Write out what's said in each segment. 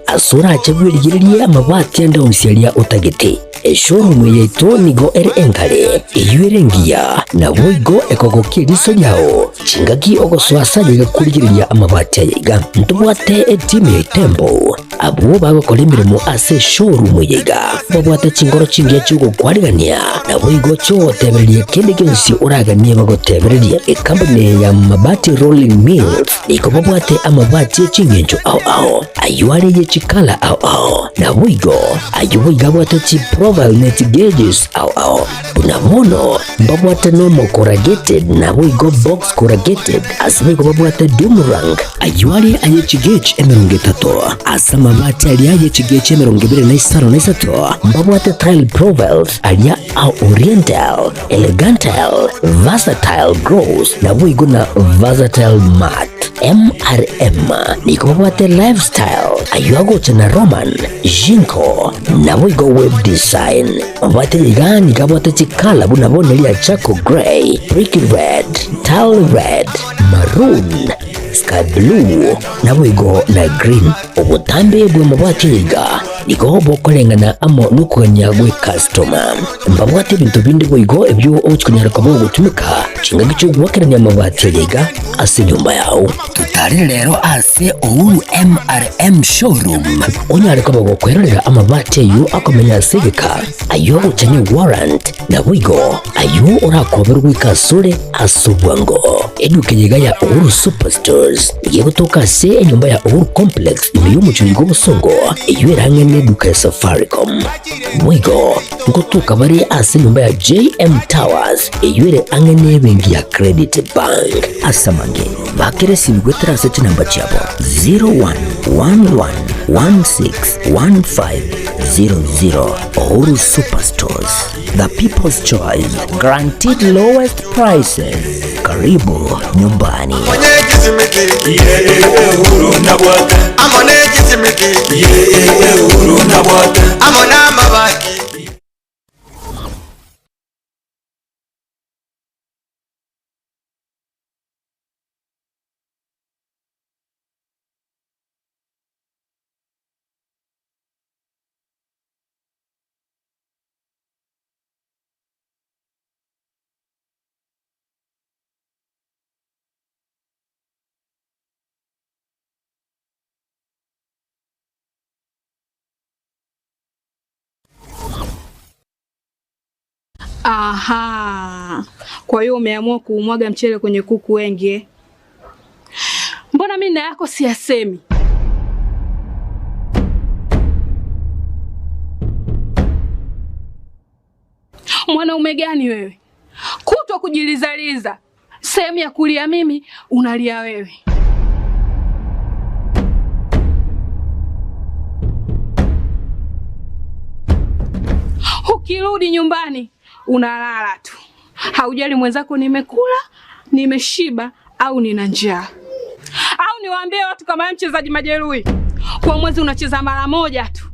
Ase orache bwerigererie amabati ande onsi aria otagete. Eshowroom yaito nigo ere enkare, eyio ere engiya, naboigo ekogokia eriso riao chingaki ogosoa ase aye iga korigereria amabati aya iga. Ntobwate etimu ya Itembo, abwo bagokora emeremo ase eshowroom eye iga, babwate chinkoro chingiya chi'ogokwarigania, naboigo chi'ogotebereria kende gionsi oraganie bagotebererie. Ekampuni eye ya Mabati Rolling Mills nigo babwate amabati e ching'encho ao ao, ayio are ye chikala ao ao, naboigo ayio boigo abwate chiprofile ne chigeges ao ao. Buna bono mbabwate normal corrugated naboigo box corrugated, ase boigo babwate doomerang, ayio are aye chigauge 30, ase amabati aria aye chigauge 25, mbabwate tile profiles aria a oriental, Elegantile, Versatile Gloss, naboigo na Versatile Matte. MRM nigo babwate Lifestyle, ayio agocha na Roman, Jinko, naboigo Web Design. Babwate iga nigo abwate chikala buna bono eria Charcoal Grey, Brick Red, Tile Red, Maroon, Sky Blue, naboigo na Green. Obotambe bw'amabati iga nigo bokoreng'ana amo nokogania gw'ekastoma. Mbabwate ebinto binde boigo ebio ogochi konyara koba ogotumeka chingaki chi'ogoakerania amabati aya iga ase enyomba yao. Totarere rero ase Uhuru MRM Showroom onyare koba gokwerorera amabati ayio akomenya ase egeka, ayio agocha ne warrant, naboigo ayio orakoberwe goika asore ase obwango. Eduka eye iga ya Uhuru Superstores nigo egotoka ase enyomba ya Uhuru Complex ime y'omochie oiga obosongo, eyio ere ang'e neduka ya Safaricom. Boigo ngotoka bare ase enyomba ya JM Towers eyio ere ang'e nebenki ya Credit Bank. Ase amange, bakera esimi goetera ase chinamba chiabo 0111161500. Uhuru Superstores, the people's choice, guaranteed lowest prices. Karibu nyumbani. Aha, kwa hiyo umeamua kuumwaga mchele kwenye kuku wengi eh? Mbona mimi na yako siyasemi? Mwanaume gani wewe? Kutwa kujilizaliza, sehemu ya kulia mimi unalia wewe. Ukirudi nyumbani unalala tu, haujali mwenzako nimekula, nimeshiba au nina njaa. Au niwaambie watu kama wewe mchezaji majeruhi, kwa mwezi unacheza mara moja tu.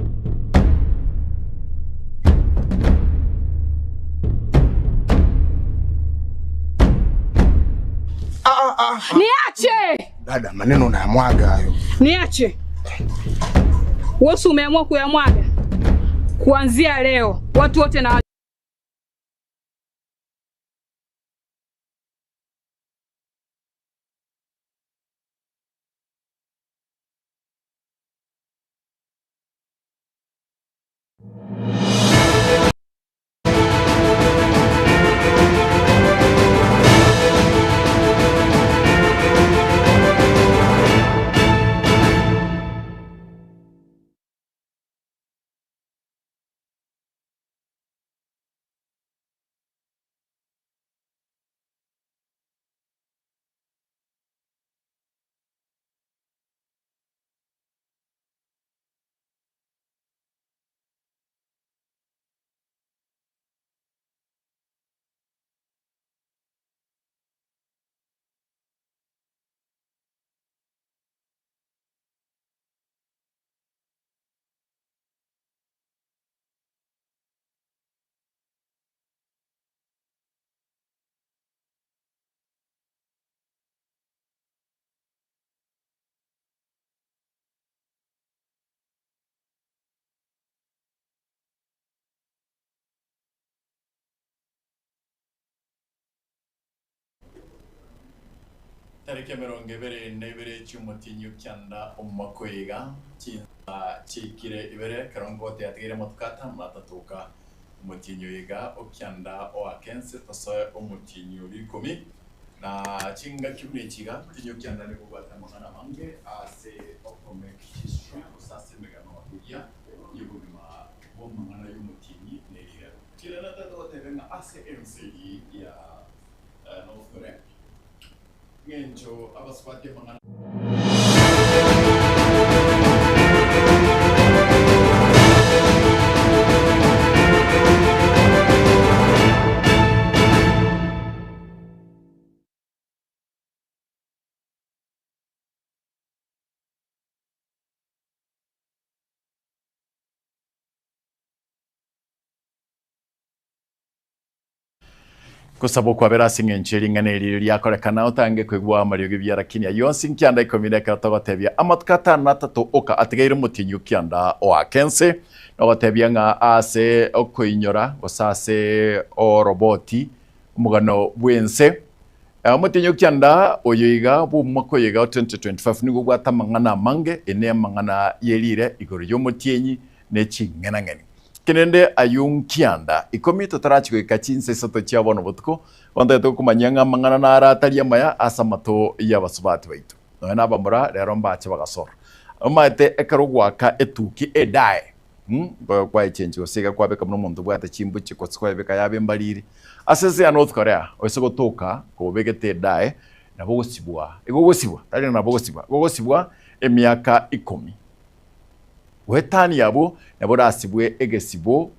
Niache! Dada, maneno unayamwaga hayo. Niache. Wewe umeamua kuyamwaga. Kuanzia leo watu wote na Chitariki 21 chi'omotienyi o kianda omwaka oyo iga, chinsa chiaikire ibere, ekero ngote yatigaire amatuko atano na atato oka, omotienyi oyo iga o kianda oake ense tosoe omotienyi oria ikomi. Na chingaki buna echi iga, omotienyi o kianda nigo obwate amang'ana amange ase okomake history gose ase emegano eria y'obogima bw'amang'ana y'omotienyi na erigero. Kera natagete gotebe ng'a ase ense eyio ya North Korea, ng'encho abasubati amang'ana. Gosaba okwabera ase engencho ye ring'ana eri riakorekana, otange koigwa amariogi buya, lakini ayio onsi nkianda ikomi na ekero togotebia amatuko atano na atato oka atigaire omotienyi o kianda oake ense, nogotebia ng'a ase okoinyora gose ase oroboti omogano bw'ense. Omotienyi o kianda oyo iga bw'omwaka oyo iga o 2025 nigo obwate amang'ana amange, ene amang'ana ye riire igoro y'omotienyi ne ching'enang'eni. Kerende ayio nkianda ikomi totarachi goika chinsa isato chia bono botuko, bono tagete gokomanyia ng'a amang'ana naro atari amaya ase amato y'abasubati baito. Nonya nabamura rero mbache bagasora. Omanyete ekero ogoaka etuki edae, mm, kwayechenchi gose iga kwabeka buna omonto obwate chimbuche gose kwayebeka yaba embariri. Ase ense ya North Korea, oise gotoka kobegete edae, nabo ogosibwa, igo ogosibwa, tari ng'a nabo ogosibwa, igo ogosibwa emiaka ikomi. Goetania abwo nabo orasibwe egesibo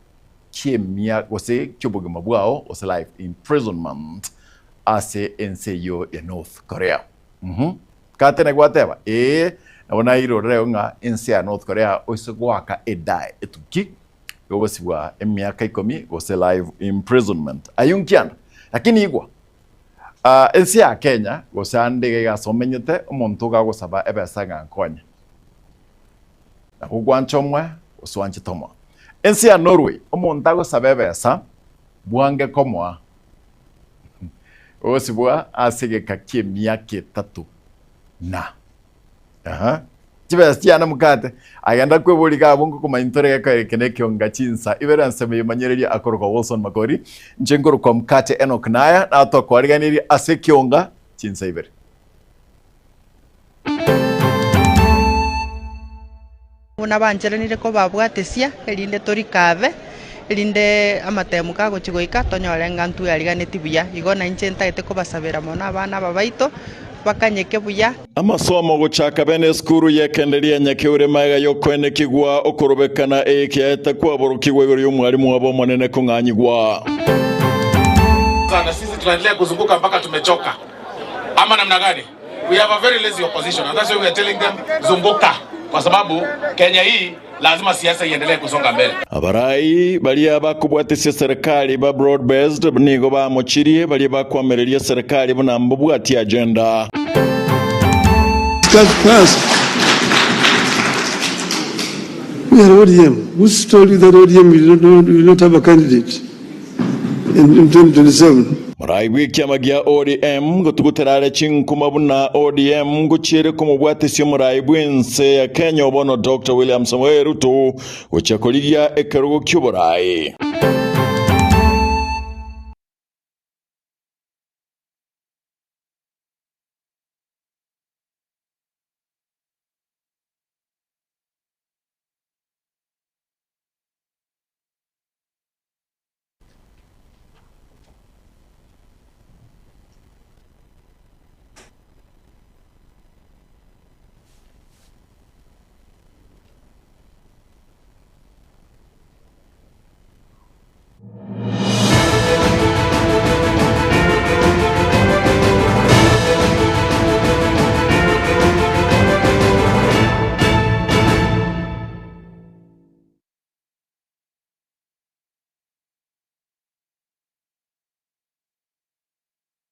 ki'emia gose ki'obogima bwao gose life imprisonment ase ense eyio ya North Korea. Uhum. Kate gwateba, ee, nabo nairorereo ng'a ense ya North Korea oise goaka edae etuki yogosibwa emiaka ikomi gose life imprisonment. Ayio nkianda. Lakini igwa, ah, ense ya Kenya gose ande iga iga ase omenyete, omonto iga agosaba ebesa ng'a nkonye. Nabo gwancha omwe gose oanchete omoa. Ense ya Norway, omonto agosaba ebesa bwange komoa ogosibwa ase egeka ki'emiaka etato na aha chibesa chiane mokate agenda kweboria iga abwo ngokomanya ntore gekoera eke na ekionga chinsa ibere ensemo emanyereria akorokwa Wilson Makori inche nkorokwa mokate Enock Naya natokoariganirie ase ekionga chinsa ibere. Buna bancheranire kobabwatesia, erinde torikabe, erinde amatemu kagochia goika tonyore ng'a ntweariganeti buya. Igo nainche ntagete kobasabera mono abana aba baito, bakanyeke buya. Amasomo gochaka bene esukuru y'ekenderia Nyakeure magega y'okoenekigwa okorobekana ekiaeta kwaborokigwa igoro y'omwalimu wabo omonene kong'anyigwa. Na sisi tunaendelea kuzunguka mpaka tumechoka ama namna gani? We have a very lazy opposition and that's why we are telling them zunguka, kwa sababu Kenya hii lazima siasa iendelee kusonga mbele. Abarai baria bakobwatisia serikali ba broad based nigo bamochirie baria bakwamereria serikali buna mbobwatie agenda. We are ODM. Who told you that ODM will not have a candidate in 2027? Morai bw'ekiama gia ODM gotugutera are chinkuma buna ODM ngochiere komobwatisia omorai bw'ense ya Kenya obono Doctor William Samoei Ruto gochia korigia ekerogo ki'oborai.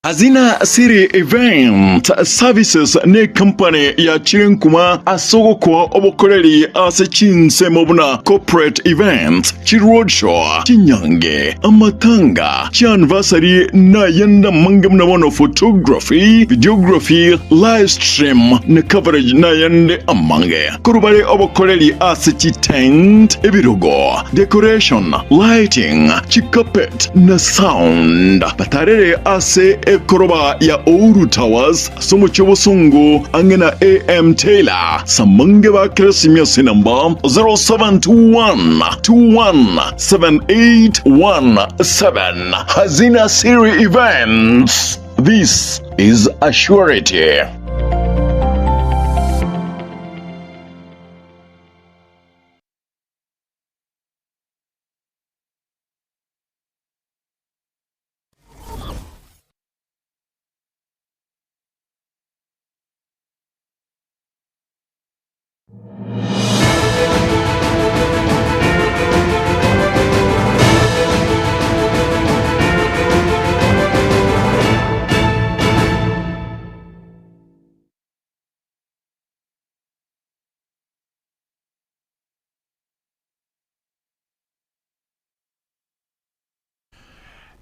Hazina City Event Services necompany yachire nkuma ase ogokoa obokoreri ase chinsemo buna corporate events, chiroadshow, chinyange, amatanga, chianniversary na ayande amange buna bono photography, videography, live stream na coverage na ayande amange. Korwa bare obokoreri ase chitent, ebirogo, decoration, lighting, chicarpet na sound. Batarere ase ekoroba ya Ouru Towers ase omochie obosongo ang'e na AM Taylor. Samange bakere esimi ase enamba 0721 21 7817. Hazina Siri Events. This is a surety.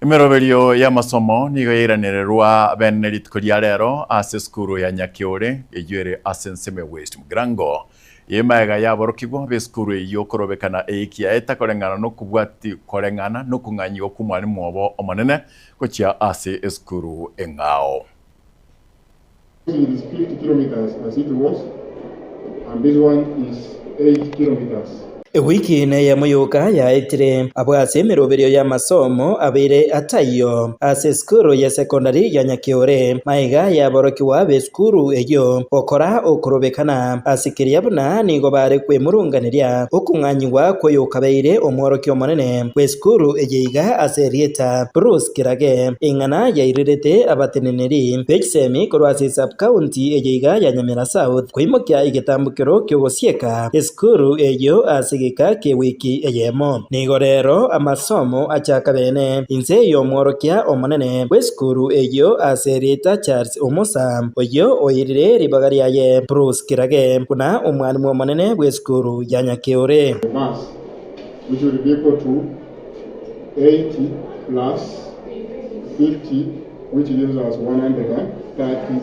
Emeroberio y'amasomo nigo yairanererwa bene rituko ria rero ase esukuru ya Nyakiore eyio ere ase ensemo ya West Mugirango. Eye magega y'aborokigwa b'esukuru eyio korobekana eiki yaeta koreng'ana nokobwati koreng'ana nokong'anyigwa kw'omwalimu obo omonene gochia ase esukuru eng'ao. It is 50 kilometres as it was and this one is 8 kilometres. Ewiki neyemo yoka yaetire abwo ase emeroberio y'amasomo abeire ataiyo ase esukuru ya sekondari ya Nyakeore. Maiga y'aborokigwa b'esukuru eyio gokora okorobekana ase keria buna nigo bare kwemurunganeria okong'anyigwa kw'oyokabeire omworokia omonene bw'esukuru eye iga ase erieta Bruce Kirage. Eng'ana yairerete abateneneri be chisemi korwa ase esub-county eye iga ya Nyamira South koimokia egetambokero ki'ogosieka esukuru eyio ase egeka ki'ewiki eyemo. Nigo rero amasomo achaka bene inse y'omworokia omonene bw'esukuru eyio ase erieta Charles Omosa, oyio oirire ribaga riaye Bruce Kirage buna omwalimu omonene bw'esukuru ya Nyakeore. Mass, which will be equal to 80 plus 50 which gives us 130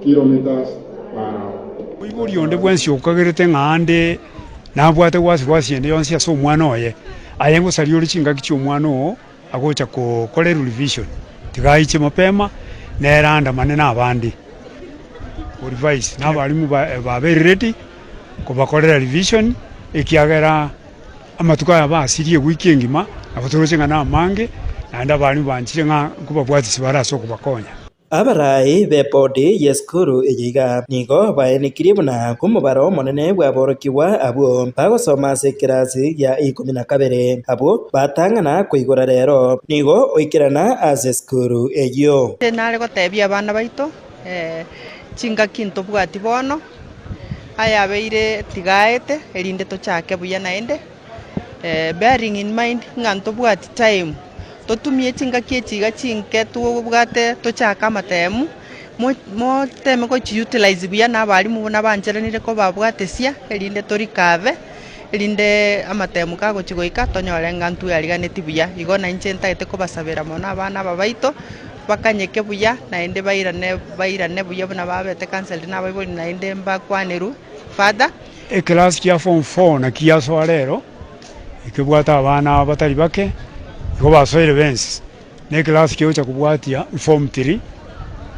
kilometers per hour. Moibori onde bwensi okagerete ng'a ande nabwate wasi-wasi ende yonsi ase omwana oye, aye ngosaria ore chingaki chi'omwana oo agocha gokorerwa revision, tiga aiche mapema, nere andamane nabande korevise, na abalimu babeire ready kobakorera revision ekiagera. Amatuko aya basirie ewiki engima, nabo toroche ng'a namange, naende abarimu banchire ng'a nkobabwatisia bare ase okobakonya. Abarai b'ebodi y'esukuru eye iga nigo baenekirie buna omobaro omonene bw'aborokigwa abwo bagosoma ase ekerasi gia ikomi na kabere abwo batang'ana koigora rero nigo oikerana ase esukuru eyio. Inche nare gotebia abana baito, chingaki ntobwati bono, Ayabeire tigaete, erinde tochake buya naende, bearing in mind ng'a ntobwati time, totumie chingaki echi iga chinke tobwate tochake amatemu, mo moteme gochi utilize buya na abalimu buna bancheranire kobabwatesia, erinde to recover, erinde amatemu kagochi goika tonyore ng'a ntweariganeti buya. Igo na inche ntagete kobasabera mono abana aba baito. Bakanyeke buya, naende bairane bairane buya buna babete counseled nabaibori naende mbakwanerwe further. Ekelasi kia form four naki giasoa rero, ekebwate abana aba batari bake, igo basoire bensi. Na ekelasi kegocha kobwatia form three,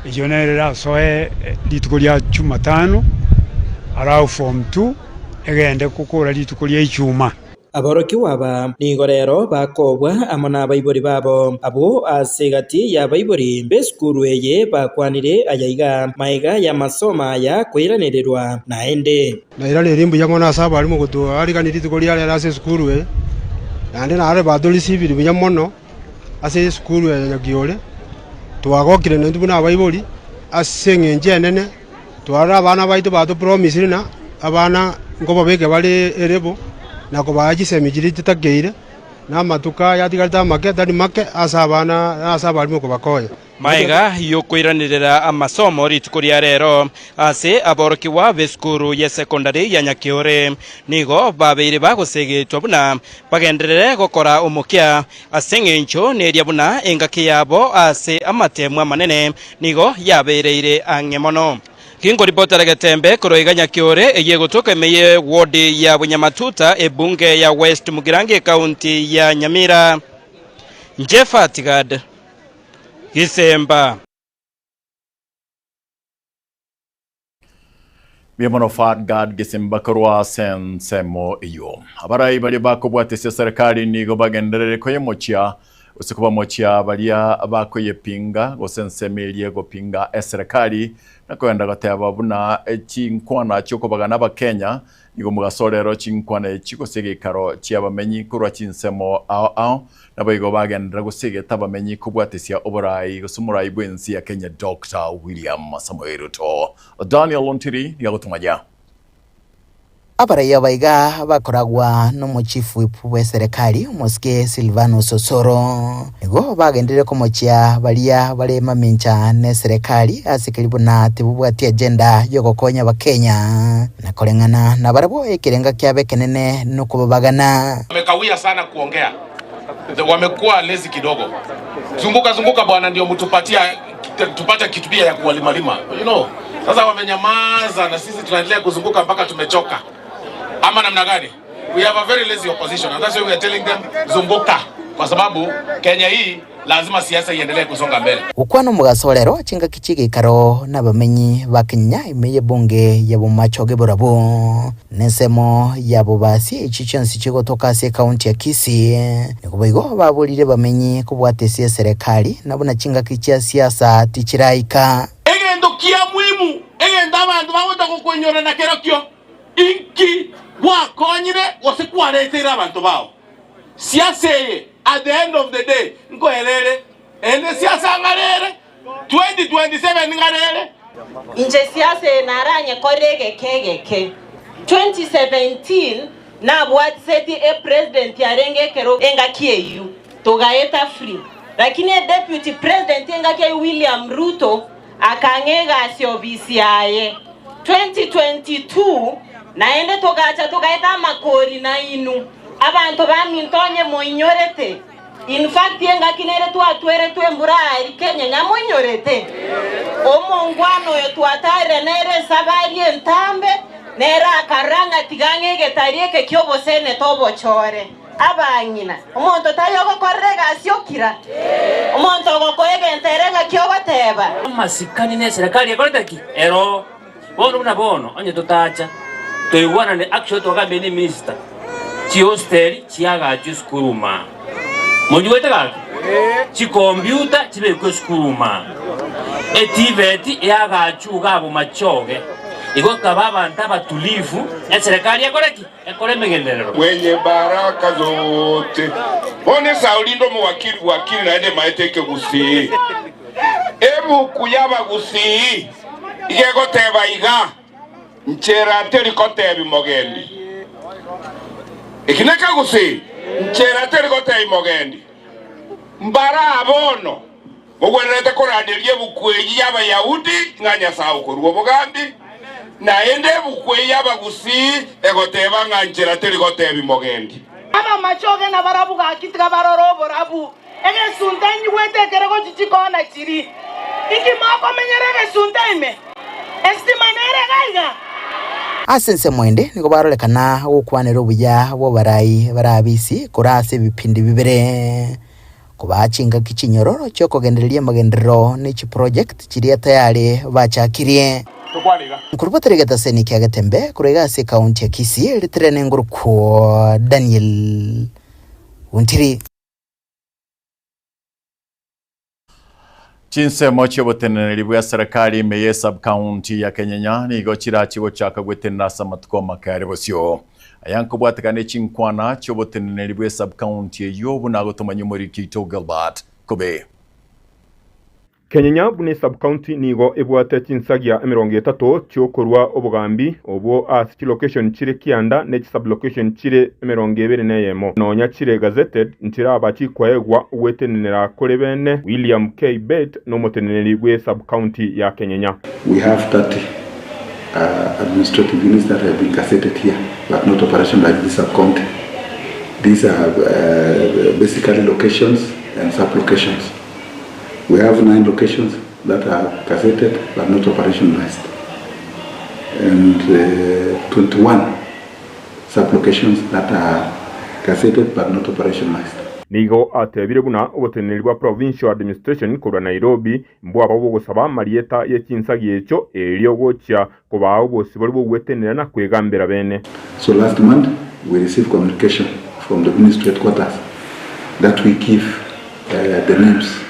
eyio nere erasoe rituko ria jumatano, alafu form two egende gokora rituko ria ijumaa. Aborokigwa aba nigo rero bakobwa amo nabaibori babo. Abwo ase egati y'abaibori b'esukuru eye bakwanire aya iga, Maiga y'amasomo aya koiranererwa naende. Nairanerie mbuya mono ase abalimu gotoarigania rituko ria rero ase esukuru eye, naende nare batorisibiri buya mono ase esukuru eye ya Nyakiore. Twagokire naintwe buna abaibori ase eng'encho enene. Twarora abana baito batopromisire na abana nkobabeke bare erebo na kobaa chisemi chiria chitakeire, na amatuko aya atigarete amake tari make ase abana ase abalimu kobakonya. Maega y'okoiranerera amasomo rituko ria rero ase aborokigwa b'esukuru y'esekondari ya Nyakiore nigo babeire bagosegetwa buna bagenderere gokora omokia ase engencho neria buna engaki yabo ase amatemu amanene nigo yabereire ang'e mono. Ginkoripotera Getembe korwa iga Nyakiore eyio egotoka ime ye ward ya Bunyamatuta ebunge ya West Mugirango ekaunti ya Nyamira. Inche Fatgad Gisemba. Mbuya mono Fatgad Gisemba korwa ase ensemo eyio. Abarai baria bakobwatesia serikali nigo bagenderere koyemochia gose kobamochia baria bakoyepinga gose ensemo eria egopinga eserekari na kogenda goteba buna chinkwana chiokobagana abakenya Nigo mogaso rero chinkwana echi gose egeikaro chi'abamenyi korwa chinsemo ao ao, naboigo bagenderera gose egeta abamenyi kobwatesia oborai gose omorai bw'ense ya Kenya Doctor William Samoei Ruto. Daniel Ontiri nigo agotomanya. Abarai aba iga bakoragwa nomochief whip bw'eserekari omosike Silvanus Osoro. Nigo bagenderire komochia baria bare mamincha neserekari ase keria buna tibobwati agenda yogokonya abakenya na koreng'ana nabarabwo ekerenga kiabo ekenene nokobabagana. Wamekawia sana kuongea, wamekuwa lazy kidogo. Zunguka zunguka bwana, ndio mtupatia tupate kitu pia ya kuwalimalima you know. Sasa wamenyamaza na sisi tunaendelea kuzunguka mpaka tumechoka, ama namna gani? We have a very lazy opposition and that's why we are telling them zunguka, kwa sababu Kenya hii lazima siasa iendelee kusonga mbele. Gokwana omogaso orero chingaki chi'egeikaro nabamenyi ba Kenya ime y'ebunge ya Bomachoge Borabu nensemo ya Bobasi echio chionsi chigotoka ase ekaunti ya Kisii. Nigo boigo baborire abamenyi kobwatesia eserekari na buna chingaki chia siasa tichiraika. Egento kia muhimu, egento abanto bagocha gokoinyora nakerokio, Inki gwakonyire gose kwareteire abanto bao? Siasa eye at the end of the day nkoera ere, ende siasa ng'are ere, 2027 ng'are ere. Inche siasa eye naranyekore egeke egeke. 2017 nabwatiseti e president arenge ekero engaki eyio togaeta free lakini e deputy president engaki eyio William Ruto Akang'a egasi obisi yaye. 2022 naende togacha togaeta amakori nainwe abanto baminto onye moinyorete. In fact engaki nere twatweretwe embura aria Kenya nyamoinyorete? Omongwana oyo twatarire nere esabari entambe nere akarora ng'a tiga ang'e egetari eke ki'oboseneta obochore. Abang'ina, omonto tari ogokorera egasi okira, omonto ogokoa egento ere ng'aki ogoteba. Amasikani ne eserekari ekorete ki? Ero. Bono buna bono onye totacha toigwanane actually twagambire ne minister chihostel chiagachwe esukuru maa. Monjigwete gaki? Chikomputa chibekwe esukuru maa. Etvet eagachwe iga abwo machoge. Igo ekaba abanto abatulivu eserekari ekore ki? Ekore emegenderero. Mwenye baraka zote. Bono Esau rinde omowakili bwakili naende emaete ekegusii. Ebuku y'abagusii iga egoteba iga, Nchera teri gotebi mogendi. Eki nekegusii, Nchera teri gotebi mogendi. Mbara bono Mogwenerete koranderia ebuku eyio y'Abayahudi ng'a Nyasae okorua obogambi, naende ebuku eyio y'Abagusii egoteba ng'a nchera teri gotebi mogendi. Abamachoge nabarabwo gaki tiga barore oborabu, egesunte nyigwete ekere gochia chikoona chiri. Inki mokomenyera egesunte ime? Esitima nere iga iga? Ase ensemo ende nigo barorekana gokwanera obuya bw'abarai barabisi korwa ase ebipindi bibere. Kobaa chingaki chinyororo chi'okogendereria amagenderero ne chiproject chiria tayari bachakirie. Nkorobotera egetaseni kia Getembe korwa iga ase ekaunti ya Kisii ritere nengorokwo Daniel Ontiri. Chinsemo chi'oboteneneri bwa serikali ime ye sub-county ya Kenyenya nigo chirache gochaka gwetenena ase amatuko amake are bosio. Aya nkobwatekana ne chinkwana chi'oboteneneri bwe sub-county eyio buna agotomanyia omoriki oito Gilbert Kobe. Kenyenya buna esub-county nigo ebwate chinsagia 30 chiokorua obogambi obwo ase chilocation chire kianda ne chisub-location chire 21. Nonya chire gazetted nchiraba chikoegwa ogwetenenera kore bene. William K. Bett nomoteneneri bwe sub-county ya Kenyenya. We have 30 administrative units that have been gazetted here but not operationalized in this sub-county. These are basically locations and sub-locations. We have 9 locations that are gazetted but not operationalized and 21 sub-locations that are gazetted but not operationalized. Nigo atebire buna oboteneneri bwa Provincial Administration korwa Nairobi mbwaba bogosaba amarieta ye chinsagi echio erio gochia kobaa obosibore bw'ogwetenenera na kwegambera bene. So last month we received communication from the ministry headquarters that we give the names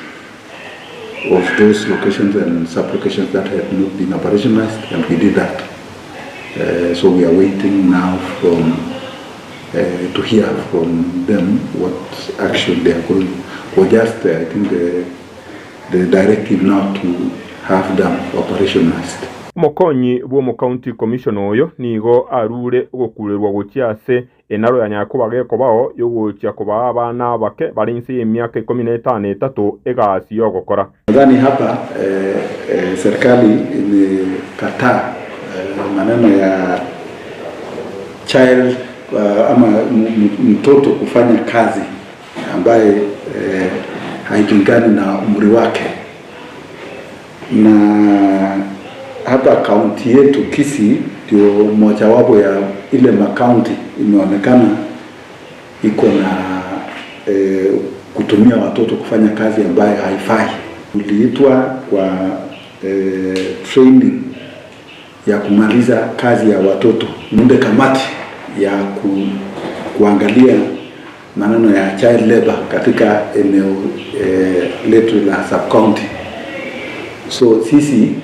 of those locations and sub-locations that had not been operationalized, and we did that. So we are waiting now from to hear from them what action they are going, or just I think the, the directive now to have them operationalized. Omokonyi bw'omocounty commissioner oyo nigo arure ogokurerwa gochia ase enaro ya Nyakoba gekobao y'ogochia kobaa abana abake bare inse y'emiaka ikomi na etano etato egasi y'ogokora. Nadhani hapa serikali imekataa maneno ya child ama mtoto kufanya kazi ambaye hailingani na umri wake, na hapa kaunti yetu Kisii ndio mojawapo ya ile makaunti imeonekana iko na kutumia watoto kufanya kazi ambayo haifai. Uliitwa kwa training ya kumaliza kazi ya watoto, muunde kamati ya kuangalia maneno ya child labor katika eneo letu la sub county. So sisi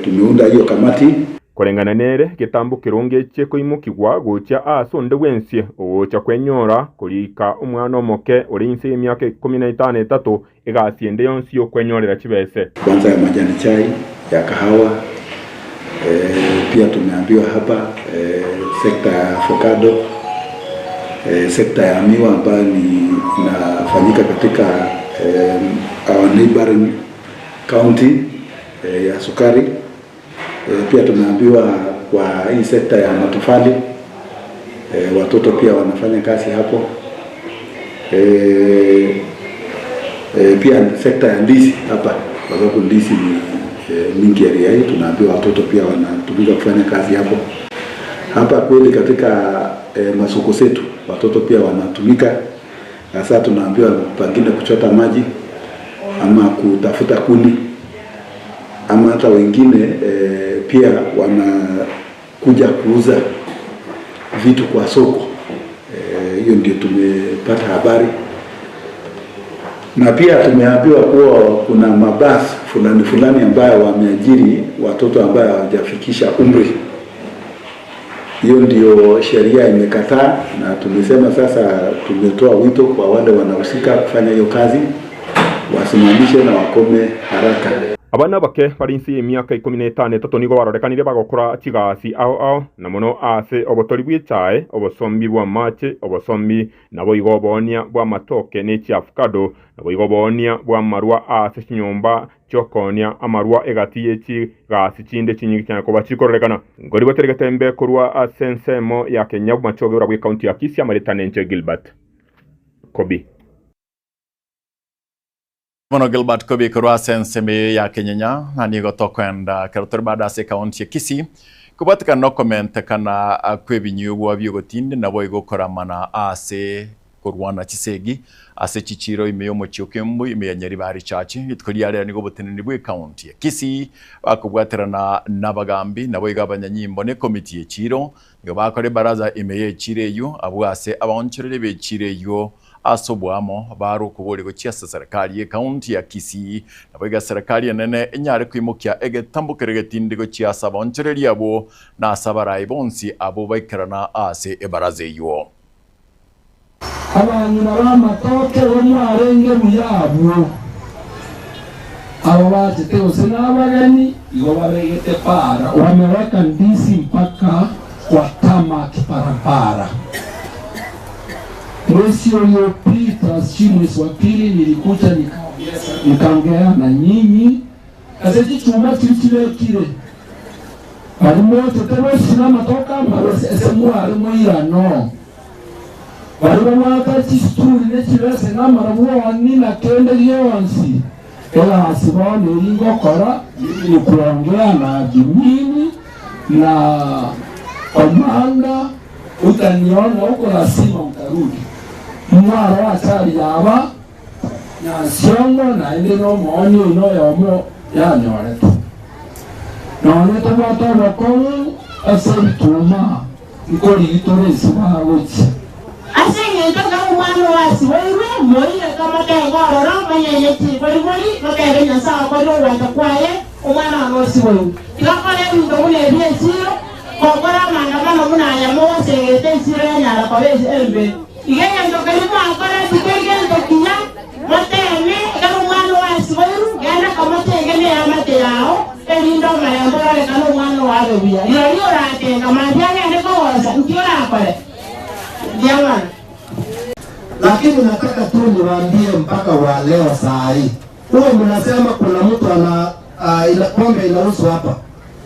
tumeunda hiyo kamati. Koreng'ana nere getambo kerongechie koimokigwa gochia ase onde bwensi ogocha kwenyora korika omwana omoke ore inse y'emiaka 13 egasi ende yonsi y'okwenyorera chibese. Kwanza ya majani chai ya kahawa, pia tumeambiwa hapa sekta ya avocado, sekta ya miwa ambayo ni inafanyika katika our neighboring county ya sukari. Pia tumeambiwa kwa hii sekta ya matofali, watoto pia wanafanya kazi hapo. Pia sekta ya ndizi hapa, kwa sababu ndizi ni mingi area hii, tunaambiwa watoto pia wanatumika kufanya kazi hapo. Hapa kweli katika masoko zetu watoto pia wanatumika, hasa tunaambiwa pengine kuchota maji ama kutafuta kuni, ama hata wengine pia wanakuja kuuza vitu kwa soko. Hiyo ndio tumepata habari. Na pia tumeambiwa kuwa kuna mabasi fulani fulani ambayo wameajiri watoto ambayo hawajafikisha umri. Hiyo ndio sheria imekataa, na tumesema sasa tumetoa wito kwa wale wanahusika kufanya hiyo kazi wasimamishe na wakome haraka. Abana bake bari inse y'emiaka 13 nigo barorekanire bagokora chigasi ao ao na mono ase obotori bw'echae, obosombi bwa amache, obosombi nabo igo obonia bwa amatoke ne chiavocado, nabo igo obonia bwa amarwa ase chinyomba chiokonia amarwa egati y'echigasi chinde chinyingi chianya chikororekana. Ngori boteregete mbe korwa ase ensemo ya Kenya bomachoge bwa ekaunti ya Kisii amaretane nche Gilbert Kobi. Mono Gilbert Kobi korwa ase ensemo ya Kenyenya na nigo tokwenda kero tori bado ase ekaunti ya Kisii kobwatekana nokomentekana kw'ebinyugwa biogotinde nabo igokoramana ase korwana chisegi ase chichiro ime y'omochie Okembu ime ya Nyaribari Church rituko riarera nigo oboteneneri bwa ekaunti ya Kisii bakobwaterana n'abagambi nabo iga abanyanyimbo ne ekomiti ya echiro nigo bakora ebaraza ime ya echiro eywo abwo ase abaonchereri ba echiro eywo ase oboamo bare okobori gochia ase serikali ya ekaunti ya Kisii nabo iga serikali enene enyare koimokia egetambo kere getindi gochia ase abaonchereri abwo na ase abarai bonsi abo baikerana ase ebaraza eywo. Abanyina b'amatoke bo mwarenge buyabwo. Aba bachete gose nabageni, igo babegete para. Wameweka ndizi mpaka kwa tarmac barabara. Mwezi uliopita, si mwezi wa pili, nilikuja nikaongea na nyinyi ase chichuma chiri chibekire bari mochete bosina amatoke amabe ase mware moirano bari babwate chisituri ne chibese namara bwoni na kende gionsi egasi bono eri ngokora ni kuongea na admini na komanda utaniona huko lazima utarudi mwaro achari yaba nyansiongo naende na omooni oino oyomo yanyorete nonye tobwate obokong'u ase ebituma nkorigi tore ase bagochia. Ase engencho ng'a omwana oo asiboirwe, moire kamotenge ororo, monyenye chigorigori, motebe Nyasae okorire ogwancha kwaye, omwana one osiboirwe. Tiga kora ebinto buna ebi esiro, gokora amaandamano buna aya mogosegeta esiro yanyara koba embe. Iga egento keria mwakora tikeri gento kiya, moteeme, ekero omwana oo asiboirwe, genda kamotenge neamate yao, erinde omorembe ororekane omwana oo abe buya. Rirorio oratenga mambia agende kogosa, nki orakore? Ndiamana. Lakini nataka tu niwaambie mpaka wa leo saa hii, huwa mnasema kuna mtu ana ina, pombe inauzwa hapa,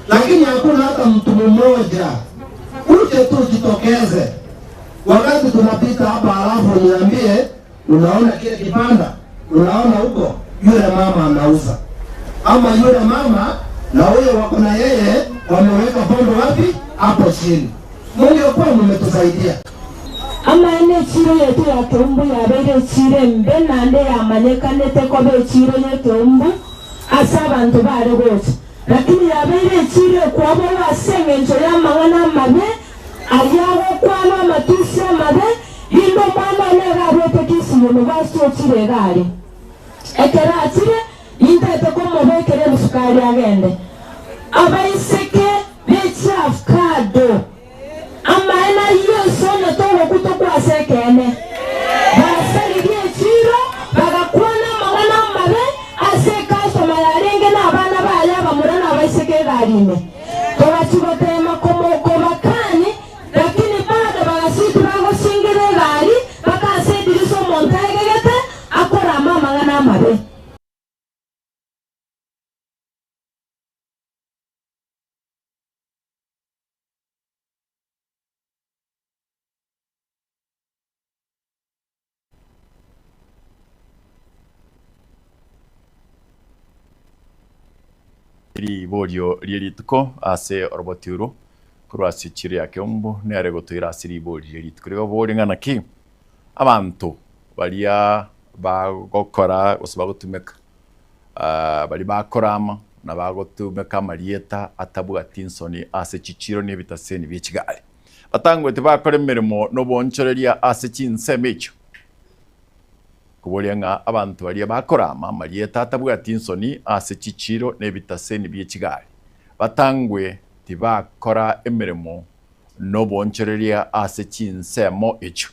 lakini hakuna hata mtu mmoja. Uje tu jitokeze wakati tunapita hapa, halafu niambie, unaona kile kibanda, unaona huko yule mama anauza, ama yule mama na huyo wako na yeye wameweka pombe wapi? Hapo chini. Mungekuwa mmetusaidia. Amaene echiro yaito ya Keumbu yabeire echiro embe naende yamanyekanete koba echiro y'ekeumbu ase abanto bare gocha, lakini yabeire echiro ekwaborwa ase engencho y'amang'ana amabe aria agokwanwa amatusi amabe, rinde omwana one iga aruete Kisii University ochire iga aria. Ekero achire, nintagete komobekera ebisukari agende. Abaiseke be chiafukado, amaene ayio ase onye togokwa tokwe ase ekeene. Basaririe echiiro, bagakwana amang'ana amabe ase ekastoma yarenge nabana baye abamura na abaiseke egari ime. Togachia goteema kobakani, lakini bado bagasiti bagosingera egari mpaka ase edirisa omonto aegegete akorama amang'ana amabe. Riborio rie rituko ase oroboti oro korwa ase echiro ya Keumbu nere gotoira ase riborio rie rituko rigo bori ng'a naki abanto baria bagokora gose bagotumeka baria bakorama na bagotumeka amarieta atabwati nsoni ase chichiro na ebitaseni bie chigari. Batangwete bakora emeremo noboonchoreria ase chinsemo echio. Koboria ng'a abanto baria bakorama amarieta atabwati nsoni ase chichiiro na ebitaseni bie chigari, batangwe tibakora emeremo noboonchoreria ase chinsemo echio.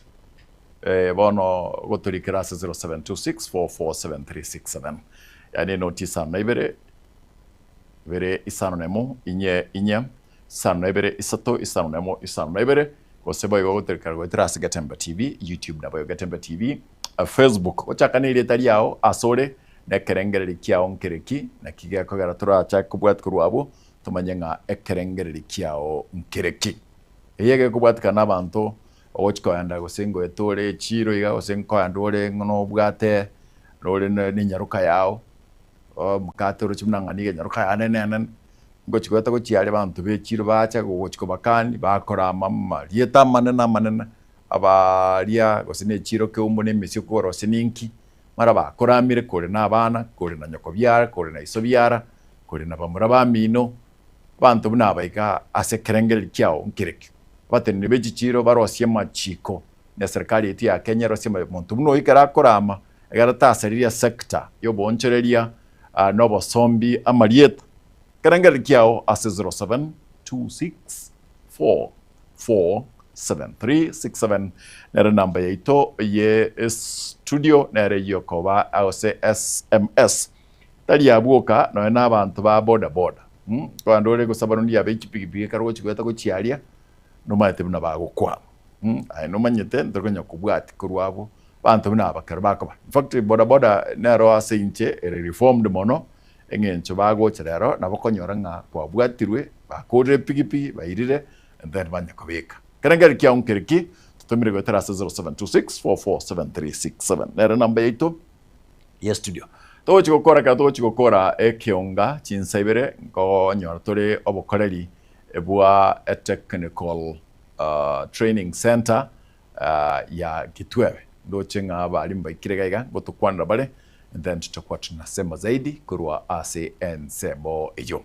Bono gotorikera ase 0726447367 yaani enoti isano na ibere, ibere isano na emo, inye inye, isano na ibere isato isano na emo isano na ibere, gose boigo gotorikera goetera ase Getembe TV, YouTube naboigo Getembe TV, Facebook. Gochaka nerieta riao asore na ekerengererio kiao nkereki, naki gekogera torachake kobwatia korwa abwo tomanye ng'a ekerengererio kiao nkereki. Eyio egekobwatikana na abanto ogochia koenda gose ngoeta ore echiiro iga gose nkoenda ore ng'a nobwate nore nenyaroka yao, omokate oroche buna ng'a nigo enyaroka yane nenene, ngochia goeta gochia aria abanto ba echiiro bacha gochia kobakani bakora amarieta amanene amanene, abaria gose ne echiiro keumbu na emesie okogora gose ninki, mara bakoramire kore na abana, kore na nyoko biara, kore na iso biara, kore na bamura bamino, abanto buna aba iga ase ekerengererio kiao nkerekio. Abateneneri be chichiiro barosie amachiko na eserikari yaito ya Kenya erosie omonto buna oyio ekero akorama ekero tasaririe sector y'oboonchoreria na obosombi amarieta. Ekerengererio kiao ase 0726447367 nere namba yaito ye studio nere yokoba gose sms. Tari abwo oka nonya na abanto ba boda boda kogenda ore gose abarundi abe chipigipigi ekero ogochi goeta gochia aria nomanyete buna bagokwama aye nomanyete ntori konya kobwati korwa abwo abanto buna aba ekero bakoba. In fact boda boda nero ase inche ere reformed mono eng'encho bagocha rero nabo okonyora ng'a kwabwatirwe bakorire epigipigi bairire and then banya kobeka. Ekerengererio kiao nkere ki? Totomire goetera ase 0726447367 nere enamba yaito ye studio. Togochi gokora ekero togochi gokora ekeonga chinsa ibere nkonyora tore obokoreri bwa Technical Training Centre ya Gitwebe. Ndoche ng'a abalimu baikire iga iga ngotokwanera bare and then tutakuwa tunasema zaidi korwa ase ensemo eyio.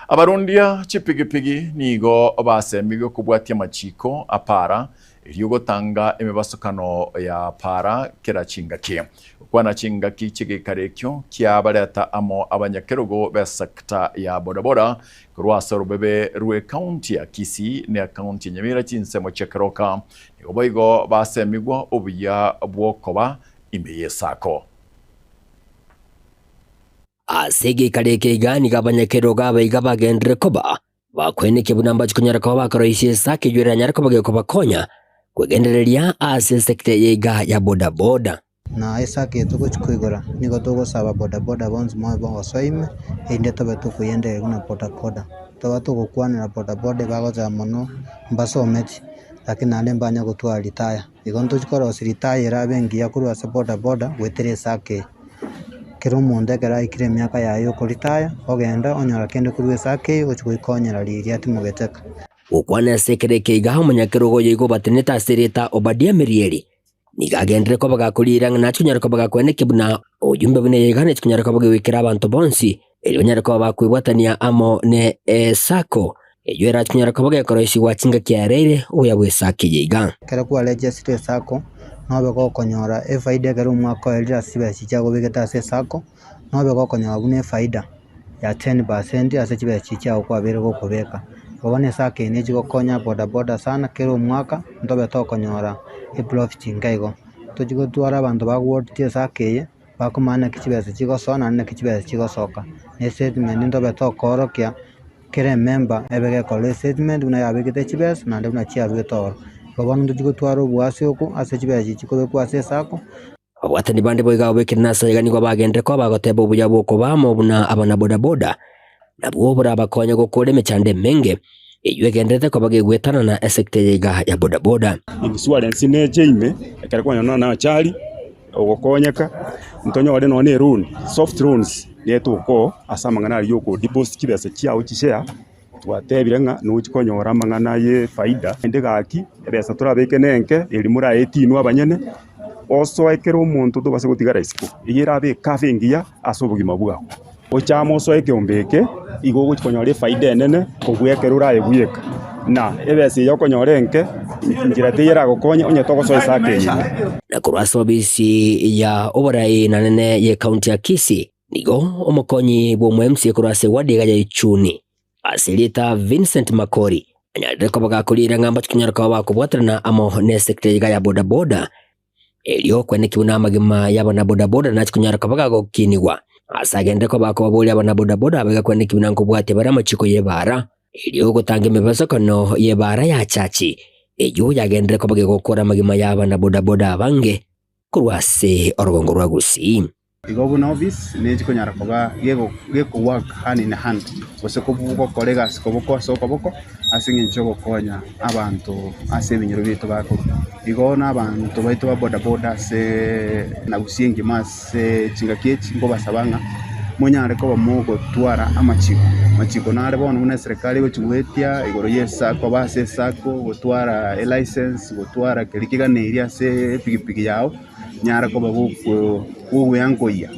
Abarundia chipigipigi nigo basemigwe kobwatia amachiko a para erio gotanga emebasokano ya para kera chingaki. Gokwana chingaki chi'egeikaro ekio kiabareta amo abanyakerogo b'esecta ya bodaboda korwa ase orobebe rw'ecounty ya Kisii na ecounty ya Nyamira chinsemo chia Keroka. Nigo boigo basemigwa obuya bw'okoba ime y'esako. Ase egeikaro eke iga nigo abanyakerogo abaiga bagenderere koba bakwenekia buna mbache konyara koba bakoroisia esako eyio eranyare koba gekobakonya kwegendereria ase esekta eye iga ya bodaboda. Na esako eye togochia koigora, nigo togosaba bodaboda bonsi mobe bogosoa ime, erinde tobe tokoyendereria buna bodaboda. Toba togokwanera bodaboda ebagoteba mono mbasometi, lakini naende mbanya gotwara ritaya. Igo ntochi korosia ritaya erabe engiya korwa ase bodaboda goetera esako eye. Kera omonto ekero aikire emiaka yaye ya okoritaya, ogenda onyora kende korwa esako eye ogochia goikonyera riria timogeteka. Gokwana ase ekero eke iga omonyakerogo oyo igo obatenenete ase erieta Obadia Mirieri, nigo agenderere koba gakoriira ng'a nache konyara koba gakweneke buna ojumbe buna eye iga nache konyara koba gegoikera abanto bonsi, erio banyare koba bakwebwatania amo ne esako eyio erache konyara koba gekoroisigwa chingaki yaereire obuya bw'esako eye iga. Ekero kwaregesire esako, nobe gokonyora efaida ekero omwaka oerire ase chibesa chiria chiagobegete ase esako, nobe gokonyora buna efaida ya 10% ase chibesa chiria chiago kwabeire gokobeka. Igo bono esako eye nechi gokonya bodaboda sana kera omwaka, ntobe tokonyora eprofit enke igo. Tochi gotwara abanto bagwotitie esako eye, bakomanya naki chibesa chigosoa naende naki chibesa chigosoka, na estatement ntobe tokoorokia kera emember ebe gekora estatement buna yabekete chibesa naende buna chiaruete ororo. Igo bono ntochi gotwara oboasi oko ase chibesa echi chikobekwa ase esako. Ababwatani bande boigo abwo nase aiga nigo bagenderere koba bagoteba obuya bw'okoba amo buna abanabodaboda, nabwo borabakonye gokora emechando emenge eyio egendererete koba gegwetanana esecta eye iga ya bodaboda. Insurance neche ime, ekero kwanyora nonya na achari, ogokonyeka, ntonyore nonya na eloan, soft loans netokoo ase amang'ana aria ya okodeposit chibesa chiago chishare, twatebire ng'a nochi konyora amang'ana ye efaida, naende gaki ebesa torabeke nenke eri moraetie inwe abanyene, osoe kera omonto tobase gotigara isiko, eyio erabe ekafe engiya ase obogima bwao. Ochame osoe ekeombe eke, igo ogochi konyora efaida enene kobua ekero oraye bweka, na ebesa eye okonyora enke, nchera teiyo eragokonye onye togosoa esako eye ime. Na korwa ase obisi ya oborai na nene ye county ya Kisii, nigo omokonyi bw'omo-MCA korwa ase eward iga ya Ichuni, ase erieta Vincent Makori, anyarire koba gakoriera ng'a mbache konyara koba bakobwaterana amo ne sector iga ya bodaboda, erio kweneki buna amagima y'abanabodaboda nache konyara koba gagokinigwa. Ase agenderere koba akobaboria abanabodaboda abaiga kweneki buna nkobwatia bare amachiko y'ebaara, erio gotanga emebasokano y'ebaara ya Chachi, eyio yagenderere koba gegokora amagima y'abanabodaboda abange korwa ase orogongo rwa Gusii. Igo buna office nechi konyara koba geko work hand in hand gose gokora egasi koboko ase okoboko ase eng'encho yogokonya abanto ase ebinyoro biaito bakorwa. Igo na abanto baito ba boda boda ase na gusii engima ase chingaki echi nkobasaba ng'a monyare koba mogotwara amachiko, amachiko nare bono buna eserekari egochi goetia igoro ya esa koba ase esacco, gotwara elicense, gotwara keria keganeirie ase epikipiki yago. Nyara koba gokweankoyia,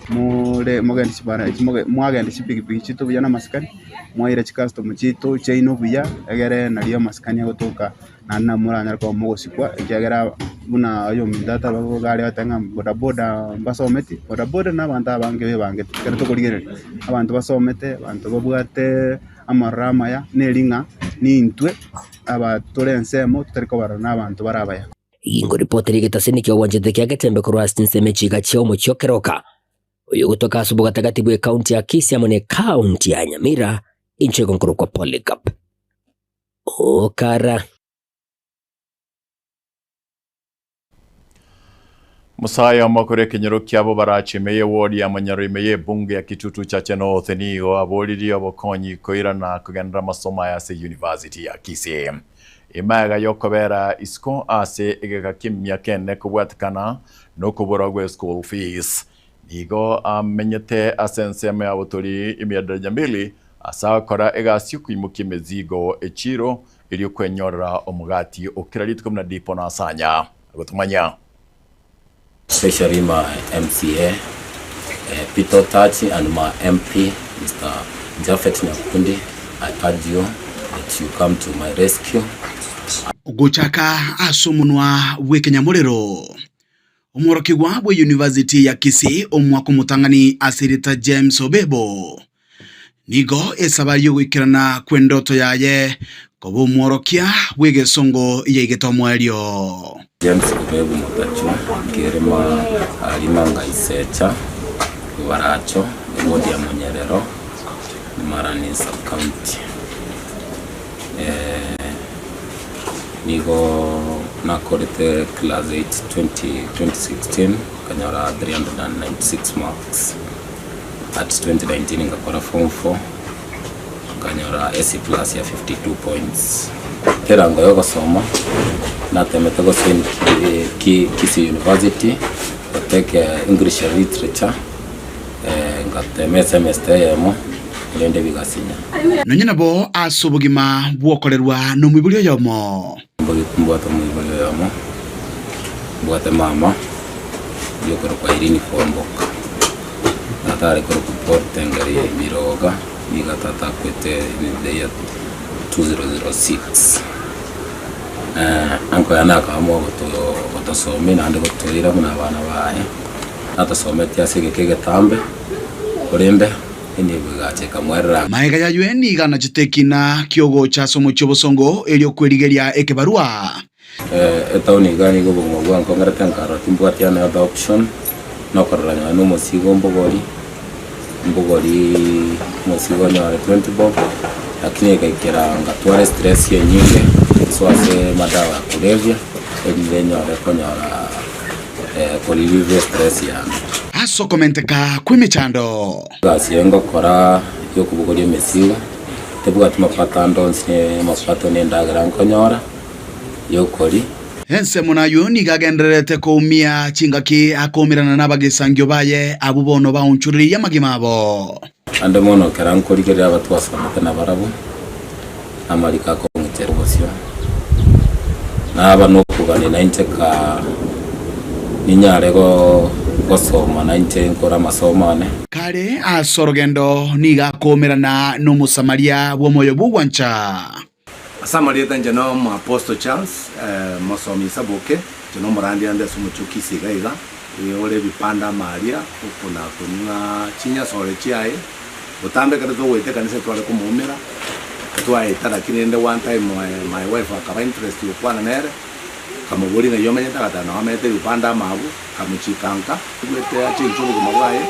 more mogende chibara mwagenda chipikipiki chiaito buya na amasikani, mwaira chicustomer chiaito chiaino buya, egere nario amasikani agotoka naende nabo moranyare koba mogosikwa ekiagera buna oyominto ataba iga aria agoteba ng'a bodaboda mbasometi, bodaboda na abanto abange bebangete ekero tokorigereria, abanto basomete, abanto babwate amaroro amaya, neri ng'a nintwe aba tore ensemo totari kobarora na abanto bare abaya. Ingo ripoti rigetasini ki'ogwanchete kia Getembe korwa ase chinsemo echiga chia omochie o Keroka. Oyogotoka ase obogatagati bw'ekaunti ya Kisii amo n'ekaunti ya Nyamira, inche igo nkorokwa Polycarp Okara. Musaia omokori ekenyoro kiabo barache ime y'ewodi ya Manyaro ime y'ebunge ya Kitutu Chache North nigo aboririe obokonyi koirana kogenderera amasomo aye ase University ya Kisii. Imaega y'okobera isiko ase egeka ki'emiaka ene kobwatekana nokoborwa gwe school fees. Nigo amenyete ase ensemo ya botori ime ya Daraja Mbili ase agokora egasi y'okoimokia emezigo echiro erio kwenyorera omogati o kera rituko buna Dipo na Asanya agotomanya. Especially my MCA Peter Otachi and my MP Mister Japhet Nyakundi, I urge you that you come to my rescue. Ogochaka ase omonwa bw'ekenyamorero, omworokigwa bw'eyunivasiti ya Kisii omwaka omotang'ani ase erieta James Obebo, Nigo esabari y'ogoikerana kw'endoto yaye koba omworokia bw'egesongo yaigete omoerio. James Obebu Motachwa, Nkerima Arima Ngaisecha, Baracho, Ewodi ya Monyerero, Marani Sub-County. Nigo nakorete class 8 20 2016 nkanyora 396 marks. At 2019 ngakora form 4 nkanyora AC plus ya 52 points. Erango yogosoma natemete gosoin Kisii University gotake English Literature ngatema esemester eyemo korende bigasinya. Nonya nabo ase obogima bw'okorerwa nomoibori oyomo. Mbwate omoibori oyomo, mbwate mama, oyio okorokwa Irene Kwamboka. Tata are korokwa Paul Tengeri Miroga, nigo tata akwete in the year 2006. Uncle yane akaamua gotosomia naende gotoira buna abana baye, natosometie ase egeka egetambe, korende. Magega y'ayio nigo anachete ekina ki'ogocha ase omochie obosongo, erio kwerigeria ekebarua. Etaoni iga nigo obogima bwankongerete nkarora timbwati any other option nokorora nonye na omosigo mbogori, mbogori omosigo onyore 20 bob, lakini egaikera ngatwara estress enyinge so ase madawa ya kulevya erinde nyore konyora korelieve estress yane. Ase okomenteka kw'emechando. Egasi eye ngokora y'okobogoria emesigo, tebwati mapato ande onsi, amapato na endagera nkonyora y'okoria. Ensemo nayio nigo agendererete koumia chingaki akoumerana nabagesangio baye, abwo bono baonchorereirie amagima abo. Ande mono ekero nkorigereria abatwasomete nabarabwo, amariko akong'ichera obosio, naba nokogania nainche kaa ninyare gosoma nainche nkore amasomo ane. Kare ase orogendo nigo akoumerana n'Omosamaria bw'omoyo bw'ogwancha. Ase amarieta inche no Omoapostle Charles, mosomi Isaboke, inche nomorandia ande ase omochie o Kisii iga iga, ore ebipanda amaria, okona konywa chinyasore chiaye, botambe ekero togoeta ekanisa tware komoumera, twaeta lakini rende one time my wife akaba interest gokwana nere, akamoboria ng'ai omenyete agateba nao amenyete ebipanda ama abwo, akamochika nka, aigwete achenche obogima bwaye,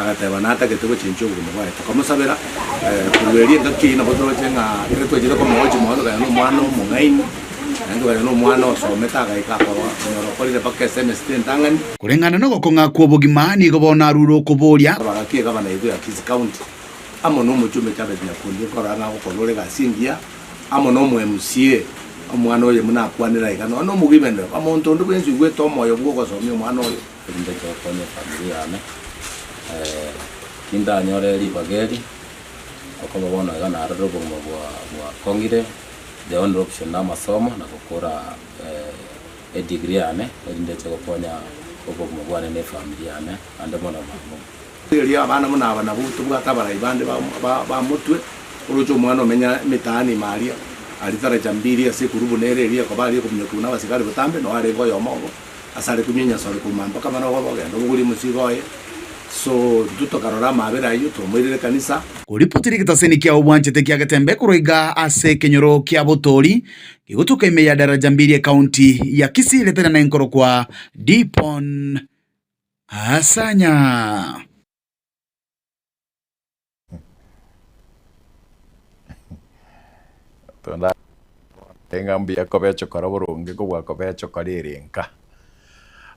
agateba natagete gochenchia obogima bwaye, tokamosabera korwa erio engaki eyio nabo toroche ng'a ekero twachire komoa chimono tokanyora na omwana omong'aini, naende tokanyora na omwana osomete agaika akaba okonyora okorire mpaka esemester entang'ani. Koreng'ana nogokong'a kw'obogima nigo bono arure okoboria. Abagaka egavana yaito ya Kisii County amo na omochumbe Charles Nyakundi nkorora ng'a agokora ore egasi engiya amo na omo MCA omwana oye buna akwanire aiga nonya na omogibendero omonto onde bwensi oigwete omoyo bwa ogosomia omwana oyo. Erinde ntokonye efamiri yane, tindanyore ribaga eri, okoba bono iga narorire obogima bwakong'ire, the only option na amasomo na gokora edegree yane, erinde nche gokonya obogima bwane na efamiri yane, naende mono mama. Rigereria abana buna aba nabwo tobwate abarai bande ba motwe, oroche omwana omenya emetaani ime aria, aria taracha mbiri ase ekurubu nere eria ekoba aria ekominyokigwa na abasigari botambe, noo arenge oyomo obo, ase are konywa enyasore korwa mpaka mana ogoba ogenda obogorie omosigo oye. So intwe tokarora amabera ayio, twamoirera ekanisa. Koripoti rigetaseni kia obwanchete kia Getembe korwa iga ase ekenyoro kia Botori, kegotoka ime ya Daraja Mbili ekaunti ya Kisii retera na enkorokwa Dipon Asanya. Tonda ng'a mbuya koba echokora boronge kobua koba echokora ere nka.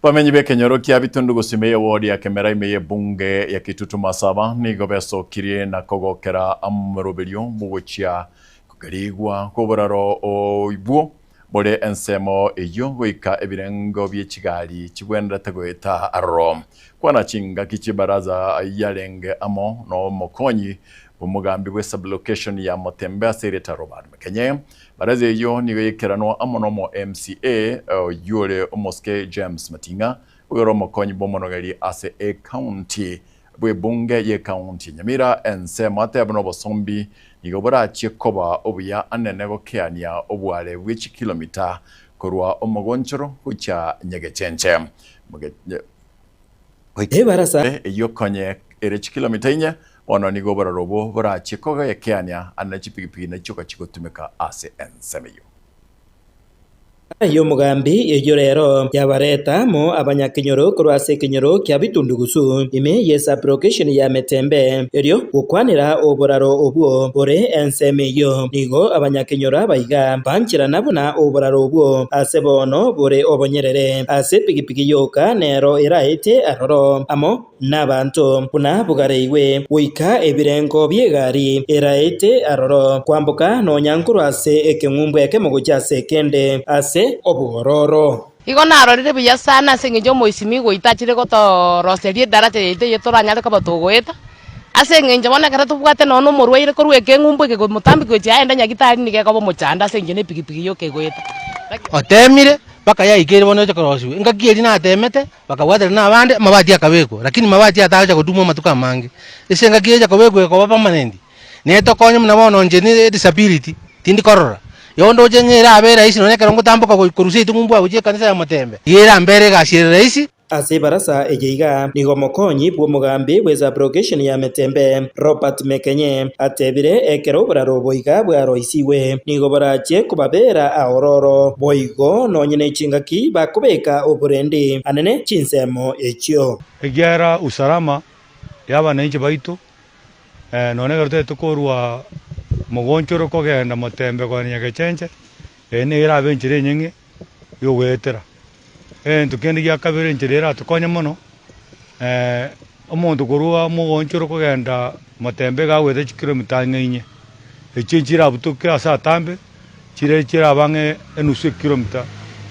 Bamenyi b'ekenyoro kia Bitundu gose ime y'ewodi ya Kemera ime y'ebunge ya Kitutu Masaba nigo besokirie na kogokera amoroberio bw'ogochia kogerigwa kw'oboraro oibwo bore ensemo eyio goika ebirengo bie chigari chigwenerete goeta aroro. Kwana chingaki chibaraza yarenge amo nomokonyi bw'omogambi bwe sublocation ya Motembe ase erieta Robert Mekenye. Baraza eyio nigo yaikeranwa amo nomo MCA oyio ore omosike James Mating'a oyore omokonyi bw'omonogeri ase ecounty bw'ebunge y'ecounty ya Nyamira ensemo atebe nobosombi nigo borachie koba obuya anene gokeania obware bwe chikilomita korwa omogonchoro gochia Nyegechenche. Ebarasa. Eyio konye ere chikilomita inye, bono nigo obororo obwo borachie kogekeania ande chipigipigi nachio chigotumeka ase ensemo eyio. Y'omogambi eyio rero yabareta amo abanyakenyoro korwa ase ekenyoro kia Bitundugusu ime ye sub-location ya Metembe erio gokwanera oboraro obwo bore ensemo eyio. Nigo abanyakenyoro abaiga bancherana buna oboraro obwo ase bono bore obonyerere ase epigipigi yoka nero eraete aroro amo nabanto buna bogareigwe goika ebirengo bi'egari eraete aroro kwamboka nonya nkorwa ase ekeng'umbu ekemo gochia ase ekende ase obwororo. Igo narorire buya sana ase engencho omoisimi goita achire gotoroseria edaracha yaito eye toranyare koba togoeta, ase engencho bono ekero tobwate nonya na omorwaire korwa ekeng'umbu eke motambe gochia aende nyagitari nigo ekoba omochando ase engencho na epigipigi yoka egoeta. Otemire mpaka yaikeire bono eche korosiwa, engaki eria natemete bakabwaterana na abande amabati akabekwa, lakini mabati atagocha godumwa amatuko amange. Ase engaki echa kobekwa ekoba permanent, netokonye buna bono inche ne disability, tindi korora. Igo ndoche ng'a erabe erahisi nonya ekero ngotamboka korwa seito ng'umbu gochia ekanisa ya Motembe, iga erambere egasi ere rahisi. Ase ebarasa eye iga nigo omokonyi bw'omogambi bwe sub-location ya Metembe, Robert Mekenye, atebire ekero oboraro obo iga bwaroisigwe nigo borachie kobabera aororo, boigo nonye ne chingaki bakobeka oborendi anene chinsemo echio. Ekiagera usalama y'abananchi baito, nonya ekero totagete korwa mogonchoro kogenda motembe kogenda nyagechenche, eye nigo erabe enchera enyeng'e yogoetera. Egento kende gia kabere enchera eratokonye mono, omonto korwa mogonchoro kogenda motembe iga agoeta chikilomita ang'e inye, echio nchirabutoke ase atambe, chire chirabe ang'e enusu ekilomita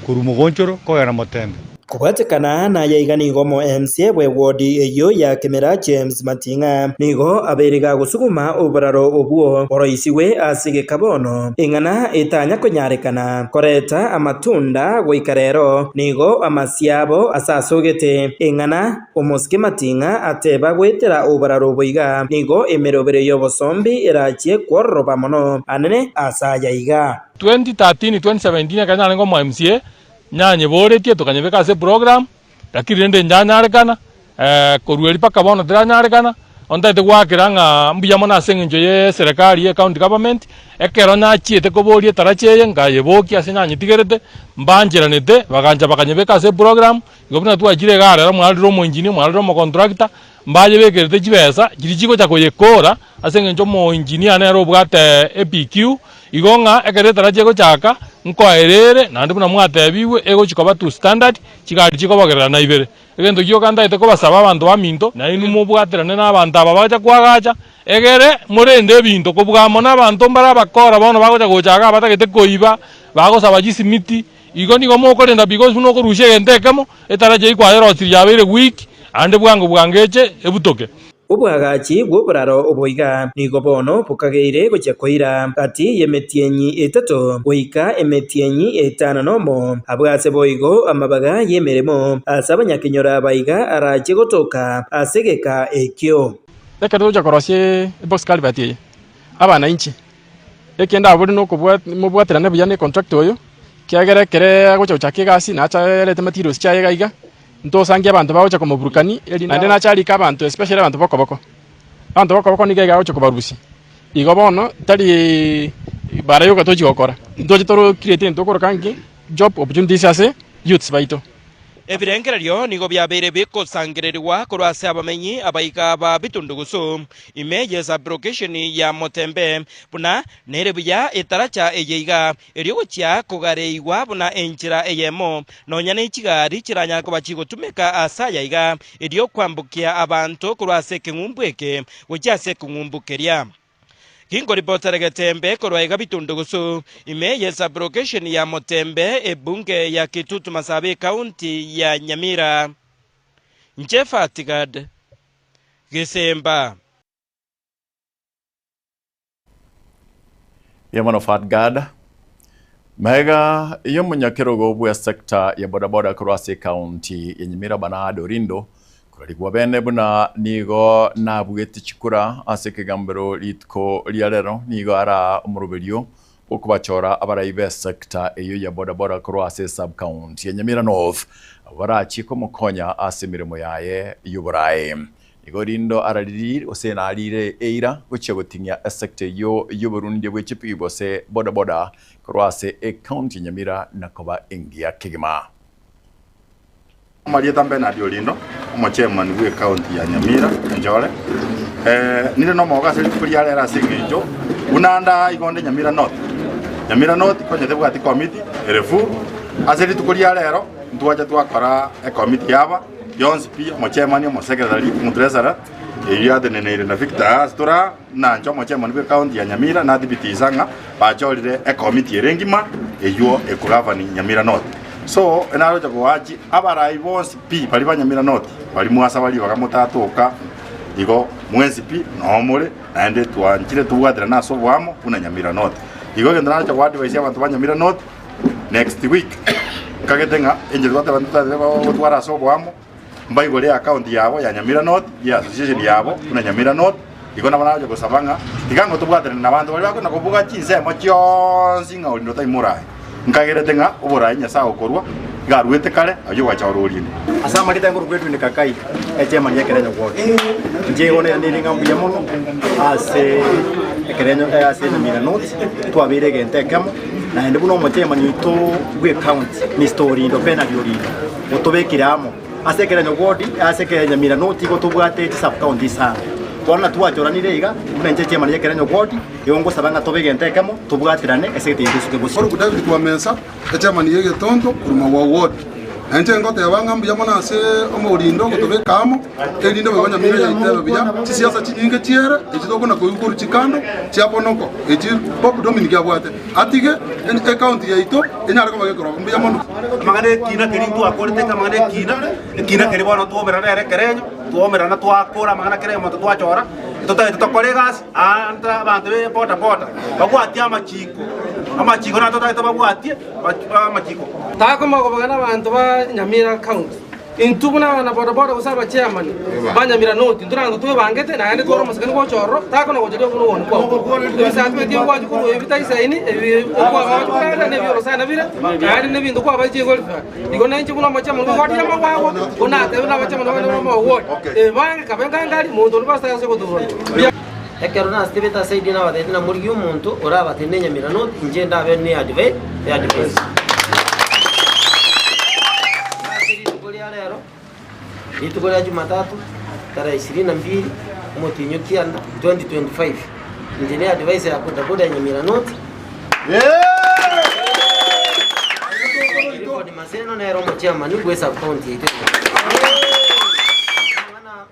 korwa mogonchoro kogenda motembe. Kobwatekana naye iga nigo omo MCA bwe ward eyio ya Kemera James Mating'a nigo abeire gagosuguma oboraro obwo boroisigwe ase egeka bono eng'ana etanya konyarekana koreta amatunda goika rero nigo amasia abo asasogete eng'ana omosike Mating'a ateba goetera oboraro obo iga nigo emerobero y'obosombi erachie kwororoba mono anene ase aya iga. 2013, 2017 ekero narenge omo MCA, Nanyeboretie tokanyebeka ase eprogram, lakini rende nyanyarekana, korwa erio mpaka bono teranyarekana, bono ntagete goakera ng'a mbuya mono ase eng'encho ya eserekari ya ecounty government, ekero nachiete koboria etaracha eye nkayebokia ase nanyetigerete, mbancheranete bagancha bakanyebeka ase eprogram, igo buna twachire igaa rero mwarorire omoengineer, mwarorire omocontractor, mbayebekerete chibesa chiria chigocha koyekora ase eng'encho omoengineer nere obwate ePQ, igo ng'a ekero etaracha egochaka, nkoera ere, naende buna mwatebigwe, egochi koba to standard, chigari chikobogererana ibere. Egento gioka ntagete kobasaba abanto baminto, nainwe mobwaterane na abanto aba bagocha koagacha, egere morende ebinto, kobua amo nabanto mbare abakora bono bagocha gocha igaa batagete koiba, bagosaba chisimiti, Igo nigo mokorenda because buna okorusia egento ekemo, etaracha eyio kwayerosirie yabeire weak, aande bwango bwango eche ebutoke. Oboagachi bw'oboraro obo iga nigo bono bokageire gochia koira gati y'emetienyi etato goika emetienyi etano nomo. Abwo ase boigo amabaga y'emeremo ase abanyakenyoro aba iga arachie gotoka ase egeka ekio. Ekero togocha korosia ebox culvert eye, abanainchi Ekende abwo nokobwaterana buya ne contractor oyo, ekiagera ekere agocha gochaka egasi nache arete materials chiaye iga iga, ntosangie abanto bagocha komoburukani erinde naende nache arike abanto especially abanto ba okoboko. Abanto ba okoboko nigo iga agocha kobarusia. Igo bono tari bara yoka tochi gokora, ntoche toro create egento tokoroka ng'a ki? Job opportunities ase youths baito. Ebirengererio nigo biabeire bigosangererigwa korwa ase abamenyi abaiga ba Bitundugusu, ime ye sublocation ya Motembe, buna nere buya etaracha eye iga, erio gochia kogareigwa buna enchera eyemo, nonya ne chigari chiranyare koba chigotumeka ase aya iga, erio kwambokia abanto korwa ase ekeng'umbu eke gochia ase ekeng'umbu keria. Ginkoripotera Getembe korwa iga Bitundugusu, ime ye sublocation ya Motembe, ebunge ya Kitutu Masaaba ecounty ya Nyamira. Inche Fatigad Gesemba. Mbuya mono Fatgad. Magega y'omonyakerogo bw'esecta ya bodaboda korwa ase ecounty ya Nyamira Bernard Orindo Korarigwa bene buna nigo nabuete chikura ase ekegambero rituko ria rero, nigo araa omoroberio bw'okobachora abarai b'esecta eyio ya bodaboda korwa ase esub-county ya Nyamira North, abwo barachie komokonya ase emeremo yaye y'oboraai. Nigo rindo arariri gose narire eira gochia goting'ia esecta eyio y'oborundia bwe chipigi gose bodaboda korwa ase ecounty ya Nyamira na koba engiya kegima. Amarieta Bernard Orindo, omochairman bw'ecounty ya Nyamira, Enchore. Ninde nomogogo ase rituko ria rero ase eng'encho buna ande aa igo onde Nyamira North. Nyamira North konya tebwati committee ere full. Ase rituko ria rero ntwacha twakora ecommittee yaba yonsi pi, omochairman, omosecretary, omotreasurer, eyio yateneneire na Victor aa ase tore aa, nanche omochairman bw'ecounty ya Nyamira nathibitisa ng'a bachorire ecommittee ere engima eyio ekogovern Nyamira North. So naroche goachi abarai bonsi pi baria ba Nyamira North baria mwasaba ribaga motatoka igo mwensi pi noo more naende twanchire tobwaterane ase oboamo buna Nyamira North. Igo egento naroche go advise abanto ba Nyamira North next week nkagete ng'a enchera twateba ntotagete gotwara ase oboamo mbaigore eaccount yabo ya Nyamira North ye association yabo buna Nyamira North igo nabo naroche gosaba ng'a tiga ng'o tobwaterane na abanto baria bakona kobuga chinsemo chionsi ng'a orindo tai moraai. Nkagerete ng'a oboraai Nyasae okorua iga aruete kare ayio ogacha ore orinde. Ase amarieta nkorokwa Edwin Kakai, echairman y'ekerenyo ward. Inche igo nere ng'a mbuya mono ase ekerenyo ase Nyamira North, twabeire egento ekemo, naende buna omochairman oito bwe county, Mister Orindo, Bernard Orindo, otobekire amo ase ekerenyo ward, ase eke Nyamira North igo tobwate chisub county isano. Bono na twachoranire iga, buna inche echairman y'ekerenyo ward, Igo ngosaba ng'a tobe egento ekemo, tobwaterane ase egento getosuke bosio. Korokwa David Kwamesa, echairman y'egetonto korwa Magwagwa Ward. Na inche ngoteba ng'a mbuya mono ase omorindo ogotobeka amo, erinde boigo Nyamira yaito ebe buya. Chisiasa chinyinge chiere, echi tokona koigwa korwa chikando chia Bonoko, echi Bob Dominic abwate, atige ecounty yaito enyare koba gekorokwa. Mbuya mono. Amang'ana ekina keria twakorete eke amang'ana ekina, ekina keria bono twomerana nere ekerenyo, twomerana twakora amang'ana kera omonto twachora, totagete tokore egasi. Aande abanto be boda boda babwatie amachiko, amachiko naye totagete babwatie amachiko. Takomogoboka nabanto ba Nyamira County. Intwe buna abana boda boda gose abachairman ba Nyamira North intwe nabanto twebangete naende twore omosekani gocha ororo takona gocha rioka buna ogoni kwabo. Ebisaku ebi tibigwachi korwa ebi bitaisaini ebi okwabachi korara na ebiorosana bire naende na ebinto kwabachi egorifa. Igo nainche buna omochairman bwe ward ya Magwagwa bo natebe na abachairman bande ba Magwagwa ward ebange kabe ngangari monto onde bwase ase goturana. Ekero nasitebete ase erio nabatebetie namorigie omonto orabatene Nyamira North, inche ndabe ne advise. Ase rituko ria rero, rituko ria Jumatatu, tarehe ishirini na mbili, omotienyi o kianda, 2025, inche ne adviser ya bodaboda ya Nyamira North. Clifford Maseno nere omochairman bwe sub county yaito ya Nyamira.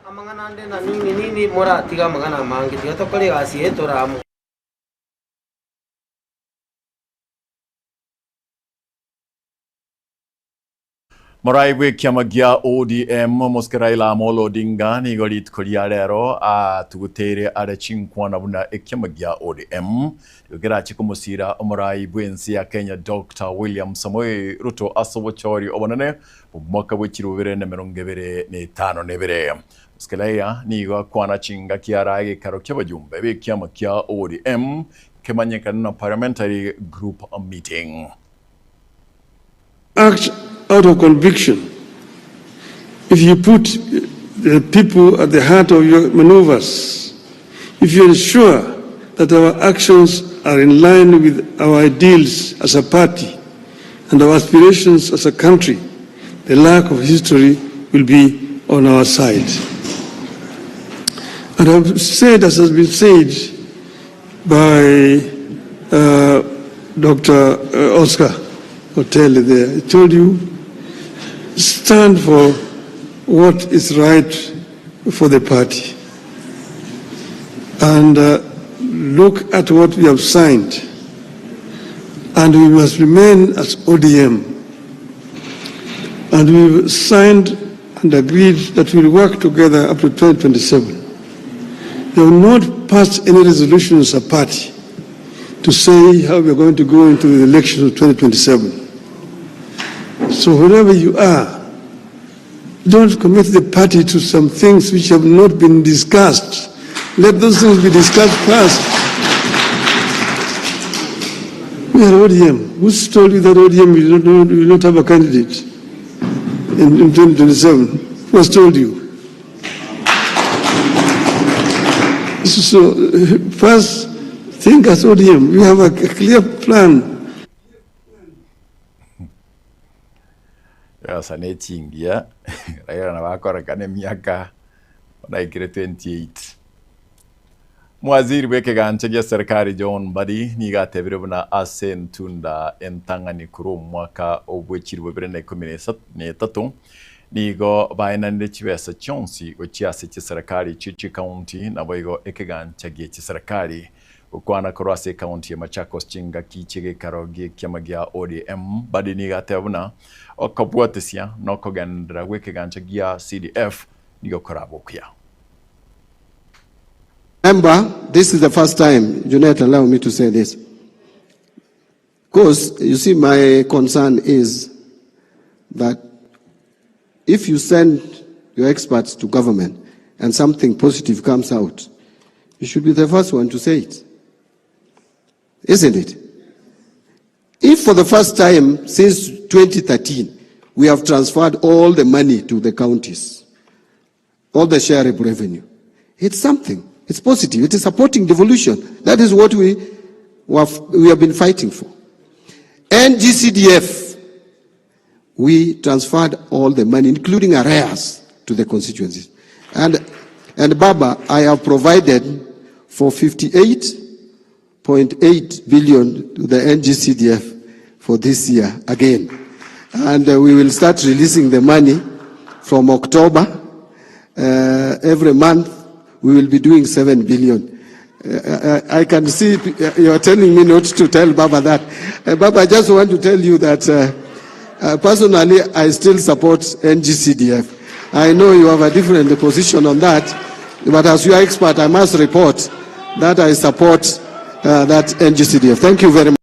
Amang'ana ande na nini nini moratiga amang'ana amange, tiga tokore egasi eye tore amo. Morai bw'ekiama gia ODM, Omosike Raila Amolo Odinga nigo rituko ria rero atuguteire are chinkwana buna ekiama gia ODM nigo kerache komosira omorai bw'ense ya Kenya Doctor William Samoei Ruto ase obochori obonene bw'omwaka bwe chilifu bibere na emerongo ebere na etano na ebere. Omosike Raila nigo akwana chingaki ara egekaro ki'abajumbe b'ekiama kia ODM kemanyekane na Parliamentary Group Meeting. Act out of conviction. If you put the people at the heart of your maneuvers, if you ensure that our actions are in line with our ideals as a party and our aspirations as a country, The luck of history will be on our side. And I've said, as has been said by uh, Dr. Oscar Otele there, I told you, stand for what is right for the party. And uh, look at what we have signed. And we must remain as ODM. And we've signed and agreed that we'll work together up to 2027. We have not passed any resolution as a party to say how we are going to go into the election of 2027. So wherever you are, don't commit the party to some things which have not been discussed. Let those things be discussed first. We are ODM. Who's told you that ODM will not, will not have a candidate in, in 2027? Who has told you? So, first, think as ODM. We have a, a clear plan. Egasa ne chingiya, Raila nabo akorekana emiaka naikire 28. Mwaziri bw'ekegancha gia serikali John Mbadi nigo atebire buna ase entunda entang'ani korwa omwaka obw'echiribu bibere na ikomi na etato nigo baenanire chibesa chionsi gochia ase chiserikali echio chi'ecounty naboigo ekegancha gie chiserikali Gokwana korwa ase ecounty ya Machakos chingaki chi'egeikaro gi'ekiama gia ODM, Mbadi nigo ateba buna okobwatesia na okogenderera gw'ekegancha gia CDF nigo korabe okuya. Remember, this is the first time, Junet, allow me to say this. Because, you see, my concern is that if you send your experts to government and something positive comes out, you should be the first one to say it. Isn't it? If for the first time since 2013, we have transferred all the money to the counties, all the shareable revenue, it's something. It's positive. It is supporting devolution. That is what we, have, we have been fighting for. NGCDF, we transferred all the money, including arrears, to the constituencies. And, and Baba, I have provided for 58.8 billion to the NGCDF for this year again. And uh, we will start releasing the money from October. Uh, every month, we will be doing 7 billion. Uh, I, I can see you are telling me not to tell Baba that. Uh, Baba, I just want to tell you that uh, uh, personally, I still support NGCDF. I know you have a different position on that, but as your expert, I must report that I support uh, that NGCDF. Thank you very much.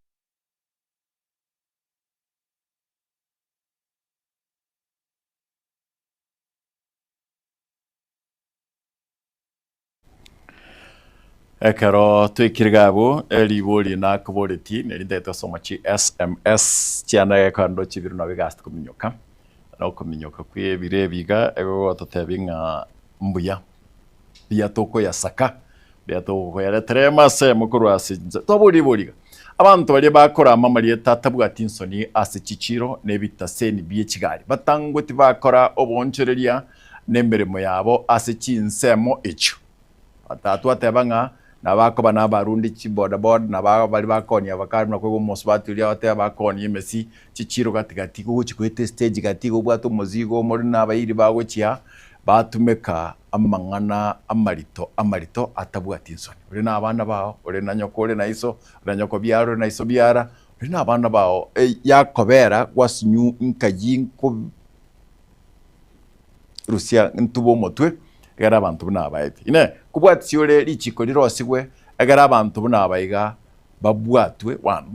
Ekero twaikire iga abwo, eribori nakoboretie neri ntagete gosoma chi sms chiane egekando chibire nabo egasi kominyoka, na okominyoka kwa ebiro ebi iga egogototebia ng'a mbuya, mbuya tokoyasaka, mbuya tokoyaretera emasemo korwa ase chinse. Twaboria ribori iga, abanto baria bakorama amarieta atabwati nsoni ase chichiro na ebitaseni bie chigari, batangwe tibakora oboonchoreria na emeremo yabo ase chinsemo echio. Twateba ng'a nabakoba na abarundi chibodaboda, na baria bakoonia avocado buna koigwa omosubati oria agoteba bakoonia emesi chichiro gati gati gogochia goeta estage gati iga obwate omozigo omore na abairi bagochia batumeka amang'ana amarito amarito atabwati nsoni. Ore na abana bao, ore na nyoko ore na iso, ore na nyoko biara ore na iso biara, ore na abana bao yakobera gwasinyu nkayi nko Rusia ntube omotwe, egere abanto buna abaeti. Inee! Kobwatisia ore richiko rirosigwe, egere abanto buna aba iga babwatwe? One,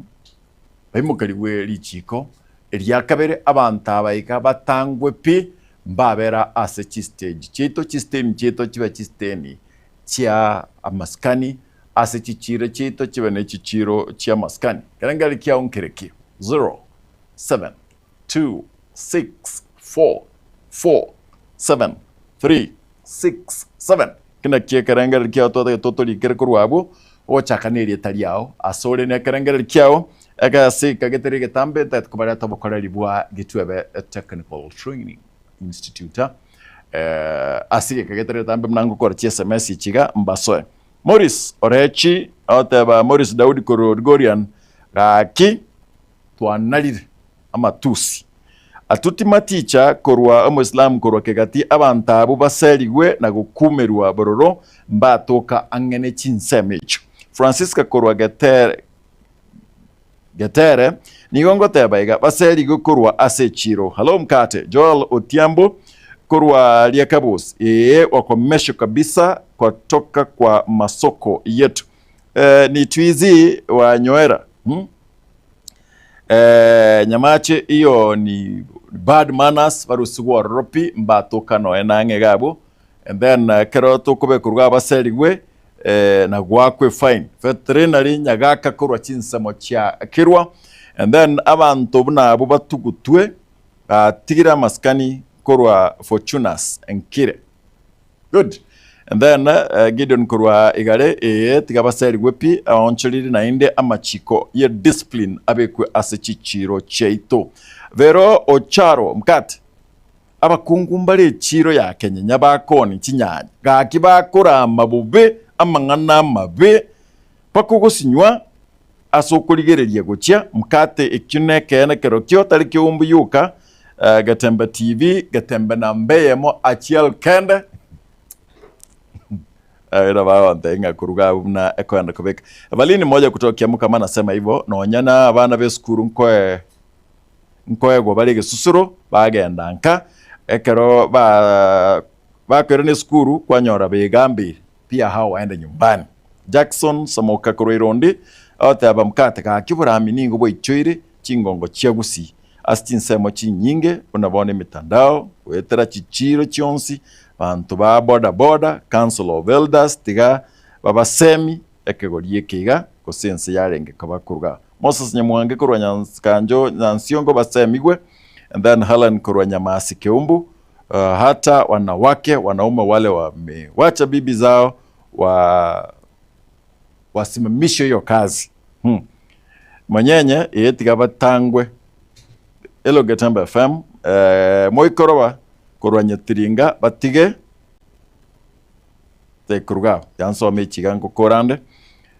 baimokerigwe richiko. Eria kabere, abanto aba iga batangwe pi, mbabera ase chistage chiaito, chisiteni chiaito chibe chisiteni chia amasikani, ase chichiiro chiaito chibe ne chichiiro chi'amasikani. Ekerengererio kiao nkereki? Zero, seven, 2, 6, 4, 4, 7, 3, 6, 7. Eki nakio ekerengererio kiao twatagete otorikere korwa abwo, ogochaka nerieta riao. Ase ore nekerengererio kiao, Egasi kageteri egetambe ntagete kobareta obokoreri bwa Gitwebe Technical Training Institute eh, ase egeka getari getambe buna ngokora chi sms echi iga mbasoe. Morris Orechi agoteba Morris Daudi korwa Odgorian gaki twanarire amatusi. Atuti maticha korwa omoislamu korwa kegati abanto abwo baserigwe na gokumerwa bororo mbatoka ang'e ne chinsemo echio. Francisca korwa Getere Getere nigo ngoteba iga baserigwe korwa ase echiro. Hello mkate Joel Otiambo korwa Riakabos ee wakomesho kabisa kwatoka kwa masoko yetu eh, ni twizi wanyoera hmm? Eh, nyamache iyo ni bad manners barusigwe ororo pi mbatoka noe nang'e iga abwo and then ekero tokobekorwa abaserigwe eh, na goakwa efine veterinary nyagaka korwa chinsemo chia kirwa and then abanto buna abwo batugutwe batigire amasikani korwa Fortunas Nkire Good. And then uh, Gideon korwa igare ee tiga baserigwe pi aonchoriri naende amachiko ye discipline abekwe ase chichiro chiaito. Vero Ocharo mkate abakungu mbare echiro ya Kenyenya bakoni chinyanya gaki bakorama bobe amang'ana amabe bakogosinywa ase okorigereria gochia mkate ekio nekeene kerokio tari keumbu yoka uh, Getembe TV Getembe namba eyemo achiel kende Era bagontebia ng'a koruga abwo buna ekoenda kobeka Evalini moja kutoka Kiamukama anasema hivyo nonya na abana b'esukuru nkoe nkoegwa bare egesusuro bagenda nka ekero ba bakoirana esukuru kwanyora begambeire pia hao waende nyumbani. Jackson Samoka korwa Irondi agoteba mkate gaki oborami nigo bwaichoire chingongo chia Gusii ase chinsemo chinyinge buna bono emitandao goetera chichiiro chionsi banto ba boda boda council of elders tiga babasemi ekegori eke iga gose ense yarenge koba koruga Moses Nyamwange korwa Nyankanjo Nyansiongo basemigwe and then Helen korwa Nyamasi Keumbu uh, hata wanawake wanaume wale wamewacha bibi zao wa wasimamishe hiyo kazi hmm. Manyenye eye tiga batangwe Elo Getembe FM eh, moikoroba korwa Nyatiringa batige tekoruga yansome echiga ngokorande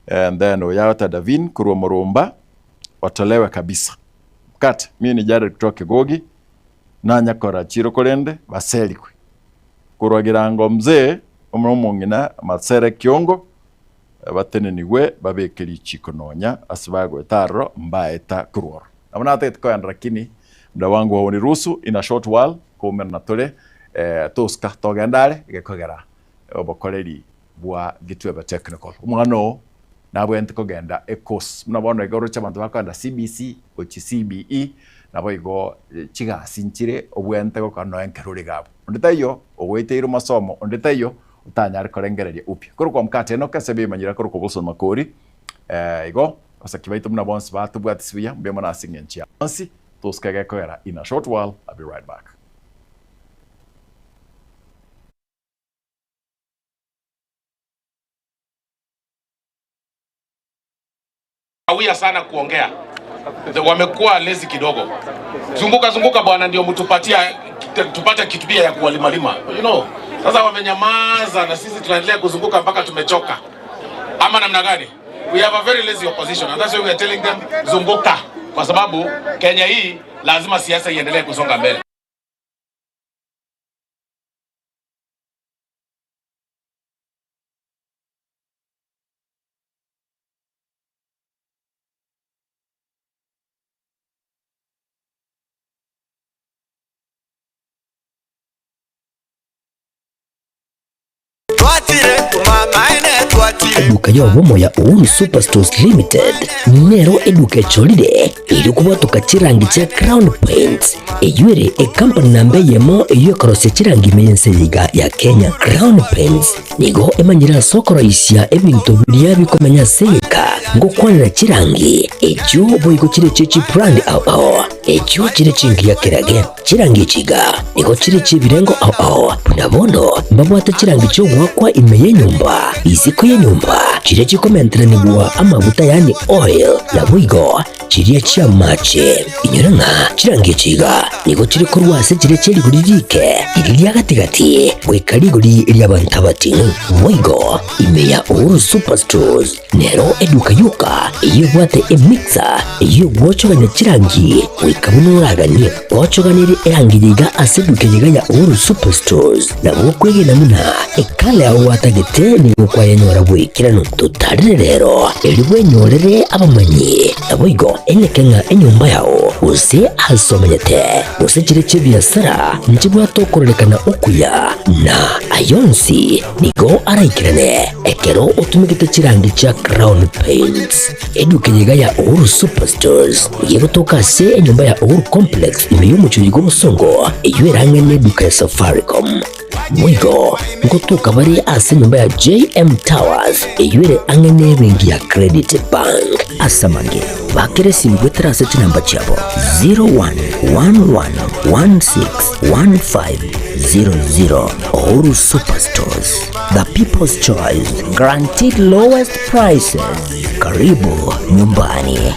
and then oyagota Davin korwa Morumba watolewe kabisa Kat mimi ni Jared kutoka Kigogi nanyakora chiro korende baserigwe korwa Girango mzee omwana omong'ina Masere Kiongo batenenigwe babeke richiko nonya ase bagoeta aroro mbaeta korwa ororo. Nabo natagete koenda lakini muda wangu hauniruhusu in a short while koumerana tore eh, tosuka togenda are gekogera obokoreri bwa Gitwebe Technical. Omwana oo nabwenerete kogenda ecourse buna bono iga oroche abanto bakogenda CBC gochia CBE nabo igo chigasi nchire obwenerete gokora nonya nkere ore iga abwo. Onde taiyo ogoeteire masomo, onde taiyo otanyare korengereria upya. Korokwa mkate Enock ase ebimanyire akorokwa Wilson Makori eh, igo abasaki baito buna bonsi batobwatisi buya mbuya mono ase eng'encho ya bonsi tosuka gekogera in a short while I'll be right back. Kawia sana kuongea, wamekuwa lazy kidogo. Zunguka zunguka bwana, ndio mtupatia tupate kitu pia ya kuwalimalima, you know. Sasa wamenyamaza na sisi tunaendelea kuzunguka mpaka tumechoka, ama namna gani? We have a very lazy opposition and that's why we are telling them zunguka, kwa sababu Kenya hii lazima siasa iendelee kusonga mbele. Eduka y'obomo ya Uhuru Superstores Limited nero eduka echorire erio kobwatoka chirangi chia Crown Paints eyio ere ecompany namba eyemo eyio ekorosia chirangi ime y'ense eye iga ya Kenya. Crown Paints nigo emanyire ase okoroisia ebinto biria bikomenya ase egeka ngokwanera chirangi echio boigo chire echie chibrand ao ao echio chire chingiya kerage. Chirangi echi iga nigo chire chi'ebirengo ao ao, buna bono mbabwate chirangi chi'ogoakwa ime y'enyomba, isiko y'enyomba, chiria chikomenteranigwa amaguta yaani oil, naboigo. chiria chi'amache. Inyora ng'a chirangi echi iga nigo chire korwa ase chiria chie rigori riike, riria ria gati-gati, goika rigori ri'abanto abating'u. Boigo ime ya Uhuru Superstores nero eduka yoka eyio ebwate emixer eyio egwochogania chirangi goika buna oraganie. Gwochoganirie erangi eye iga ase eduka eye iga ya Uhuru Superstores, nabo okwegena buna ekala yao gwatagete nigo kwayenyora bw'ekeranu. Totarere rero, erio bwenyorere abamanyi. Naboigo enyeke ng'a enyomba yao, gose aase omenyete, gose chiria chi'ebiasara, nchibwate okororekana okuya, na ay'onsi nigo araikerane ekero otumegete chirangi chia Crown Paints. Eduka eye iga ya Uhuru Superstores nigo egotoka ase enyomba ya Uhuru Complex ime y'omochie oyo bw'obosongo, eyio erang'e neduka ya Safaricom. Boigo ngotoka bare ase enyomba ya JM Towers eyio ere ang'e nebenki ya Credit Bank. Ase amange, bakera esimi goetera ase chinamba chiabo 0111161500. Uhuru Superstores, the people's choice, guaranteed lowest prices. Karibu nyumbani.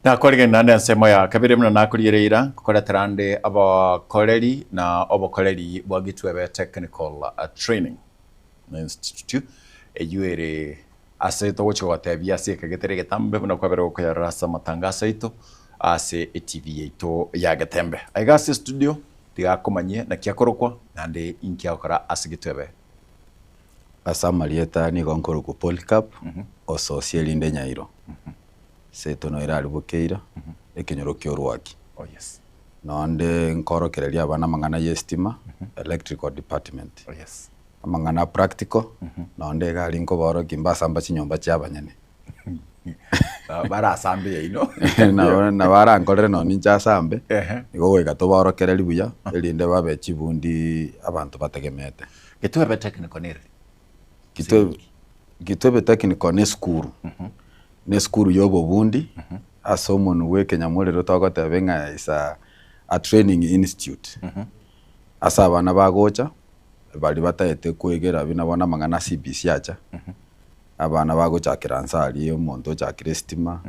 Nakorigani naende ensemo ya kabere buna nakoriere eira, nkokoretera ande abakoreri na obokoreri bwa Gitwebe Technical Training Institute eyio ere ase togochia gotebia ase ekegetere egetambe buna kwabere gokoyarora ase amatangaso aito ase etv yaito ya Getembe. Aiga ase estudio tiga akomanyie naki akorokwa naende inki agokora ase Gitwebe. Ase amarieta nigo nkorokwa Polycarp, ososie erinde Nyairo. Seito noyo eraribokeire. ekenyoro kia Orwaki. Oh yes. Nonde nkorokereria abana amang'ana ya estima, electrical department. Oh yes. Amang'ana practical, nonde iga aria nkobaorokia mbasamba chinyomba chia abanyene. Barasambe yaino. Nabo nabo arankorere nonye ninche asambe, igo goika tobaorokererie buya, erinde babe chibundi abanto bategemeete. Getwebe technical nere? Gitwebe Gitwebe technical ne esukuru, ne esukuru ya obobundi, ase omonwe bwa ekenyamorero togoteba ng'a is a a training institute, ase abana bagocha, baria bataete koegera buna bono amang'ana a CBC acha, abana bagochakera nse aria omonto ochakire estima,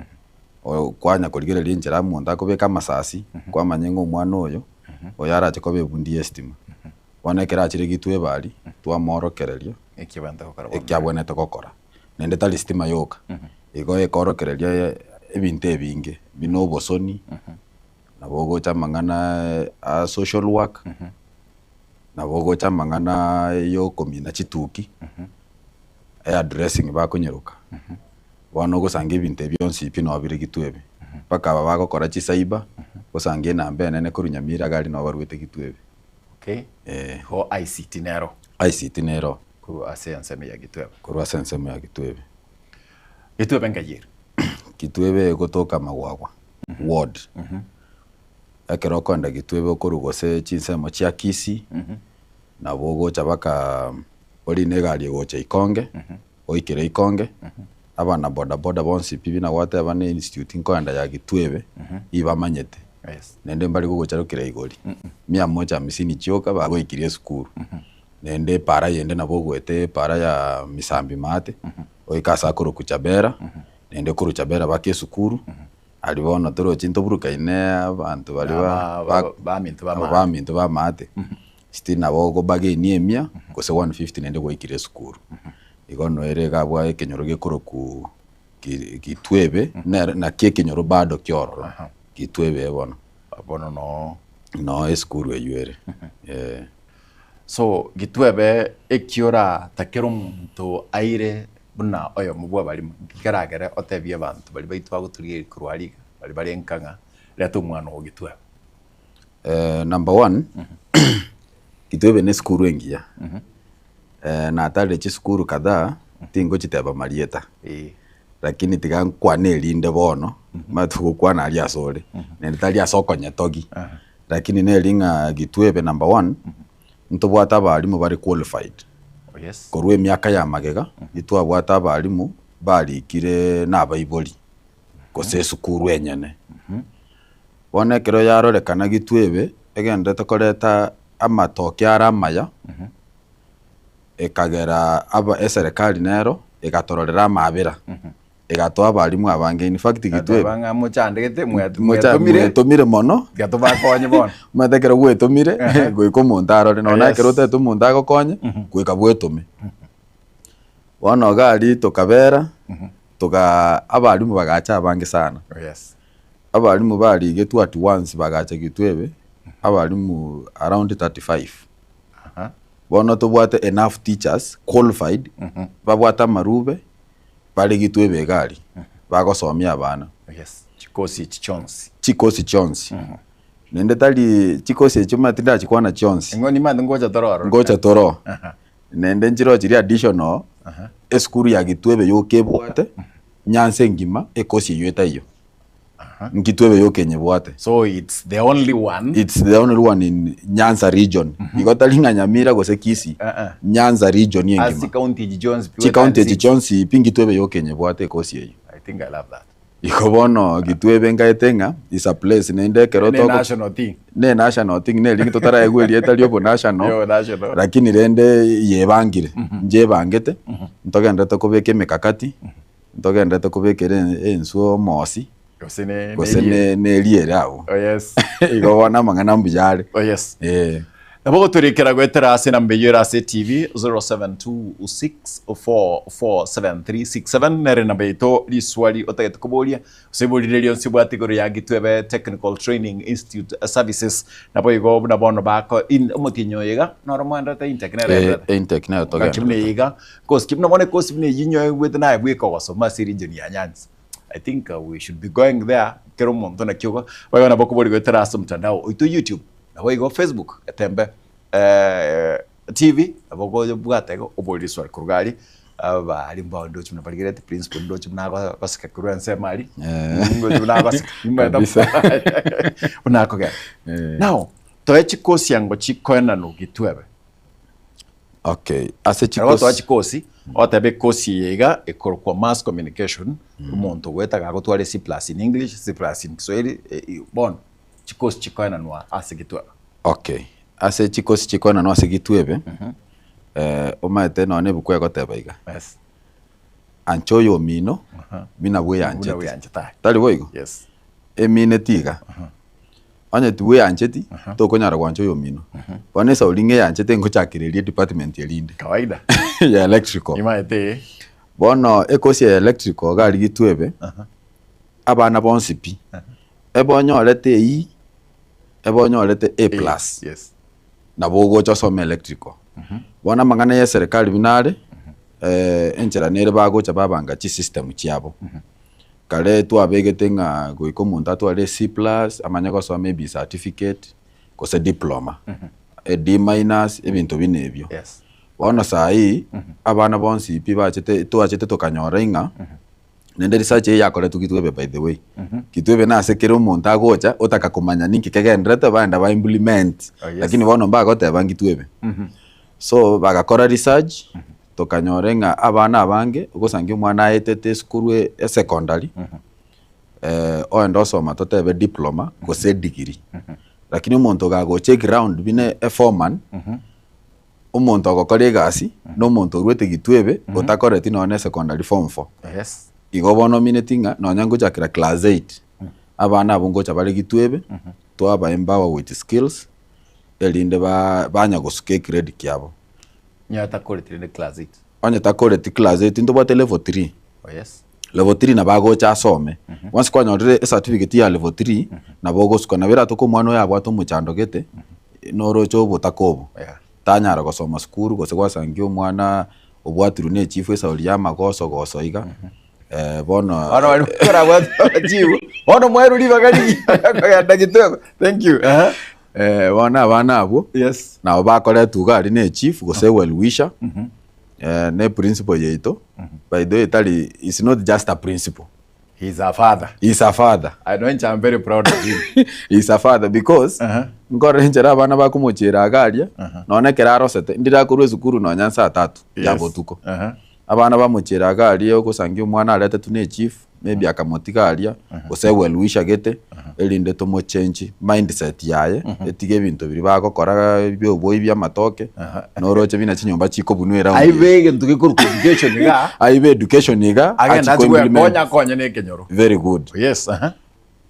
kwanya korigereria enchera omonto akobeka amasasi, kwamanya ng'a omwana oyo, oyo arache koba ebundi ya estima. Bono ekero achire gitwebe aria, twamoorokereria eki abwenerete gokora, naende tari stima yoka, igo ekorokereria ebinto ebinge buna obosoni, nabo ogocha amang'ana a social work, nabo ogocha amang'ana ya okomina chituki, hair dressing bakonyeroka, bono ogosanga ebinto ebi bionsi pi noo bire gitwebe, mpaka aba bagokora chicyber, osange enamba enene korwa Nyamira iga aria noo barwete gitwebe. Okay. Eh. Igo ICT nero. ICT nero. Korwa ase ensemo ya Gitwebe. Korwa ase ensemo ya Gitwebe. Gitwebe nkai ere? Gitwebe egotoka Magwagwa ward. Ekero okoenda Gitwebe okorwa gose chinsemo chia Kisii, nabo ogocha mpaka orine egari egocha Ikonge, oikere Ikonge, abana boda boda bonsi pi buna gwateba ne institute nkoenda ya Gitwebe, ibamanyete. Naende mbare gogocha kera igori, mia moja hamsini chioka bagoikirie esukuru. Naende epara yende nabo ogoeta epara ya Misambi maate, oike ase akorokwa Chabera, naende korwa Chabera baka esukuru, aria bono toroche ntoburukaine abanto baria ba- ba- Baminto ba maate. baminto ba maate, still nabo okobagenia emia gose 150 naende gwaikire esukuru. Igo noere iga abwo ekenyoro gekorokwa ki- Gitwebe, nere naki ekenyoro bado kiororo. Gitwebe bono. Bono noo. Noo esukuru eywo ere, eh. So gitwebe eki oratakere omonto aire buna oyomo bw'abarimo, nki keragere otebie abanto baria baito bagotorigereria korwa aria iga, baria bare nka ng'a reta omwana oo gitwebe? Number one, gitwebe ne esukuru engiya, natarire chisukuru kadhaa, tingochiteba marieta. Lakini tiga nkwane erinde bono, omanyete gokwana aria ase ore, naende tari ase okonyetogi, lakini neri ng'a gitwebe number one, ntobwate abalimu bare qualified. Korwa emiaka ya magega, ntwabwate abalimu barikire na abaibori, gose esukuru enyene. Bono ekero yarorekana gitwebe, egenderete koreta amatoke are amaya, ekagera aba eserekari nero egatororera amaabera, egatoa abalimu abange in fact gitwe Egateba ng'a mochandegete mwe- mocha- mwetomire mwetomire mono tiga tobakonye bono. omanyete ekero gwetomire Ehe. goika omonto arore nonya Yes. ekero otagete omonto agokonye goika bwetome. Bono iga aria tokabera toka abalimu bagacha abange sana. Yes. Abalimu barigetwe at once bagacha gitwebe abalimu around 35. Bono tobwate enough teachers qualified babwate amarube bare gitwebe iga aria bagosomia abana. Yes, chikosi echi chionsi. Chikosi chionsi. Naende tari chikosi echio omanyete tindachikwana chionsi. Ing'o nimanyete ngocha tore ororo. Ngocha tore oo. Naende nchire chiria additional esukuru ya gitwebe yoka ebwate nyansa engima ekosi eywo etaiyo. Nki twebe yoka enyebwate. So it's the only one. It's the only one in Nyanza region. Igo tari ng'a Nyamira gose Kisii. Nyanza region Ase engima. chicounty echi chionsi pi Chicounty echi 36. chionsi pi nki twebe yoka enyebwate ekosi eywo. I think I love that. Igo bono gitwebe nkaete ng'a is a place naende ekero Ne togo national thing. ne national thing neri totaraegwa erieta ria obonational Yo national. lakini rende yebangire njebangete ntogenderete kobeka emekakati Ntogenderete kobekera enswe omoosi, Gose ne- gose ne- ne- neriere abwo. Oh, yes. Igo bono amang'ana mbuya are. Oh, yes. Eh. Nabo gotorikera goetera ase enamba eyio ere ase TV 0726447367 nere enamba yaito riswali otagete koboria gose iborire rionsi obwate igoro ya Gitwebe Technical Training Institute Services nabo igo buna bono bako in omotienyi oyo iga noro moenderete intake nere Eh, enderete intake nero Ngaki buna togenderete. iga kosi ki buna bono ekosi buna eyio inyoigwete naye bweka ogosoma ase region ya Nyanza. I think we should be going there kera omonto naki ogo boigo nabo okobori goetera ase omotandao oito YouTube nabo igo Facebook etembe TV nabo okobwata igo obori riswali korwa iga aria abaaria mbao ndoche buna barigerete principal ndoche buna agoseka korwa ensemo aria ndoche buna agoseka nimanyete Kabisa. buna akogenda. Now toe chikosi ango chikoenanwa gitwebe. Okay, ase Ekero gotoa chikosi chikosi, ogoteba ekosi eye iga ekorokwa mass communication, omonto ogoeta gagotwara C plus in English, C plus in Kiswahili, bono chikosi chikoenanwa ase gitwebe. Okay, ase chikosi chikoenanwa ase gitwebe, omanyete nonya na ebuku egoteba iga, Yes. ancha oyomino buna Buna bweyanchete. bweyanchete aye. Tari boigo? Yes. Emineti iga, Onye tibweancheti, tokonyara gwancha oyomino. Bono esauri ng'eyanchete ngochakera eria department erinde. Kawaida. Ya electrical. Nimaete eh. Bono ekosi ya electrical iga riria twebe, abana bonsi pi, ebe onyorete E, ebe onyorete A plus, Yes. nabo ogocha osome electrical. Bono amang'ana ya eserekari buna are, enchera nere bagocha babanga chisystem chiabo. Kare twabegete ng'a goika omonto atware C plus amanye gosoma A B certificate gose diploma, A D minus ebinto buna ebio. Bono saii abana bonsi pi bachete twachete tokanyora ing'a naende research eye yakoretwe Kitwebe by the way, Kitwebe nase kera omonto agocha otaka komanya ninki kegenderete baenda ba implement lakini bono mbagoteba ng'Kitwebe. So bagakora research. Tokanyora ng'a abana abange, ogosangia omwana aetete esukuru esecondary, oende osoma totebe diploma gose edegree. Lakini omonto gagocha eground buna eforeman, omonto ogokora egasi, na omonto orwete gitwebe, otakoreti nonya na esecondary form four. Igo bono omineti ng'a nonya ngochakera class eight, abana abwo ngocha bare gitwebe, twaba empower with skills, erinde ba banya gosuka egrade kiabo. Onye takoreti rende class eight. Onye takoreti class eight ntobwate level three. Oh yes. Level three nabo agocha asome. Once kwanyorire ecertificate ya level three, nabo ogosuka. Nabo eratoke omwana oyo abwate omochando gete, noroche obotaka obo. Yeah. Tanyara gosoma sukuru gose gwasangia omwana obwatirwe na echifu esauri ya amagoso goso iga, bono. Bono baria barabwate amachibu, bono mwaerwe ribaga rigiya kogenda gitweba. Thank you. Ehe. Eh, bono abana abwo Yes. nabo bakoretwa iga aria na echief gose well wisher eh, na eprinciple yaito by the way tari is not just a principle He is a father. he is a father I know I'm very proud of him. he is a father because nkorora enchera abana bakomochiera iga aria nonya ekero arosete ndirakorwa esukuru nonya saa tatu ya Yes. botuko Abana bamochiera iga aria ogosangia omwana aretetwe ne echief, maybe akamotiga aria, gose well wisher gete, erinde tomochange mindset yaye, etige ebinto biria bagokora bia oboibi bia amatoke, noroche buna chinyomba chikobunwa eround eye. Aibe egento gekorokwa education iga. Aibe education iga, Agende achi achi koimplement. gwekonya akonye na ekenyoro. Very good. Yes, aha.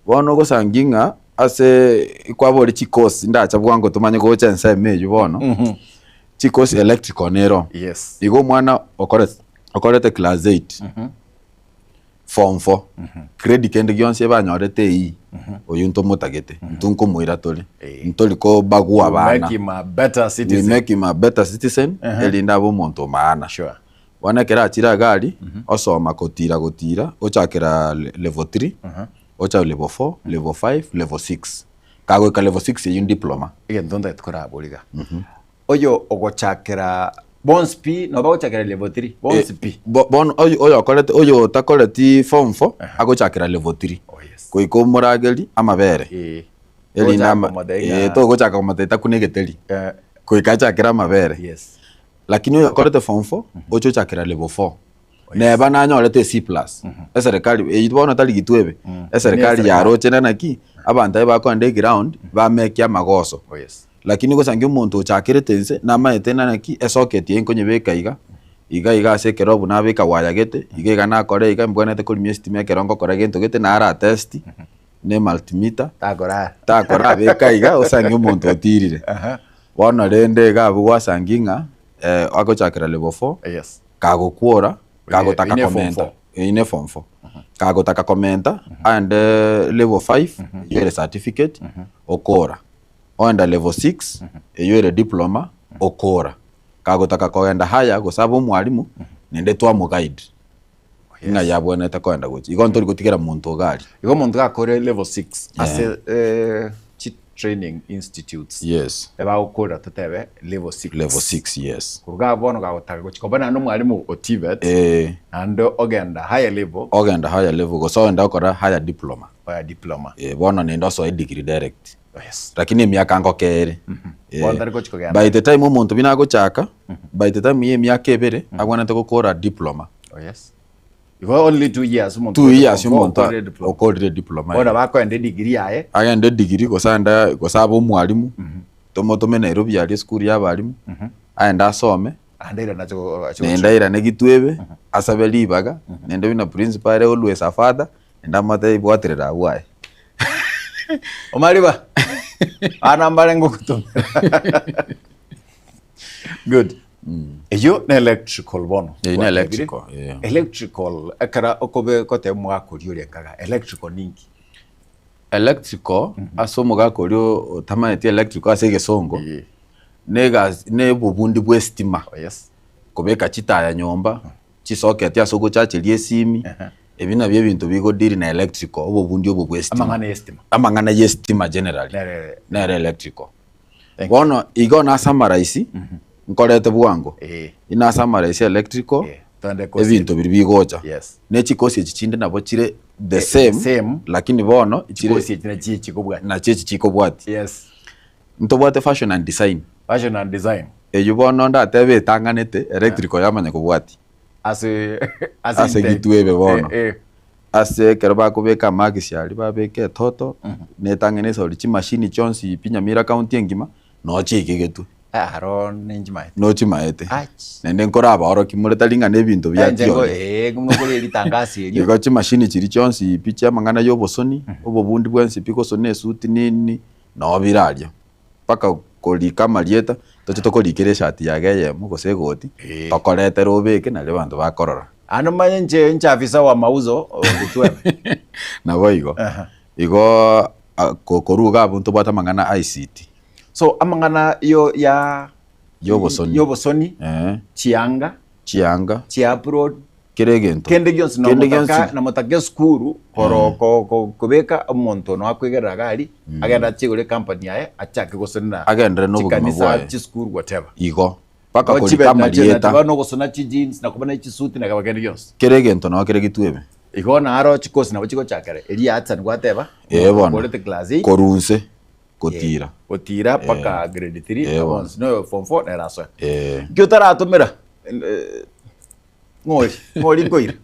Bono ogosangia ng'a ase kwabori chikosi ndacha bwango tomanye gocha ensemo eywo bono, chikosi electrical nero. Yes. Igo omwana okorete okorete class eight, form four, grade kende gionsi ebanyorete eywo, oywo ntomotagete, intwe nkomoira tore, ntori kobagua We abana. make him a better We citizen. make him a better citizen, erinde abe omonto o maana. Sure. Bono ekero achire iga aria, osoma gotira gotira, ochakera level three, ocha level four, level five, level six. Kagoika level six eyio diploma. Egento ntagete korabori iga, oyo ogochakera bonsi pi, nabo bagochakera level three, bonsi pi. Bono oyo oyokorete oyo otakoreti form four, agochakera level three. Goika omorageri amabere. Erinde Togochaka ama komotebia ng'a- eh, togochaka komotebia takuna egeteri. Goika achakere amabere. Yes. Lakini oyokorete form four, oche ochakera level four. Neba nanyorete e C plus, eserekari eywo bono tari gitwebe, eserekari yaroche na naki, abanto aye bakoenda eground, bamekia amagoso. Lakini gosangi omonto ochakerete inse, namaete na naki, esocket eye nkonyebeka iga, iga iga ase ekerobu nabeka waya gete, iga iga nakora iga, mbwenerete korimia esitima ekero ngokora gento gete, nara test, ne multimeter, Takora. takora abeka iga, osange omonto otirire. Bono rende iga abwo gwasangi ng'a agochakera level four, Yes. kagokwora, kagotaka Ine form komenta, four. ine form four. Kagotaka komenta, aende level five, eywo ere certificate, okora. Oenda level six, eywo ere diploma, okora. Kagotaka kogenda higher gose abe omwalimu, naende twamoguide. Ng'a yabwenerete koenda gochia. Igo ntori gotigera monto iga aria. Igo omonto gakore level 6 ase chi training institutes. Yes. Ebagokorera totebe level 6. Level 6 yes. Korwa iga bono gagotaka gochia koba naende omwalimu o TVET. Eh. Naende ogenda higher level. Ogenda higher level gose ogenda gokora higher diploma. Higher diploma. Eh, bono naende osoe degree direct. Yes. Lakini emiaka ngoke ere. Eh, Bono tari gochi kogenda. By the time omonto buna agochaka, by the time ya emiaka ebere, abwenerete gokora diploma. Oh yes. Igo only 2 years omonto 2 years omonto omonto okorire diploma. okorire diploma. Bono bakoenda edegree yaye. Agende edegree gose aende gose abe omwalimu, tomotome Nairobi aria esukuru ya abalimu, aende asome, Aende airane ache go- ache naende airane Gitwebe, asabe ribaga, naende buna principal are always a father, naende amotebi bwaterera abwo aye. Omariba, abana mbare ngogotomera. Good. Eyio ne electrical bono. Eyio ne electrical, yeah. Electrical ekero okobe goteba omogaka oria ore nkaga, electrical ninki? Electrical ase omogaka oria otamanyeti electrical ase egesongo, na egasi na obobundi bwa estima. Oh yes. Kobeka chitaya nyomba, chisocket ase ogochacheria esimi, ebi nabio ebinto bigo deal na electrical, obobundi obo bwa estima. Amang'ana ya estima. Amang'ana ya estima generally, Nere- nere electrical. Bono igo nase amaraisi nkorete bwango, inase amaraisi electrical, ebinto biria bigocha, ne chikosi echi chinde nabo chire the same, lakini bono chire nachio echi chikobwatia. Ntobwate fashion and design, eywo bono ndatebe etang'anete electrical yamanya kobwatia ase gitwebe bono. Ase ekero bakobeka amakisi aria babeka etoto, netang'ani esori chimashini chionsi pi Nyamira county engima, noo chiaikegetwe. Aro ninchimaete. Nochimaete. Naende nkorabaorokia more tari ng'a nebinto bia Enche ngo theory. eh buna okore eritangasi erio. Igo chimashini chiria chionsi pi chia amang'ana ya obosoni, obobundi bwensi pi gosona esuti nini, noo bire aria. Mpaka korika amarieta, toche tokorikera eshati yago eyemo gose egoti, tokoretere obeke nario abanto bakorora. Ande omanye inche inche afisa wa mauzo Gitwebe. Naboigo. Igo korwa iga abwo ntobwate amang'ana ICT. So amang'ana yo ya Yobosoni. yobosoni, chianga, Chianga. chiaproni, Kera egento. Kende gionsi Kende namotaka gionsi. namotaka esukuru koro ko- ko- kobeka omonto ono akoigerera iga aria, agende achie igoro ecompany yaye achake gosonera Agenderere na obogima chikanisa, bwaye. chisukuru whatever. Igo. Mpaka Igo korika chibe nache amarieta. nache bono ogosona chijeans na koba ne chisuti na kaba kende gionsi. Kera egento noo kere gitwebe. Igo naro chikosi nabo chigochakera eria arts and gwateba, Ee bono. okorete class eight. Korwa inse gotira. Gotira mpaka grade three Ee bono. bonsi noyo form four nere asoe. Ee. Nki otaratomera ng'ori ng'ori nkoira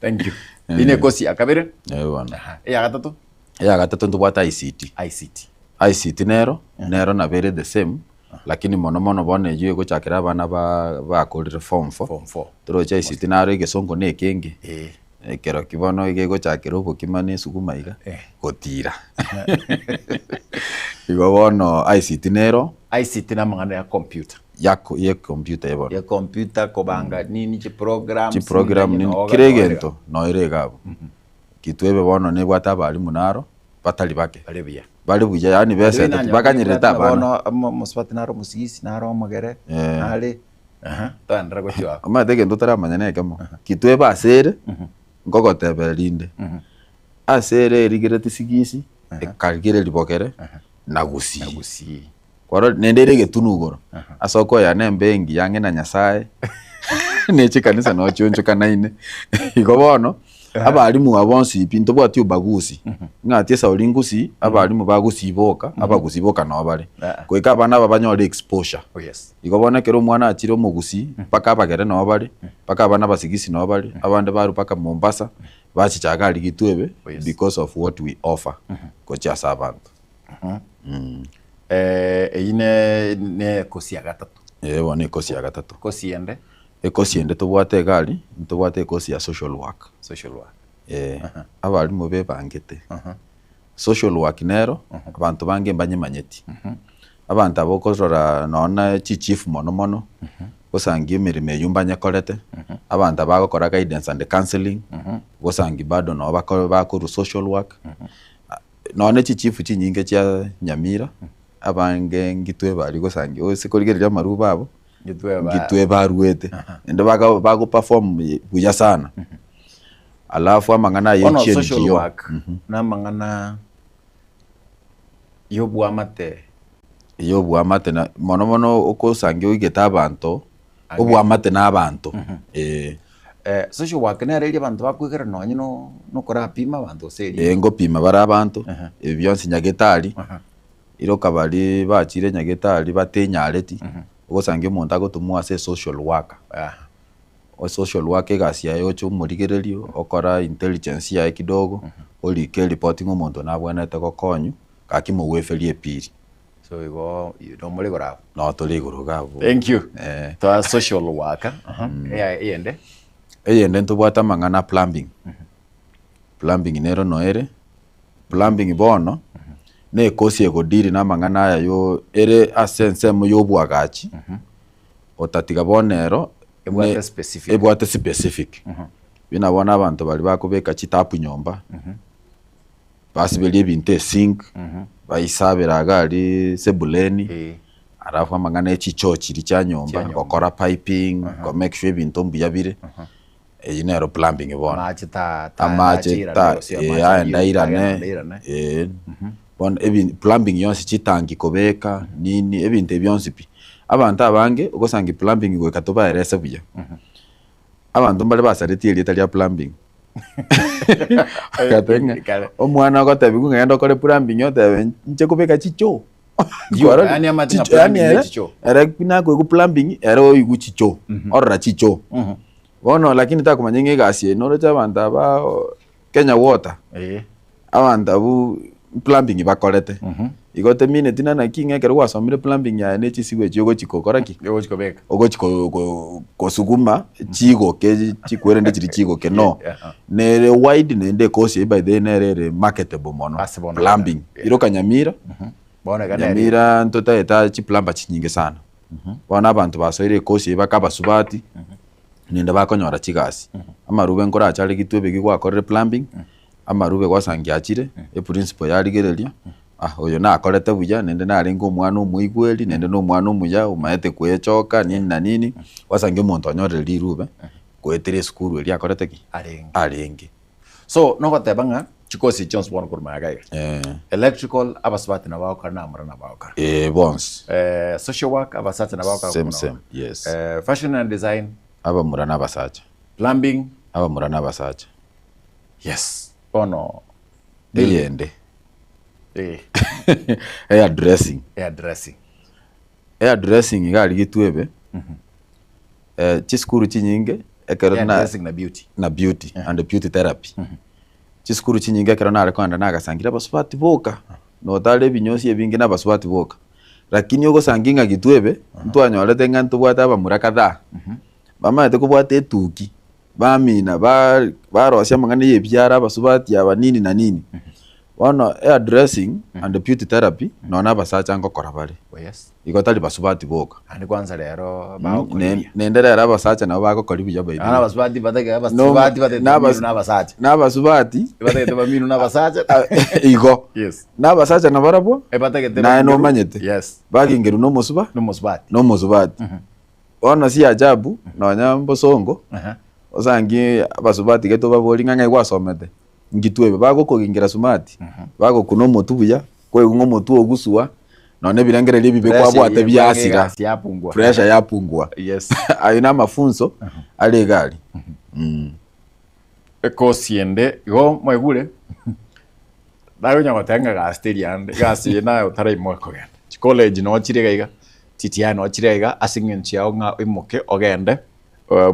thank you Eyio ne ekosi ya kabere Ee bono. Eya gatato Eya gatato ntobwate ICT. ICT. ICT nero, nero nabo ere the same, lakini mono mono bono eyio egochakera abana ba bakorire form four. Form four. Toroche ICT naro egesongo na ekenge. Eh. Ekero ki bono iga egochakera obokima na esukuma iga, gotira. Igo bono ICT nero. ICT na amang'ana ya computer. Yako ye computer eye bono. Ye computer kobanga nini chiprograms. Chiprogram nini, kera egento noere iga abwo. Kitwebe bono nebwate abalimu naro batari bake. Bare buya. Bare buya yaani besete tibakanyererete abana. Bono omosubati naro omosigisi naro omogere nare toenderere gochia abwo. Omanyete egento otaramanya nekemo, kitwebe ase ere nkogotebera rinde, ase ere erigereti sigisi ekarigereria bogere na gusii. Na gusii. Kwarorire naende ere egetunu igoro ase okoyana nembe engiya ang'e na Nyasaye ne chikanisa noo chionchokanaine. Igo bono, abalimu aba bonsi pi ntobwati ubaguzi, ng'a ati esauri ngusii, abalimu ba gusii boka, abagusii boka noo bare. Goika abana aba banyore exposure. Igo bono ekero omwana achire omogusii, mpaka abagere noo bare, mpaka abana abasigisi noo bare, abande barwa mpaka Mombasa, bachicha iga aria Gitwebe because of what we offer gochia ase abanto. Eyio ne ne ekosi ya gatato. Ee bono ekosi ya gatato. Ekosi ende? Ekosi ende tobwate iga aria, ntobwate ekosi ya social work. Social work. Ee, abalimu bebangete. Social work nero, abanto bange mbanyemanyeti. Abanto aba okorora nonye na chichief mono mono, gosangia emeremo eywo mbanyekorete, abanto aba bagokora guidance and counselling, gosangia bado nabo bako bakorwa social work. Nonya ne chichifu chinyinge chia Nyamira, abange ngitwe baria gosangia ase korigereria amarube abo, ngitwe baruete, naende baka bago perform buya sana. Alafu amang'ana aye Bono echie social NGO. work na amang'ana y'obwamate. Y'obwamate na mono mono okosangia oigete abanto, Ang'e. obwamate na abanto, eh. Social work nere eria abanto bakoigera nonye no nokorapima abanto gose eria. Eh ngopima bare abanto, ebi bionsi nyagetari, iroka baria bachire nyagetari batenyareti, ogosangia omonto agotomwa ase esocial worker. Esocial worker egasi yaye oche omorigereria, okora intelligence yaye kidogo, orike eripoti ng'a omonto nabwenerete gokonywa, gaki mogweferie epiri. So igo nomore igoro abwo. Noo tore igoro iga abwo. Thank you. Eh. Toa social worker. Eya eyende. Eyende ntobwate amang'ana a plumbing. Plumbing nero no ere, plumbing bono, na ekosi egodeal na amang'ana aya yo ere ase ensemo ya obwagachi, otatiga bono ero Ebwate ne- specific. ebwate specific. Buna bono abanto baria bakobeka chitapu nyomba, basiberia ebinto esink, baisabera iga aria sebuleni, alafu amang'ana ya chichoo chiria chia nyomba, gokora piping, ko make sure ebinto mbuya bire, eyio nero plumbing bono. Amache ta ta Amache airane ta gose eh, amache aende ayio airane, agende airane. eh, bono ebi plumbing yonsi chitangi kobeka nini ebinto ebi bionsi pi. Abanto abange ogosangi plumbing goika tobaerese buya. Abanto mbare basaretie erieta ria plumbing. Ogoteba ng'a omwana ogotebiwa ng'a genda okore plumbing otebe inche kobeka chichoo. Kwarorire? Yaani amate ng'a Chichoo, yaani plumbing ne ere chichoo. ere buna akoigwa plumbing ere oigwa chichoo, orora chichoo. Bono lakini takomanya ng'a egasi eye noroche abanto aba Kenya Water, abanto abwo plumbing bakorete. Igo temineti na naki ng'a ekero gwasomire plumbing yaye ne chisigo echio ogochi gokora ki? Ogochi kobeka. Ogochi kosuguma chigoke chikwerende chiri chigoke no. Nere wide naende ekosi eyio by the way nere ere marketable mono. Plumbing. Iroka Nyamira, Nyamira ntotagete chiplumber chinyinge sana. Bono abanto basoire ekosi eyio baka abasubati, naende bakonyora chigasi. Amarube nkorache are gitwe ebegi gwakorire plumbing, amarube gwasangia achire, eprinciple yarigereria, ah oyo nakorete buya naende narenge omwana omoigweri, naende na omwana omuya omaete kwechoka nini na nini, gwasangia omonto onyorire rirube goetera esukuru eria akorete ki? Arenge. Arenge. So nogoteba ng'a chikosi echi chionsi bono korwa magega iga. Eh. Electrical abasubati nabo bagokora na abamura nabo bagokora. Eh, bonsi. Eh, social work abasacha nabo bagokora Same korwa same, yes. Eh, fashion and design. Abamura na abasacha. Plumbing. Abamura na abasacha. Yes, bono. Eyende. Eh. Hair dressing. Hair dressing. Hair dressing iga arigetwe ebe, eh, chisukuru chinyinge ekero Hair na dressing na beauty. na beauty and beauty therapy. Chisukuru chinyinge ekero nare kogenda nagasangire abasubati boka, notare ebinyosi ebinge na abasubati boka. Lakini ogosangi ng'a gitwe ebe, ntwanyorete ng'a ntobwate abamura kadhaa, bamaete kobwata etuki, bamina ba barosia amang'ana ya ebiara abasubati aba nini na nini. Bono hair dressing and beauty therapy nonya na abasacha ngokora bare. Oh yes. Igo tari basubati boka. Naende kwanza rero Mm, bagokoria. ne- Naende rero abasacha nabo bagokori buya by the Naende way. abasubati batagete No- abasubati batagete na abas- baminu na abasacha. na abasubati Batagete baminu na abasacha. igo. Yes. Na abasacha nabarabwo Ebatagete naye bagingerwe. nomanyete. Yes. Bagingerwe na omosuba Nomosubati. na omosubati. Bono si ajabu nonya mbosongo osangi abasubati gete obabori ng'a ng'ai gwasomete Ngitwe ebe bagokogingera sumati, bagokuna omotwe buya, kwaigwa ng'a omotwe ogusua, nonya ebirengererio ebibe Pressure kwabwate eye biasira, egasi yapungua. pressure yapungua. Yes. Ayo na amafunso are iga aria. Mm. Ekosi ende igo mwaigure, naye onya goteba ng'a gasi teri ande, egasi eye naye otaraimoka kogenda. Chicollege noo chire iga iga, TTI noo chire iga iga, ase eng'encho yago ng'a oimoke ogende.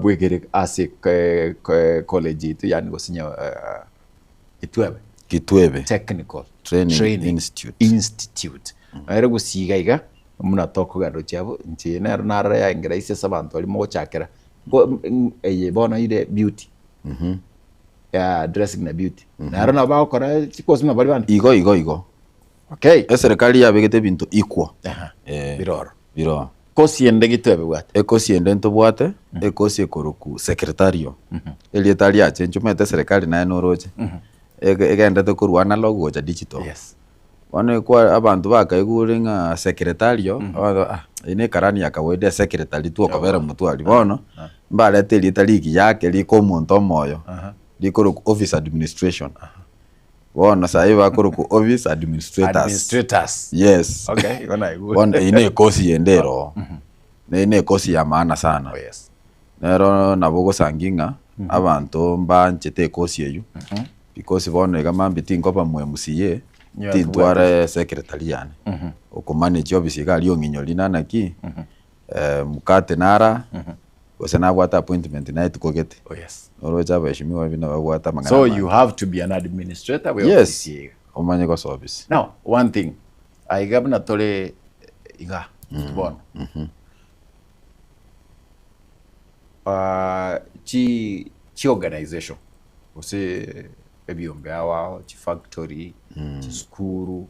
bwegere ase college yaito yaani gose Kitwebe Kitwebe Technical Training Training Institute. Institute. Nere gose iga iga buna tokogenda gochia abwo, inche nero narora yaenge rahisi ase abanto baria mogochakera ko eye bono ere beauty ya dressing na beauty. Naro nabo bagokora chikosi buna baria bande. Igo igo igo. Okay. Eserekari yabegete ebinto equal. Eh, Biroro. Biroro. Kosi ende gitwebe bwate. Ekosi ende ntobwate, ekosi ekoroku secretarial. Erieta riache inche omanyete eserekari naye noroche. Ege- Egendete korwa analog gocha digital. Yes. Bono ekwa abanto bakaigure ng'a secretarial, abanto ah eye ne ekarani ya kawaida esecretary tu okobera motwe aria. Bono, mbarete erieta rigiya ake rika omonto omoyo. Rikorokwa office administration. Bono sahi bakorokwa office administrators. Administrators. Yes. Okay, igo naigure. Bono eyio na ekosi ende ero oo. Na eyio na ekosi ya maana sana. Oh yes. Nero nabo ogosangi ng'a abanto mbanchete ekosi eyio, because bono iga mambia tinkoba mo MCA, Yeah, tintwara secretary yane, okomanage office iga aria ong'inyori nanaki, mkate nara, gose nabwate appointment naye tikogete. Oh yes. Oroche abaheshimiwa buna babwate amang'ana So amange. you have to be an administrator bwe Yes, office iga. omanye gosoa office. Now, one thing, aiga buna tore iga bono, chi chi organization gose ebiombe ao ao, chifactory, chisukuru,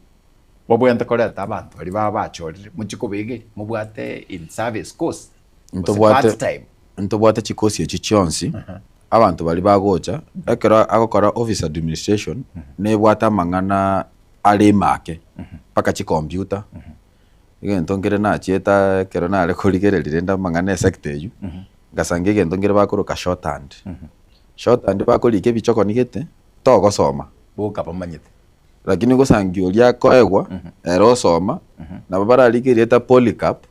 bobwenerete koreta abanto baria baba bachorire mochie kobegeria mobwate in service course gose Ntobwate part time. ntobwate chikosi echio chionsi, abanto baria bagocha, ekero agokora office administration, nebwate amang'ana are ime ake, mpaka chicomputer, egento nkere nachiete aa ekero nare korigereria rende amang'ana esector eywo, ngasanga egento nkere bakoroka shorthand. Shorthand bakorika ebichokoni gete, togosoma. Boka bamanyete. Lakini gosangi oria akoegwa, ere osoma, nabo bararike erieta Polycarp,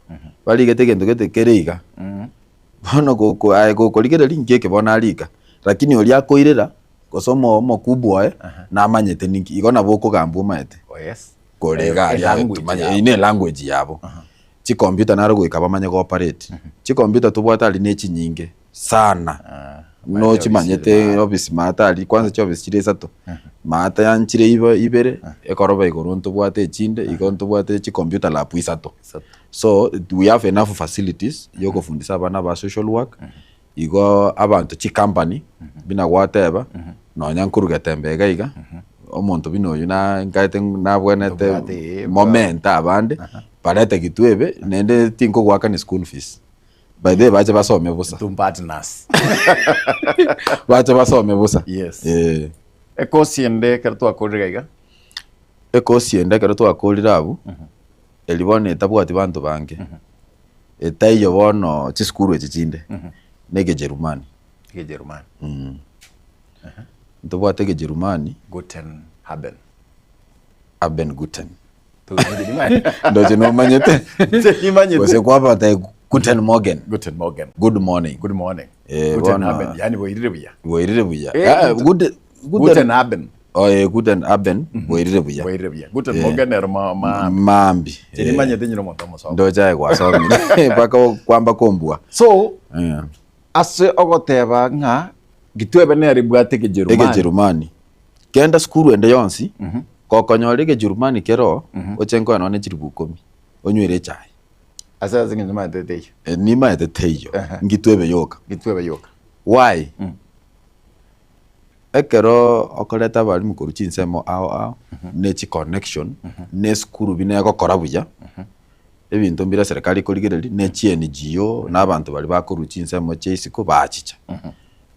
barigete egento gete kere iga. Bono goko aye gokorigereria inki eke bono arika, lakini oria akoirera, gose omo omokubwa oye, namanyete ninki, igo nabo okogambwa omanyete. Oh yes. Kore iga aria Elanguage tumanye, yabo. eyio ne elanguage yabo. Chicomputer naro goika bamanye go operate. Chicomputer tobwate aria ne chinyinge sana. Nochimanyete office maate aria, kwanza chiofisi chire isato, maate yanchire ibo ibere, ekoroba igoro ntobwate echinde, igo ntobwate chicomputer lab isato. So we have enough facilities yokofundisa abana ba social work, igo abanto chicompany buna gwateba, nonya nkorwa Getembe iga iga, omonto buna oywo na nkaete nabwenerete moment abande, barete gitwebe, naende tinkogoakania school fees. By the way bache basome bosa. Two partners. Bache basome bosa. Yes. Eh. Ekosi ende ekero twakorire iga iga. Ekosi ende ekero twakorire abwo, eri bono etabwati banto bange, etaiyo bono chisukuru echi chinde, na ekejerumani. Ekejerumani. Ntobwate ekejerumani. Guten haben. Haben guten. Ndoche nomanyete. Nimanyete. Gose kwabata guten morgen. Guten morgen. Good morning. Good morning. Eh, Guten bono- haben. Yani bwairire buya. Bwairire buya. Eh, Ah, guten- guten Guten haben. Oh, eh, guten haben bwairire buya. Bwairire buya. Guten Eh. morgen ero ma ma Mambi. Che nimanyete nyina omonto omosomo. Ndoche aye gwasomire. Mpaka kwamba kombua. So Eh. ase ogoteba ng'a gitwebe nere bwate ekejerumani. Ekejerumani. Genda sukuru ende yonsi, gokonyora ekejerumani kero, oche nkoe nonye chilifu ikomi, onywere echae. Ase ase eng'encho nimaete teiyo. Eh, nimaete teiyo, ngitwebe yoka. Ngitwebe yoka. Why? Ekero okoreta abalimu korwa chinsemo ao ao, ne chiconnection, ne esukuru buna egokora buya, ebinto mbire eserekari ekorigereria, ne chi NGO, na abanto baria bakorwa chinsemo chia isiko bachicha.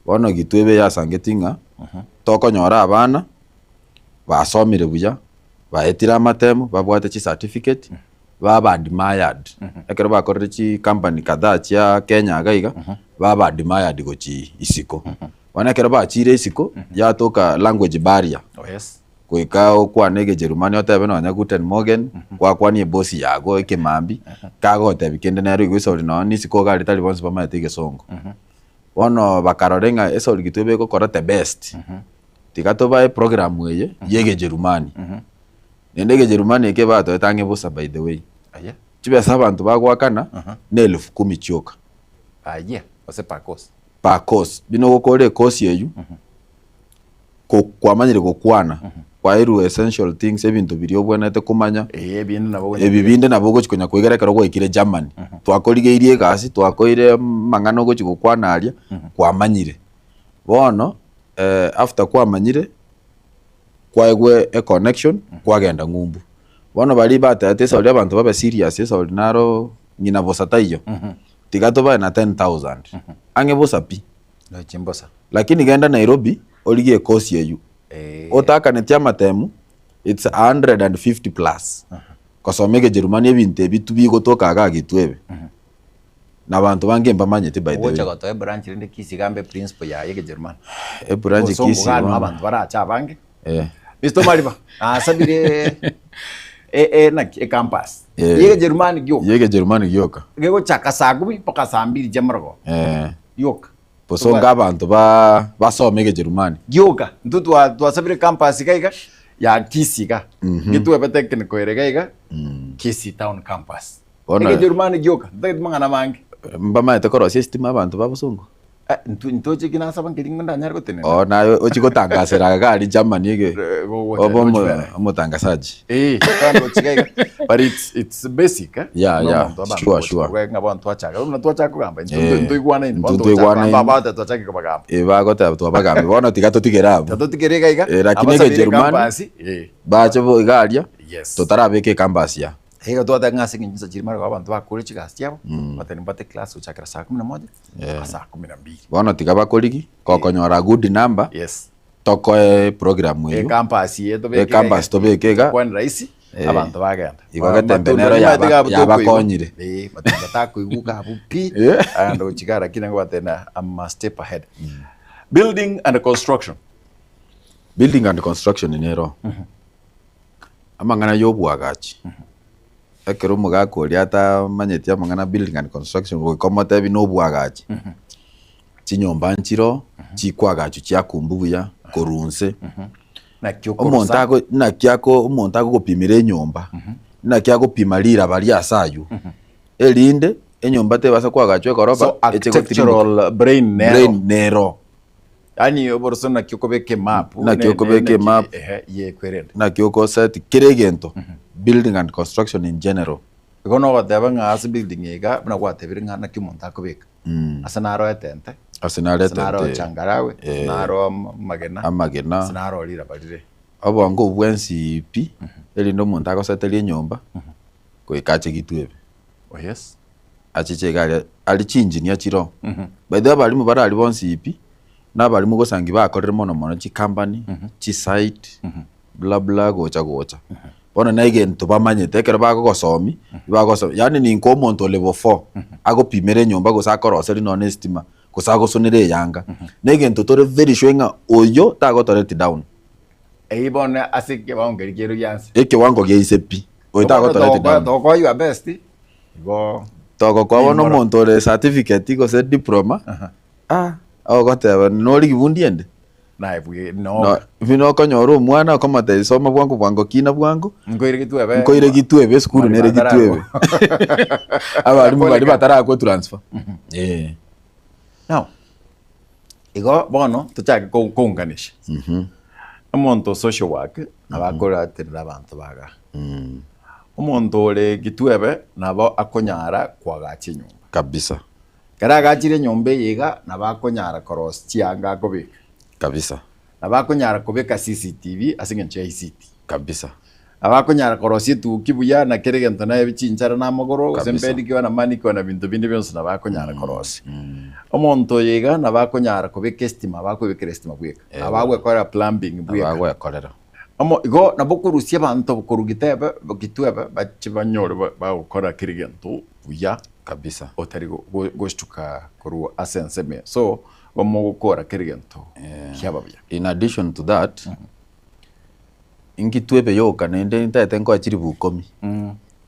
Bono gitwebe yasangeti ng'a tokonyora abana basomire buya, baetire amatemo, babwate chicertificate, baba admired. Ekero bakorire chicompany kadhaa chia Kenya iga iga, baba admired gochia isiko. Bono ekero bachire isiko, yatoka language barrier. Oh yes. Goika okwane egejerumani otebe nonya guten morgen, gwakwania ebosi yago ekemambia, kagotebia kende nere oigwe esori nonya isiko iga aria tari bonsi bamaete egesongo. Bono bakarora ng'a esori gitwe egokora the best, tiga tobae program eye ya egejerumani. Naende egejerumani eke batoete ang'e bosa by the way. Aye. Chibesa abanto bagoakana na elfu kumi chioka. Aye, gose per course. Per course. Buna ogokora ecourse eywo, ko kwamanyire gokwana, kwairwe essential things ebinto biria obwenerete komanya, Eh, ebinde nabo ogochi ebi binde nabo ogochi konya koigera ekero gwaikire Germany. Twakorigeirie egasi, twakoire amang'ana ogochi gokwana aria, kwamanyire. Bono after kwamanyire, kwaegwa econnection, kwagenda ng'umbu. Bono baria batebete esauri abanto babe serious esauri naro ng'ina bosa taiyo, tiga tobae na 10,000, ang'e bosa pi. Nochie mbosa. Lakini genda Nairobi origie ekosi eywo otakaneti amatemu it's 150 plus kosoma ekejerumani ebinto ebi tu bigotoka igaa gitwe ebe. Na abanto bange mbamanyeti by the Ogocha way. gotoa ebranch rende Kisii gambe eprinciple yaye egejerumani. Ebranch Bosongo Kisii iga noo bono. abanto barache abange. Eh. Mr. Omariba, nasabire e- e- naki ecampus. Eh. Yegejerumani gioka. Yegejerumani gioka. Gegochaka saa kumi mpaka saa mbiri chia morogoba. Eh. Gioka. Bosongo abanto ba basome egejerumani. Gioka. Intwe twa twasabire campus iga iga ya Kisii iga. Getwebe technical ere iga iga Kisii town campus. Bono- Egejerumani gioka, ntagete mang'ana amange. Mbamaete korosia esitima abanto ba bosongo? Eh, intwe ntoche ki nasaba nkeri ng'o ndanyare gotenena. Oo naye ochie gotangasera iga aria Germany ege Eh, gogocha obe omo- gochibera. omotangasaji. Eh, kandi gochia iga iga. But it's, it's basic eh. Yeah, Buna yeah, omonto abanto sure, gocha sure. korwa ng'a bono twachaka, buna twachaka kogamba intwe Eh, ntoigwanaine, bono intwe togochaka ntoigwanaine. kogamba abande twachake kobagamba. Eh, bagoteba twabagambi bono tiga totigere abwo. Tiga totigere iga iga, Eh, lakini abasabire egejerumani campus, eh. bache bo iga aria Yes. totarabeka ecampus ya. Igo twateba ng'a ase eng'encho chinsa chiria marega abanto bakore chigasi chiabo, bateba nimbate class gochakera saa kumi na moja mpaka saa kumi na mbili. Bono tiga bakorigi, gokonyora a good number, Yes. tokoe program eywo, Ecampus eye tobeke iga ecampus tobeke iga, Tokwane rahisi, Eh. abanto bagenda. Igo getembe Matunda nero nimanyete yaba- iga abwo tokoigwa. yabakonyire. Eh, matunda takoigwa abwo pi, Eh. aende gochia iga lakini ngobatebia I'm a step ahead. Building and construction. Building and construction nero. Amang'ana y'oboagachi, ekero omogaka oria atamanyeti amang'ana building and construction goika omotebi na oboagachi, chinyomba nchiroo chikoagachwa chiakumbu buya korwa inse, Naki omonto okorosa. ago naki ako omonto agogopimera enyomba, naki agopima riraba ria ase aywo, erinde enyomba tebasa koagachwa ekoroba So eche gotirimboka. architectural brain nero. Brain nero. Yaani oboroso naki okobeka emap. Naki okobeka emap. Ehe, ye kwerende. Naki okoset kera egento, building and construction in general. Igo nogoteba ng'a ase building iga buna gwatebire ng'a naki omonto akobeka. Ase naro etente, Ase naro ase naro etente. changarawe, ase Eh. naro amagena, Amagena. ase naro riraba rire. Obongo obwo bwensi pi, erinde omonto agoseterie enyomba, goika ache gitwebe. Oh yes. Achiche iga aria, aria chingineer chiroo. By the way abalimu bare aria bonsi pi, na abalimu gosangi bakorire mono mono chicompany, chisite, bla bla gocha gocha. Bono na egento bamanyete ekero bagogosomia, bagosomia yaani ninka omonto o level four, agopimera enyomba gose akoroseria nonye na estima, gose agosonera eyanga, na egento tore very sure ng'a oyo tagotoreti down. Eyio bono ase ekewango keria kere gia nse. Ekewango gia inse pi, oyo tagotoreti down. Togokoa your best, igo. Togokoa bono omonto ore certificate gose diploma, ah, ogoteba norigi bundi ende? Naye bwe No, noka. buna okonyora omwana okomotebia soma bwango bwango kina bwango, Nkoire gitwebe. nkoire gitwebe esukuru nere gitwebe. Abalimu baria batarakwa transfer. Eh. Now, igo bono tochake ko- kounganisha. Omonto o social work nabo akoraterera abanto baga. Omonto ore gitwebe nabo akonyara koagacha enyomba. Kabisa. Ekero agachire enyomba eye iga nabo akonyara korosia chianga akobeka. Kabisa. Nabo akonyara kobeka CCTV ase eng'encho ya ICT. Kabisa. Nabo akonyara korosia etuki buya na kera egento naye chinchara na amagoro gose Kabisa. mpedicure na manicure na binto binde bionsi nabo akonyara korosia. Omonto oyo iga nabo akonyara kobeka estima nabo akoebekera estima bweka. Nabo agwekorera plumbing bweka. Nabo agwekorera. Omo igo nabo okorusia abanto korwa gitebe gitwebe bache banyore bagokora kera egento buya Kabisa. otari gostuka korwa ase ensemo eye. So, igo mogokora kera egento kiaba buya. In addition to that, inki twebe yoka naende ntagete nkoe chiribu ikomi,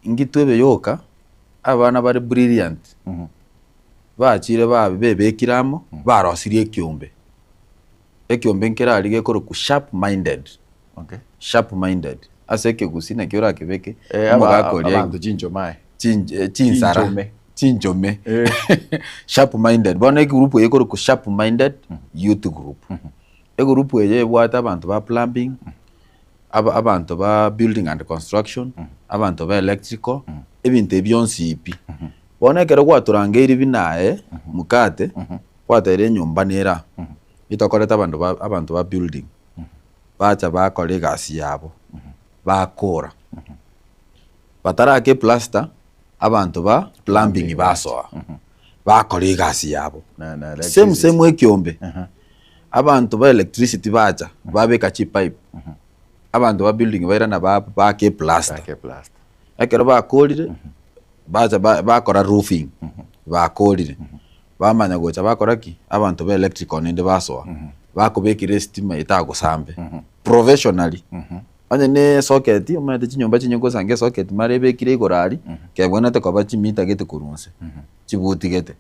inki twebe yoka abana bare brilliant bachire ba bebekire amo barosirie ekiombe. Ekiombe nkere aria gekorokwa sharp minded, Okay. sharp minded ase ekegusii naki orakebeke Eh, aba- omogaka oria abanto chinchome aye. chin- eh, chinsara Chinchome. chinchome Eh. sharp minded bono egroup eye ekorokwa sharp minded youth group. Egroup eye ebwate abanto ba plumbing, aba abanto ba building and construction, abanto ba electrical, ebinto ebi bionsi pi. Bono ekero gwatorangeiri buna aye mokate, gwateire enyomba nere aa, itokorete abanto ba abanto ba building, bacha bakora egasi yabo, bakora. Bataraka eplaster, abanto ba plumbing basoa, bakora egasi yabo. Same same ekiombe, abanto ba electricity bacha, babeka chipipe, abanto ba building bairana ba baaka eplaster. Ekero bakorire, bacha ba bakora roofing. Bakorire, bamanya gocha bakora ki? Abanto ba electrical naende basoa, bakobekera esitima etagosambe professionally. Onye ne esocket, omanyete chinyomba chinyinge osange esocket mara ebekire igoro aria, kebwenerete koba chimita gete korwa inse, chibuti gete.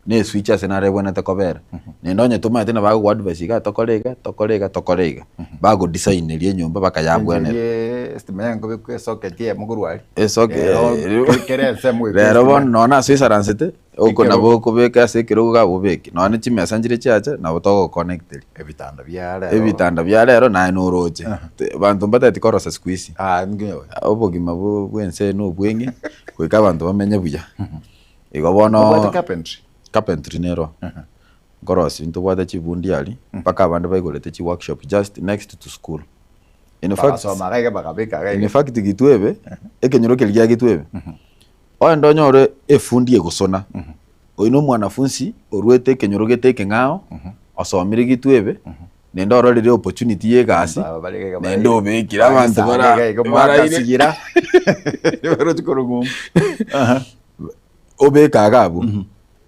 Na eswitch ase naro ebwenerete kobera. Naende onye tomanyete nabo bagogo advise iga tokore iga, tokore iga, tokore iga. Bago designeria enyomba mpaka yabwenera. Encheri esitima yankobekwa esocket eyemo korwa aria. Esoke Rero kera ensemo goika rero esitima. bono nonya ase oisaransete, oko Ekerogo. nabo okobeka ase ekerogo iga obeke, nonya ne chimesa nchire chiacha nabo togokonecteria. Ebitanda bia rero. Ebitanda bia rero naye noroche. Banto mbatageti korosa siku hizi. Obogima bwa ense eye na obweng'e, goika abanto bamenye buya. Igo bono Obwate carpentry? Carpentry nero. Nkorosia ntobwate chibundi aria, mpaka abande baigorete chi workshop just next to school. In fact, Bagasoma iga iga bakabeka iga in iga. fact Gitwebe, ekenyoro keria gia Gitwebe, ogende onyore efundi egosona, oyio na omwanafunsi orwete ekenyoro gete ekeng'ao, osomire Gitwebe, naende ororire opportunity ya egasi, naende obekire abanto bara baraire Barochi korwa ng'umbu. obeke iga abwo,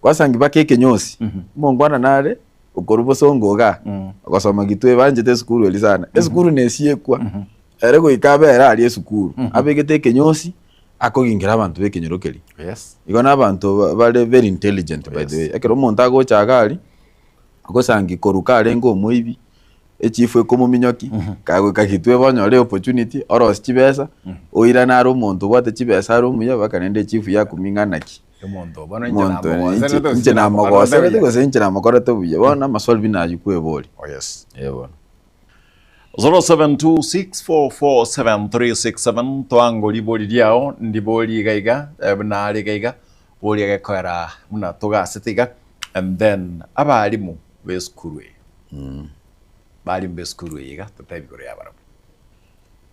gwasangi mpaka ekenyosi, omongwana nare okorwa bosongo igaa, ogosoma gitwe banchete esukuru eria sana, esukuru nesiekwa, ere goika abere aria esukuru, abegete ekenyosi, akogingera abanto ba ekenyoro keria. Igo na abanto ba- bare very intelligent by the way, ekero omonto agocha iga aria, ogosangi korwa karenge omoibi, echifu ekomominyoki, kagoika gitwe onyore opportunity, orosie chibesa, oirane are omonto obwate chibesa are omuya mpaka naende echifu yakumia ng'a naki. Omonto bono inche Omonto namogoserete inche gose inche namokorete namogoserete buya. gose inche namokorete buya, bono amaswali buna aywo kweboria. Oh yes. Eh bono. 0726447367 toango ribori riao ndibori iga iga eh, buna are iga iga boria gekoera buna togasete iga and then abarimu b'esukuru eye barimu b'esukuru eye iga totebi igoro yabarabwo.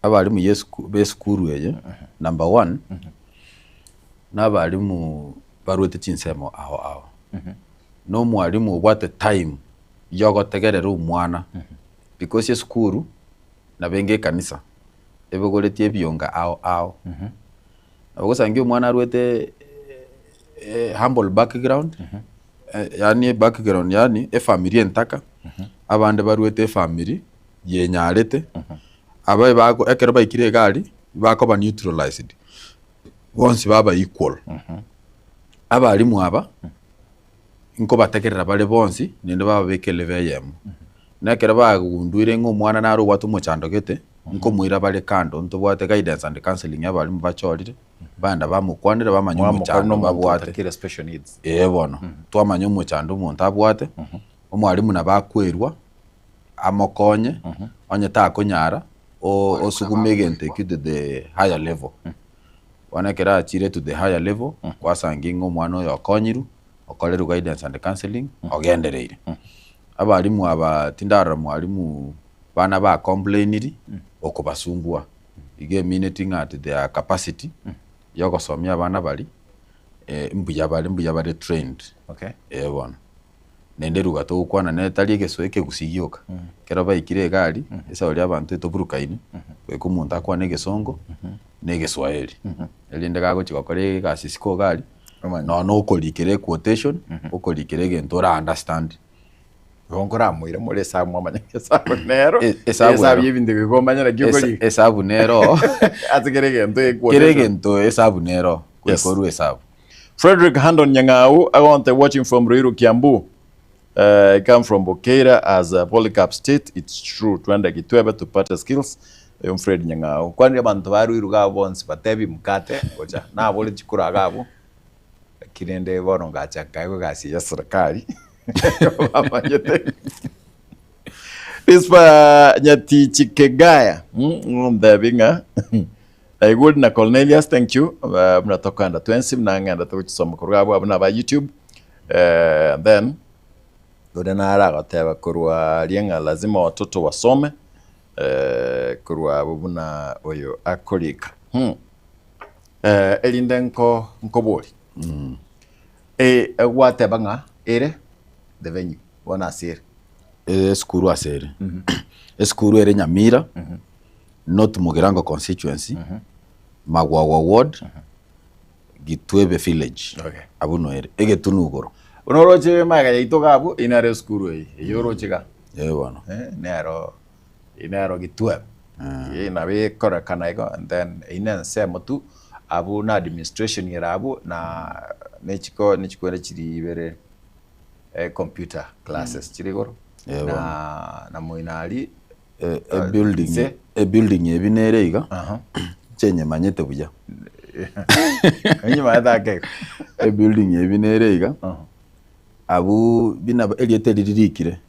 Abarimu yesuku b'esukuru eye, number one, na abarimu barwete chinsemo ao ao. Na omwarimu obwate time yogotegerera omwana, because esukuru nabo enge ekanisa, ebogoretie ebionga ao ao. Nabo ogosangia omwana arwete humble background, yaani ebackground yaani efamiri entaka, abande barwete efamiri yenyarete, abae bako ekero baikire iga aria, bakoba neutralized, bonsi baba equal. Abalimu aba, nkobategerera bare bonsi, naende bababeka elevel eyemo. Na ekero bagunduire ng'a omwana nare obwate omochando gete, nkomoira bare kando, ntobwate guidance and counselling ya abalimu bachorire, baenda bamokwanera bamanya Mwamokora omochando nomonto babwate. otakire special needs. Ee bono, twamanya omochando omonto abwate, omwalimu nabo akwerwa, amokonye, onye takonyara, o- osugume egento ekio to the higher level. Bono ekero achire to the higher level, gwasangia ng'a omwana oyo okonyirwe, okorerwe guidance and counselling, ogendereire. Abalimu aba tindarora mwalimu bana ba complainiri, okobasumbua, iga emineti ng'a at their capacity, ya ogosomia abana baria, mbuya bare mbuya bare trained, Okay. eh bono. Naende eruga togokwana nere tari egeso ekegusii gioka, ekero baikire iga aria, esauri abanto etoburukaine, goika omonto akwane egesongo, na egeswahili, erinde gagochia gokora egasi isiko iga aria, nonya na okorikera equotation, okorikera egento ora understand. Igo nkoramoire more esabu mwamanya ng'a esabu nero, Esabu esabu ero. ya ebinto ebi igo omanye naki Esa- okorika. Esabu nero Ase kera egento kera equotation. egento esabu nero, Yes. goika orue esabu. Frederick Handon Nyang'au agonte watching from Ruiru Kiambu. Uh, I come from Bokeira as a Polycarp State. It's true. Twende Gitwebe tupate skills. Oyo Fred Nyang'au. Kwanire abanto ba Ruiru iga bonsi batebi mkate gocha nabore chikura iga abwo lakini rende bono ngacha nkaegwa egasi ya serikali bamanyete Rispa Nyatichi Kegaya. Mm, ntebi ng'a Aigure na Cornelius thank you uh, buna tokogenda twensi buna ng'enda togochisoma korwa abwo abwo naba YouTube eh, and then onde nare agoteba korwa aria ng'a lazima watoto wasome eh, korwa abwo buna oyo akorika hmm. Eh, erinde nko nkobori eh, gwateba ng'a ere the venue bono ase ere Esukuru ase ere esukuru ere Nyamira North Mugirango constituency, Magwagwa ward, Gitwebe village, abwo noere, egetunu igoro. Buna oroche magega yaito iga abwo, eyio nero esukuru eye, eyio oroche iga. Eh bono. Nero, eyio nero Gitwebe. Eyio nabo ekorekana igo and then eyio ne ensemo tu, abwo na administration ere abwo na ne chiko ne chikwere chiria ibere computer classes chire igoro, Eh bono. na na moino aria E building Nse. e building ebi nere iga, inche nyemanyete buya. Enyimanyete ake igo. E building ebi nere iga, abwo buna erieta eri ririkire,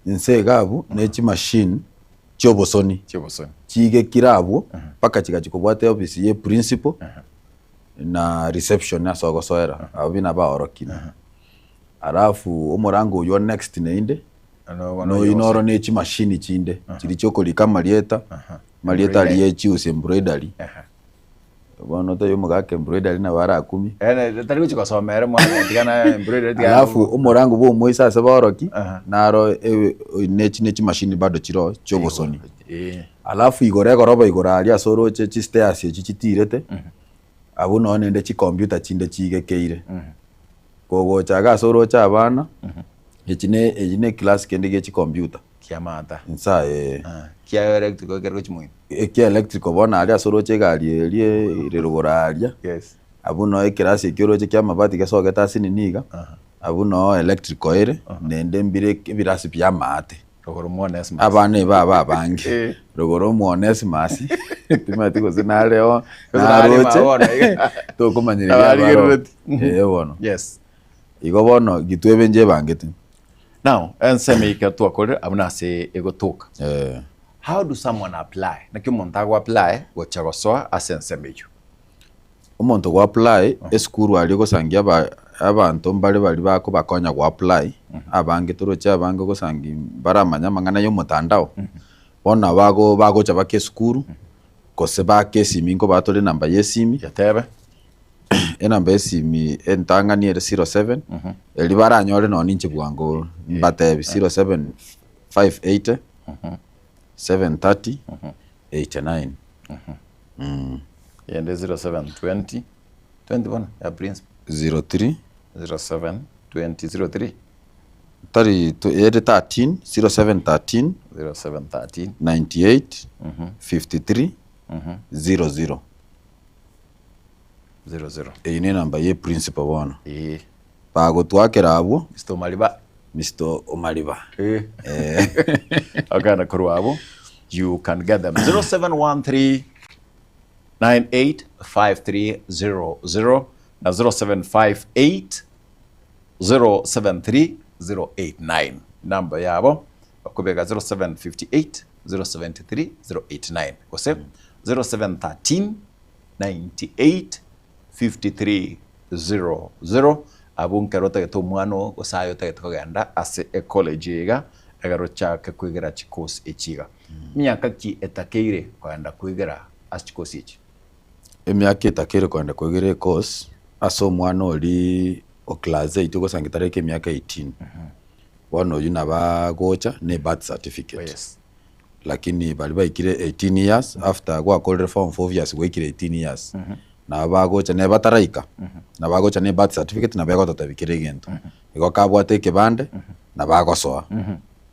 inse iga abwo ne chimachine chiobosoni, Chiobosoni. chigekire abwo mpaka chigachia kobwata eofisi ya eprinciple na reception ase ogosoera, abwo buna baorokire. Alafu omorango oywo next naende, noyio noro ne chimashini chinde chiria chiokorika amarieta, amarieta aria ye chiusi embroidery, bono taiyo omogaka embroidery nabo arakumie. Tari gochia gosoma ere mwana tiga na embroidery tiga Alafu omorango bwa omoiso ase baoroki, naro nechi ne chimashini bado chiroo chiobosoni. Alafu igoro egoroba igoro aria ase oroche chistairs echi chitirete, abwo nonye naende chicomputer chinde chigekeire. Kogocha iga ase oroche abana, echi ne echi ne eclass kende gie chicomputer. Kiamata. Insa eh. Kia electrical ekere gochia moino. Ekia electrical bono aria ase oroche egari eria ere rogoro aria, Yes. abwo noo ekerasi ekio oroche kia amabati gesogete ase nini iga, abwo noo electrical ere, naende mbire ebirasi bia amaate. Rogoro mwa Onesmus. Abana eba aba abange. Rogoro mwa Onesmus, timanyeti gose nareo, Gose nare naroche, bono iga. tokomanyereria abaro. Nabarigerereti. Eh bono. Yes. Igo bono gitwebe inche ebangete. Now, ensemo eye ekero twakorire abwo nase egotoka. Eh. How do someone apply? Naki omonto ago apply gocha gosoa ase ensemo eyio? Omonto go apply esukuru aria ogosangia aba abanto mbare baria bakobakonya go apply, abange toroche abange ogosangi mbaramanye amang'ana ya omotandao, bono nabo bago bagocha baka esukuru, gose baka esimi nkobaa tore enamba ya esimi, Yatebe. enamba ya esimi entang'ani ere 07, eria baranyore nonye ninche bwango mbatebi 07 580 730 89. Eyende 0720 20 bono ya principal. 03 0720 03 Tari ere 13 0713 0713 98 53 00. 00. Eyio ne enamba ye principal bono. Ee. Bagotwakera abwo. Mr. Omariba. Mr. Omariba. Eh. Okana korwa abwo you can get them 0713 985300 na 0758 073 089 namba yabo okobeka 0758 073 089 gose 0713 98 53 00 abwo nkero otagete omwana oo gose aye otagete kogenda ase ecollege eye iga ekero ochake koigera chicourse echi iga. Miaka ki etakeire kogenda koigera ase chicourse echi? Emiaka etakeire kogenda koigera ecourse ase omwana oria o class eight ogosangi tareka emiaka 18 bono oyio nabo agocha na ebirth certificate. Yes. Lakini baria baikire 18 years after gwakorire form four obvious gwaikire 18 years nabo bagocha neba bataraika nabo bagocha na ebirth certificate nabo egototebia kera egento. Igo kabwate ekebande nabo agosoa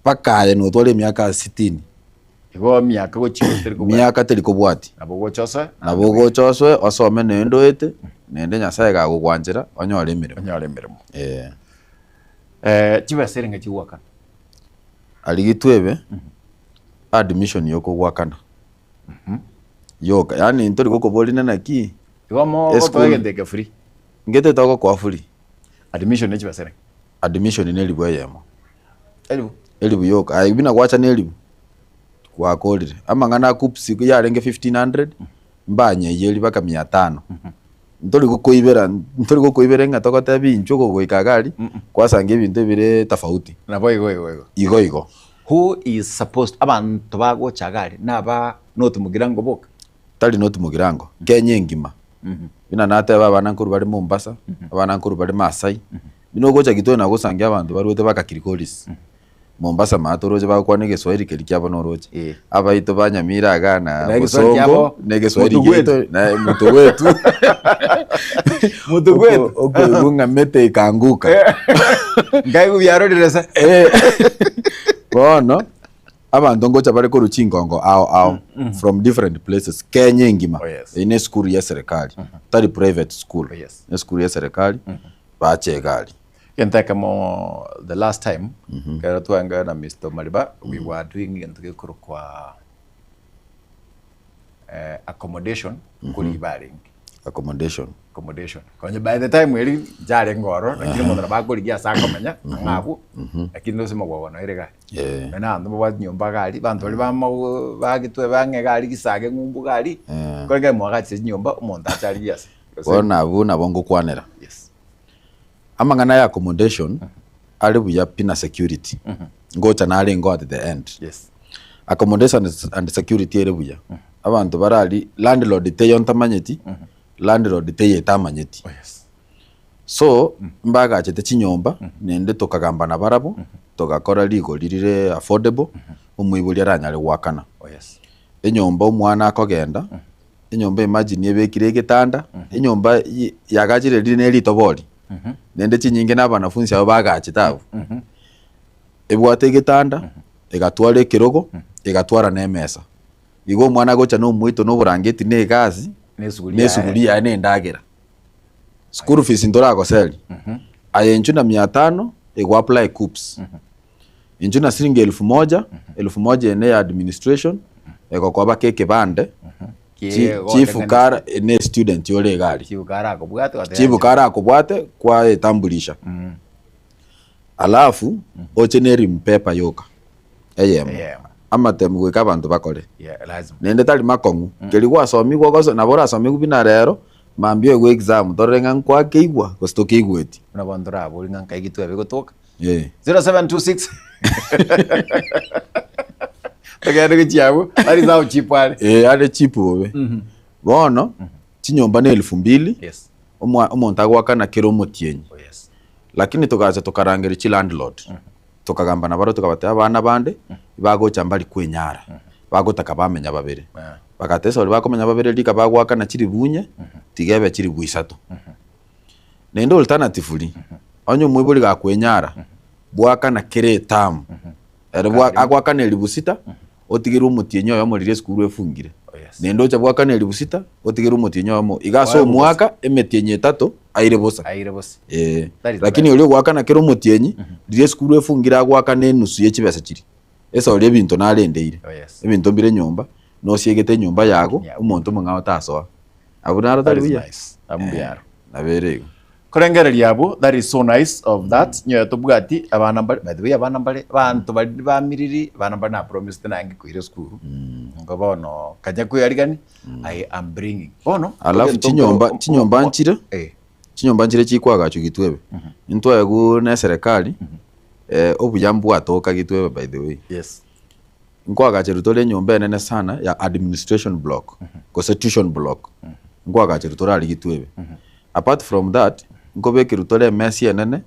mpaka aye notware emiaka sitini. Igo emiaka gochia igoro teri kobwatia. Miaka teri kobwatia. Nabo ogocha osoe. Nabo ogocha osoe osome naende oete naende Nyasaye gagogwanchera onyore emeremo. Onyore emeremo. Eh. Chibesa erenge chigwakana? Aria gitwebe admission yokogwakana yoka yaani ntori gokoboria ng'a naki Igo mogotoa egento eke free? Ngete togokoa free. Admission ne chibesa erenge? Admission ne elifu eyemo. Elifu? Elifu yoka, aye buna gwacha ne elifu gwakorire. Amang'ana a KUCCPS yarenge 1500 mbanyeiyeria mpaka mia tano. Ntori gokoibera ntori gokoibera ng'a togotebi inchuo gogoika iga aria, kwasanga ebinto ebire tofauti. Nabo igo igo igo. Igo igo. Who is supposed abanto bagocha iga aria naba North Mugirango boka? Tari North Mugirango, Kenya engima. Buna nateba abana nkorwa bare Mombasa, abana nkorwa bare Maasai, buna ogocha Kitui nagosangia abanto barwete baka Kilgoris. Mombasa maa toroche bagokwana egeswahili keria kiabo noroche. Abaito ba Nyamira igaa na Na egeswahili Bosongo kiabo, na egeswahili Mutu giaito gwetu. na mutu gwetu. Mutu gwetu. Okoigwa ng'a mete ikaanguka. Nkaigwa biarorire se. Bono abanto ngocha bare korwa chingongo ao ao from different places Kenya engima. Eyio ne esukuru ya eserekari tari private school. Ne esukuru ya eserekari bache egari. Egento ekemo the last time ekero twangea na Mister Omariba we were doing egento gekorokwa accommodation nkorigia barenge. Accommodation. Accommodation. Konya by the time eri ncharenge ororo lakini omonto nabo akorigia ase akomenya ang'e abwo lakini ase omogwogwa noyo ere gari. Nonya na abanto mbabwate chinyomba iga aria, abanto baria bamo bagitwe bang'e iga aria gisage ng'umbu iga aria, korende ekero mwagachire chinyomba omonto ache arigie ase. Bono abwo nabo ngokwanera. Amang'ana ya accommodation are buya pi na security ngocha narengeo at the end. Accommodation and security ere buya, abanto bare aria landlord teiyo ntamanyeti, landlord teiyo etamanyeti. So mbagachete chinyomba naende tokagamba nabarabwo togakora rigori rire affordable omoibori aranyare goakana. Enyomba omwana akogenda. Enyomba imagine ebekire egetanda, enyomba yagachire rire ne ritobori, naende chinyinge na abanafunsi abwo bagachete abwo. Ebwate egetanda, egatwara ekerogo, egatwara na emesa. Igo omwana agocha na omoito na oborangeti na egasi, na esuguri yaye na endagera. School fees ntoragoseria, aye inchuo na mia tano ego apply KUCCPS. Inchuo na siringi elfu moja, elfu moja eye neya administration, egokoa baka ekebande, chief kara ne student ore iga aria. Chief karakobwate goteba Chief karakobwate kwaetambulisha. Alafu oche ne elimu paper yoka eyemo, amatemu goika abanto bakore. Yeah, lazima. Naende tari makong'u, keria gwasomigwa ogoso nabo orasomigwe buna rero, mambia oigwe exam torore ng'a nkwakeigwa gose tokeigweti. Buna bono toraborie ng'a nkai gitwebe gotoka. Eh. 0726 Togende gochia abwo, that is how cheap are. Eh, are cheap bobe. Bono, chinyomba na elfu mbili, Yes. omwa- omonto agoakana kera omotienyi. Lakini togacha tokarangeria chilandlord, tokagamba nabarobwo tokabatebia abana bande, bagocha mbari kwenyara, bagotaka bamenya babere. Bagateba ase baria bakomenya babere rika bagoakana chiribu inye, tiga ebe chiribu isato. Naende alternatively, onye omoibori gakwenyara, bwakana kera etamu, ere bwa agoakana elifu sita, otigerwe omotienyi oyomo riria esukuru efungire. Naende ocha bwakana elifu sita, otigerwe omotienyi oyomo, iga ase omwaka, emetienyi etato, aire bosa. Aire bosa. Eeh. That is the Lakini best. oria ogoakana kera omotienyi, riria esukuru efungire agoakana enusu ye chibesa chiria. Ase oria ebinto narendeire, ebinto mbire nyomba, nosiegete enyomba yago, omonto omong'ao tasoa. Abwo naro That tari is buya? nice. Abwo mbuya aro. Nabo ere igo. Korengereria abwo, that is so nice of that, nyowe tobwati abana mbare, By the way abana mbare, abanto baria bamiriri, abana mbare na promised naye ngikoira esukuru, nigo bono kanya koyarigani, I am bringing. Bono, Alafu egento chinyomba nkoro- chinyomba nchire, Eh. chinyomba nchire chikwagachwa gitwebe, intwaegwa na eserekari, obuya mbwatoka gitwebe by the way. Yes. Nkoagacherwa tore enyomba enene sana ya administration block gose tuition block nkoagacherwa tore aria Gitwebe. Apart from that nkobekerwa tore emesa enene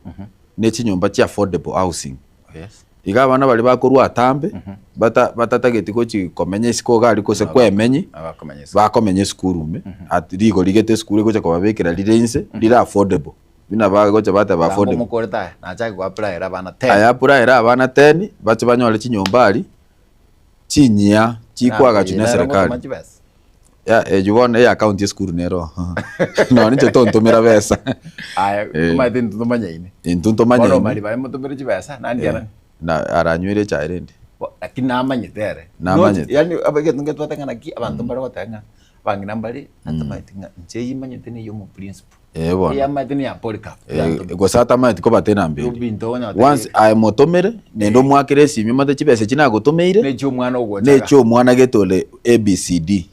ne chinyomba chia affordable housing. Iga abana baria bakorwa atambe bata batatageti gochi komenya isiko iga aria gose kwemenyi bakomenya esukuru ime at rigori gete esukuru egocha kobabekera rire inse rire affordable. Buna bagocha bateba Tanga affordable. omokorete aya, nachake goapplyera abana ten. Aya applyere abana ten, bache banyore chinyomba aria, chinyia, chikwagachwa na Nero eserekari. ngotoma chibesa. Ya eywo bono eya account ya esukuru nero oo. Nonye inche tontomera besa. Aya, Eh. omanyete intwe tomanyaine. Intwe ntomanyaine. Bono Omari baye motomere chibesa, nandi Eh, arani? na aranywere echae rende. Bo- Lakini namanyete ere. Namanyete. Not- yaani egento ngetwate ng'a naki, abanto mbare goteba ng'a, abang'ina mbare, natamanyeti ng'a inche eywo manyete neye omoprinciple. Eh, bono. Eyamanyete neya Polycarp. Eh, gose atamanyeti kobata enamba eria. Ebinto onya goteba Once aye motomere, naende omwakere esimi omanyete chibesa echi nagotomeire, Nechia omwana ogochaga. nechia omwana gete ore ABCD.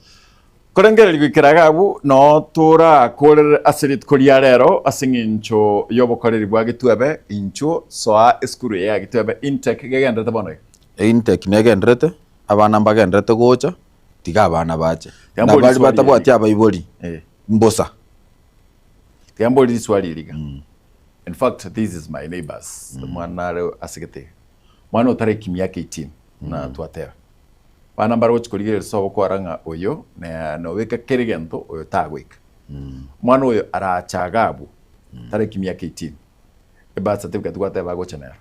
Korengereria goikera iga abwo, noo torakorere ase rituko ria rero ase eng'encho y'obokoreri bwa Gitwebe, inchuo soa esukuru eye ya Gitwebe Intake gegenderete bono iga. Intake negenderete, abana mbagenderete gocha, tiga abana bache. Tiga Na mbori baria riswali eri. batabwati abaibori, Eh. mbosa. Tiga mbori riswali eri iga. In fact this is my neighbors, omwana are asegete iga. Mwana otareki miaka 18 na twateba. Bana mbare gochi korigereria sobo kwara ng'a oyo nobeka kera egento oyo tagoika. Omwana oyo arache iga abwo tareki miaka 18 ebirth certificate gwateba agocha nero.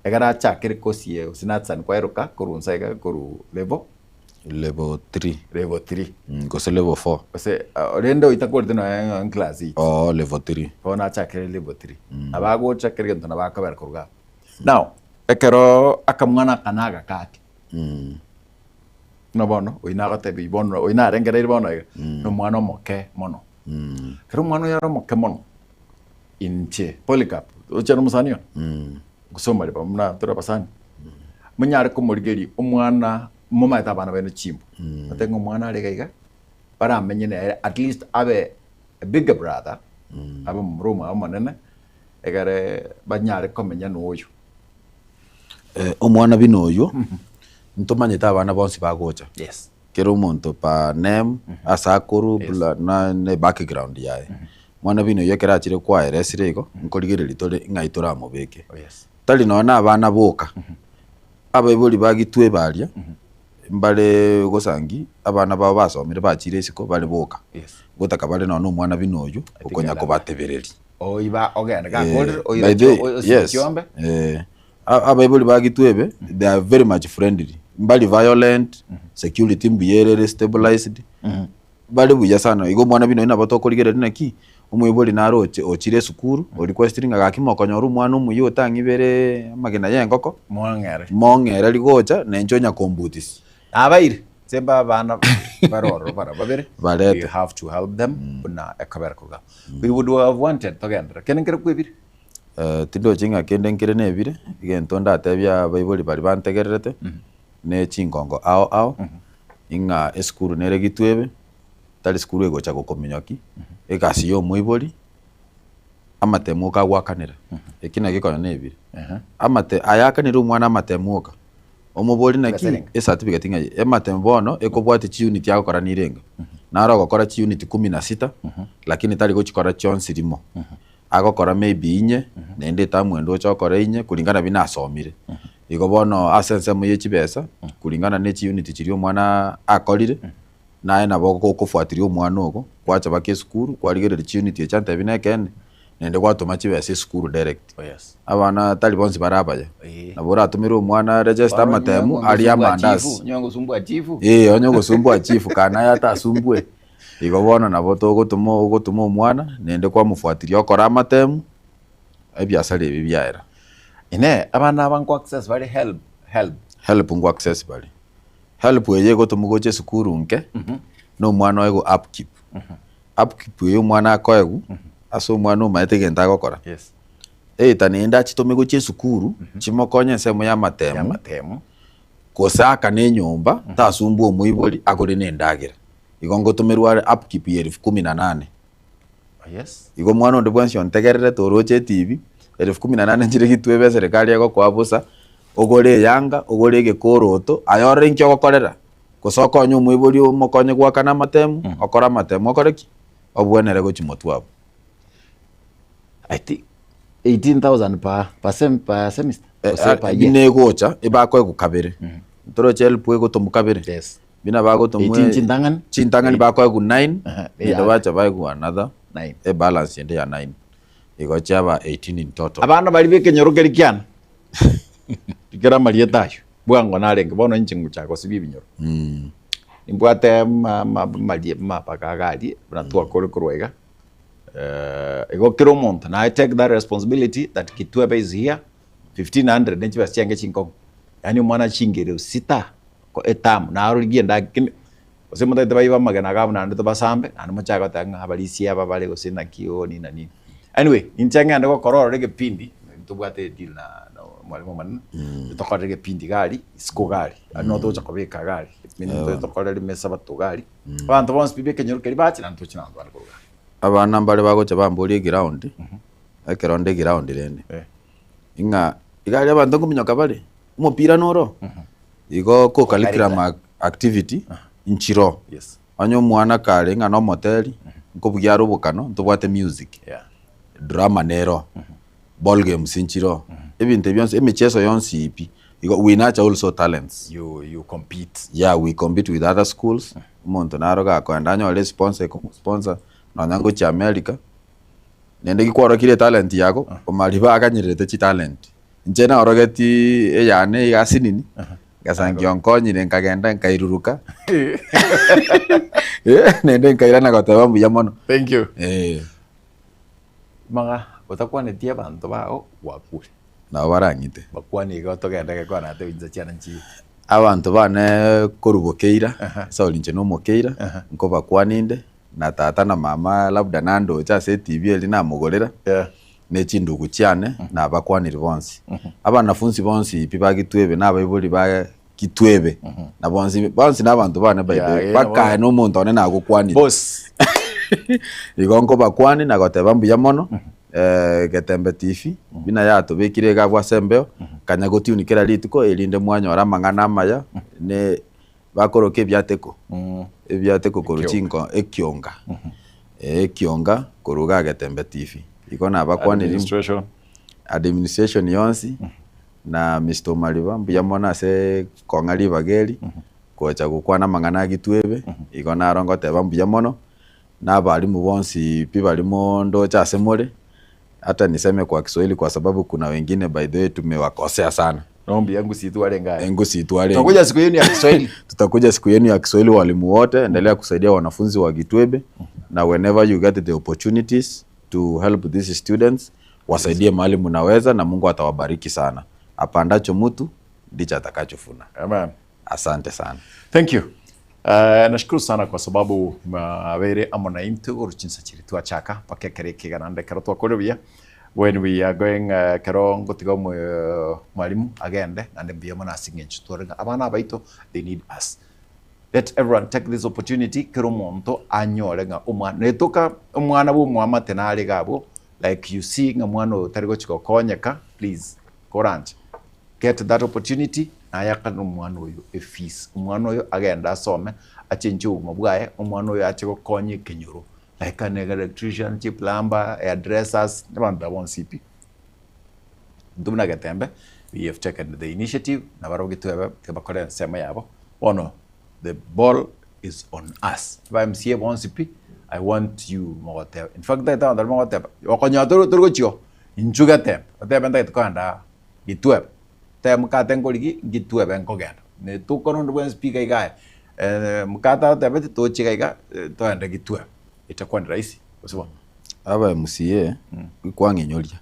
Ekero achakire course eye gose natsan kwaeroka korwa nsa iga korwa level Level 3. Level 3. Gose level 4. Gose rende oitakorete nonya class 8. Oo level 3. Bono achakire level 3. Nabo agocha kera egento nabo akobera korwa iga abwo. Now, ekero akamwana aka nagaka ake, buna bono oyio nagotebia bono oyio narengereire bono iga, na omwana omoke mono. Ekero omwana oyo are omoke mono, inche Polycarp, oche na omosani one, gose omariba buna tore abasani, monyare komorigeria omwana, momanyete abana baino chimbu, batebe ng'a omwana are iga iga, baramenye nere at least abe a bigger brother, abe omomura omwabo omonene, egere banyare komenya noyo. Omwana buna oywo, ntomanyete abana bonsi bagocha. Yes. Kera omonto per name, ase akorwa, buna na ne background yaye. Omwana buna oywo ekero achire kwaeresire igo, nkorigereria tore ng'ai toramobeke. Yes. Tari nonya na abana boka, abaibori ba Gitwebe aria, mbare gosangi abana babo basomire bachire isiko bare boka. Yes. Gotaka bare nonya na omwana buna oywo, okonya kobatebereria. Oiba ogende Eh, gakorire by oire the chio- osibe yes chiombe eh, a- abaibori ba Gitwebe they are very much friendly mbari violent security mbuya ere ere stabilized bare buya sana igo omwana buna oyio nabo tokorigereria naki omoibori nare oche ochire esukuru o requestiri ng'a gaki mokonyora omwana omuya otang'ibere amagena ya engoko Mong'ere. mong'ere rigocha nenche onya kombutisia. Nabaire inche mba abana bare ororo bara babere Barete. we have to help them buna ekobera koruga We would have wanted togenderere. Kende nkere kwebire? Eh, tindochi ng'a kende nkere nebire, egento ndatebie abaibori baria bantegererete, ne chingongo ao ao, ing'a esukuru nere gitwebe, tari sukuru egocha gokominyoki, egasi ya omoibori, amatemo oka agoakanera, eki nakio konya nebire. Amate ayakanire omwana amatemo oka, Omobori naki ecertificate ng'a ematemu bono ekobwatia chiunit agokora nirenga. Naro ogokora chiunit kumi na sita lakini tari gochikora chionsi rimo. Agokora maybe inye naende etamu ende oche okore inye kulingana buna asomire. Igo bono ase ensemo ye chibesa kulingana ne chiunit chiria omwana akorire naye nabo okofuatiria omwana ogo kwacha baka esukuru kwarigereria chiunit echi antebi nekeene naende gwatoma chibesa esukuru direct. Abana tari bonsi bare abaya. Nabo oratomere omwana register amatemu arie amandasi. Ee onye ogosumbua chifu kare naye atasumbue. Igo bono nabo togotoma ogotoma omwana naende kwamofuatiria okora amatemu ebiasara ebi biaera. Inee, abana aba nko access bare helb helb? Helb nko access bare. Helb eye egotomwa gocha esukuru nke na omwana oegwe upkeep. Upkeep eye omwana akoegwa ase omwana omanyete egento agokora. Either naende achitome gochia esukuru chimokonye ensemo ya amatemu, gose akane enyomba tasumbua omoibori agore na endagera. Igo ngotomerwa are upkeep ya elfu kumi na nane. Igo omwana onde bwensi ontegererete oroche etibi, elfu kumi na nane nchire gitwebe eserekari egokoa bosa, ogore eyanga, ogore egekoroto, aye orore inki ogokorera, gose okonye omoibori omokonye goakana amatemu, okore amatemu okore ki? Obwenere gochia motwe abwo. I think 18,000 per, per, sem, per semester gose per year. Buna egocha ebakoegwa kabere ntoroche help egotomwa kabere Yes. buna bagotomwa 18 chintang'ani. chintang'ani bakoegwa 9 Aha, naende eyaka. bacha baegwa another Nine. ebalance ende ya 9 igo chiaba 18 in total. Abana baria b'ekenyoro keria kiane tikera amarieta ayio bwango narenge bono inche ngochaka gosibia ebinyoro nimbwate ama- ama- amarie amabaga iga aria buna twakore korwa iga Igo kera omonto naye take that responsibility that Kitwebe is here, 1500 ne chibesa chiange chinkong'u, yaani omwana chingero sita ko etamu narorigie endagera kende gose motagete baibe amagena iga abwo naende tobasambe naende mochake goteba ng'a abarisia aba bare gose naki oo nini na nini. Anyway, inche ng'ende gokora ororo egepindi, ntobwate edeal na na omwalimu omonene, tokorere egepindi iga aria, isiko iga aria, aria noo togocha kobeka iga aria, egepindi tokorere emesabato iga aria. Abanto bonsi pi b'ekenyoro keria bache, naende toche nabanto bande korwa Uganda. Abana mbare bagocha bamboria eground, ekero nde eground rende, ng'a iga aria abanto nkominyoka bare, omopira noro, igo co-curriculum activity nchiroo. Yes. Onye omwana kare ng'a nomoteri, nkobugia are obokano, ntobwate music, Yeah. drama nero. Ball games nchire oo, ebinto ebi bionsi, emicheso yonsi pi, igo we nurture also talents. You you compete. Yeah, we compete with other schools, omonto naro gakoenda anyore esponsor ekomosponsor nonya ngochia America, naende gikwarokire etalent yago, omariba aganyererete chitalent. Inche naorogeti eyane iga asinini, ngasangi onkonyire nkagenda nkairuruka, naende nkairana goteba mbuya mono. Thank you. Eh. Mang'a otakwanetie abanto bao gwakure. Nabo barang'ite. Bakwane igo togende gekwana ate insa chiane nchiyo. Abanto bane korwa bokeira, sorry inche nomokeira, nkobakwania inde, na tata na mama labda nandoche ase etv eria namogorera, ne chindugu chiane, nabakwaniri bonsi. Abanafunsi bonsi pi ba Gitwebe na abaibori ba Gitwebe, na bonsi bonsi na abanto bane by the way, Yeah, mpaka aye na omonto one nagokwanire. Boss. Igo nkobakwania na goteba mbuya mono, Getembe TV, buna yatobekire iga abwo ase embeo, kanya gotune kera rituko erinde mwanyora amang'ana amaya, ne bakoroka ebiateko, ebiateko korwa chinko ekionga, eh ekionga korwa igaa Getembe TV. Igo nabakwaniri Administration. administration yonsi, na Mister Omariba mbuya mono ase kong'a ribaga eri, gocha gokwana amang'ana a Gitwebe, igo naro ngoteba mbuya mono, na abalimu bonsi pi baria mondoche ase more, hata niseme kwa Kiswahili kwa sababu kuna wengine by the way tumewakosea sana. No mbuya ngusi twarenge aye. Engusi twarenge. Tutakuja siku yenu ya Kiswahili. Tutakuja siku yenu ya Kiswahili walimu wote, endelea kusaidia wanafunzi wa Gitwebe na whenever you get the opportunities to help these students, wasaidie mahali mnaweza na Mungu atawabariki sana. Apandacho mtu ndicho atakachofuna. Amen. Asante sana. Thank you. Uh, nashukuru sana kwa sababu mabere amo na intwe goruchinsa chiri twachaka mpaka ekero ekegana nde ekero twakore buya when we are going uh, ekero ngotiga omo- mwalimu agende naende mbuya mono ase eng'encho tware ng'a abana abaito they need us let everyone take this opportunity kera omonto anyore ng'a omwana netoka omwana bwa omwamate nare iga abwo like you see ng'a mwana oyo tari gochi gokonyeka please koranche get that opportunity naye akane omwana oyo efees, omwana oyo agende asome achenche obogima bwaye, omwana oyo ache gokonya ekenyoro like an electrician, chiplumber, hairdressers, abanto aba bonsi pi. Intwe buna Getembe we have taken the initiative na barabwo gitwebe tibakore ensemo yabo, bono the ball is on us. Aba MCA bonsi pi, I want you mogoteba, in fact ntagete abanto baria mogoteba, okonyora tori torigochia oo, inchuo Getembe, otebe ntagete kogenda Gitwebe, tebe mokate nkorigi Gitwebe nkogenda, netuko nonde bwensi pi iga iga aye, mokate agotebeti toche iga iga toende Gitwebe, itakuwa ni rahisi gose bono? Aba MCA kwang'inyoria,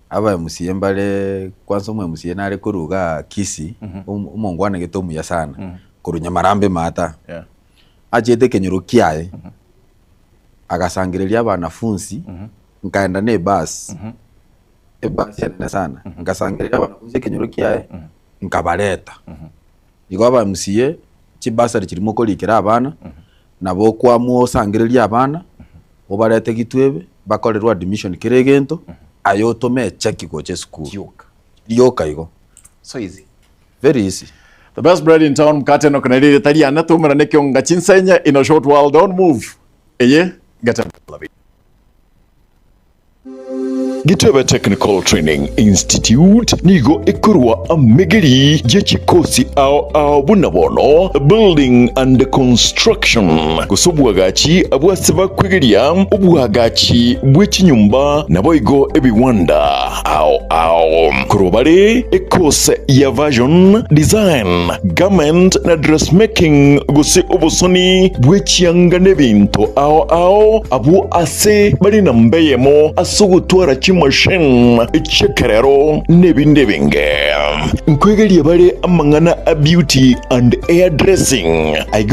aba MCA mbare kwanza omo MCA nare korwa igaa Kisii, omongwana gete omuya sana, korwa Nyamarambe maata, achiete ekenyoro kiaye, agasangereria abanafunsi, nkaenda na ebus, ebus enene sana, nkasangereria abanafunsi ekenyoro kiaye, nkabareta. Igo aba MCA, chibasari chiria mokorikera abana, nabo okoamua osangererie abana, obarete gitwebe, bakorerwe admission kera egento, aye otome echeki gocha esukuru. Rioka. Rioka igo. So easy. Very easy. The best bread in town mkate nokona rire tari ane tumerane kionga chinsenye in a short while don't move eye gete Gitebe Technical Training Institute nigo ekorwa amegeri ye chikosi ao ao buna bono Building and Construction, gose obwagachi bw'ase bakwegeria obwagachi bwe chinyomba naboigo ebiwanda ao ao. Korwa bare ekose ya Fashion Design, Garment na Dressmaking gose obosoni bwe chianga n'ebinto ao ao abwo ase bare namba eyemo ase ogotwara chimachine chi'ekerero n'ebinde ebinge. Nkwegeria bare amang'ana a beauty and hair dressing.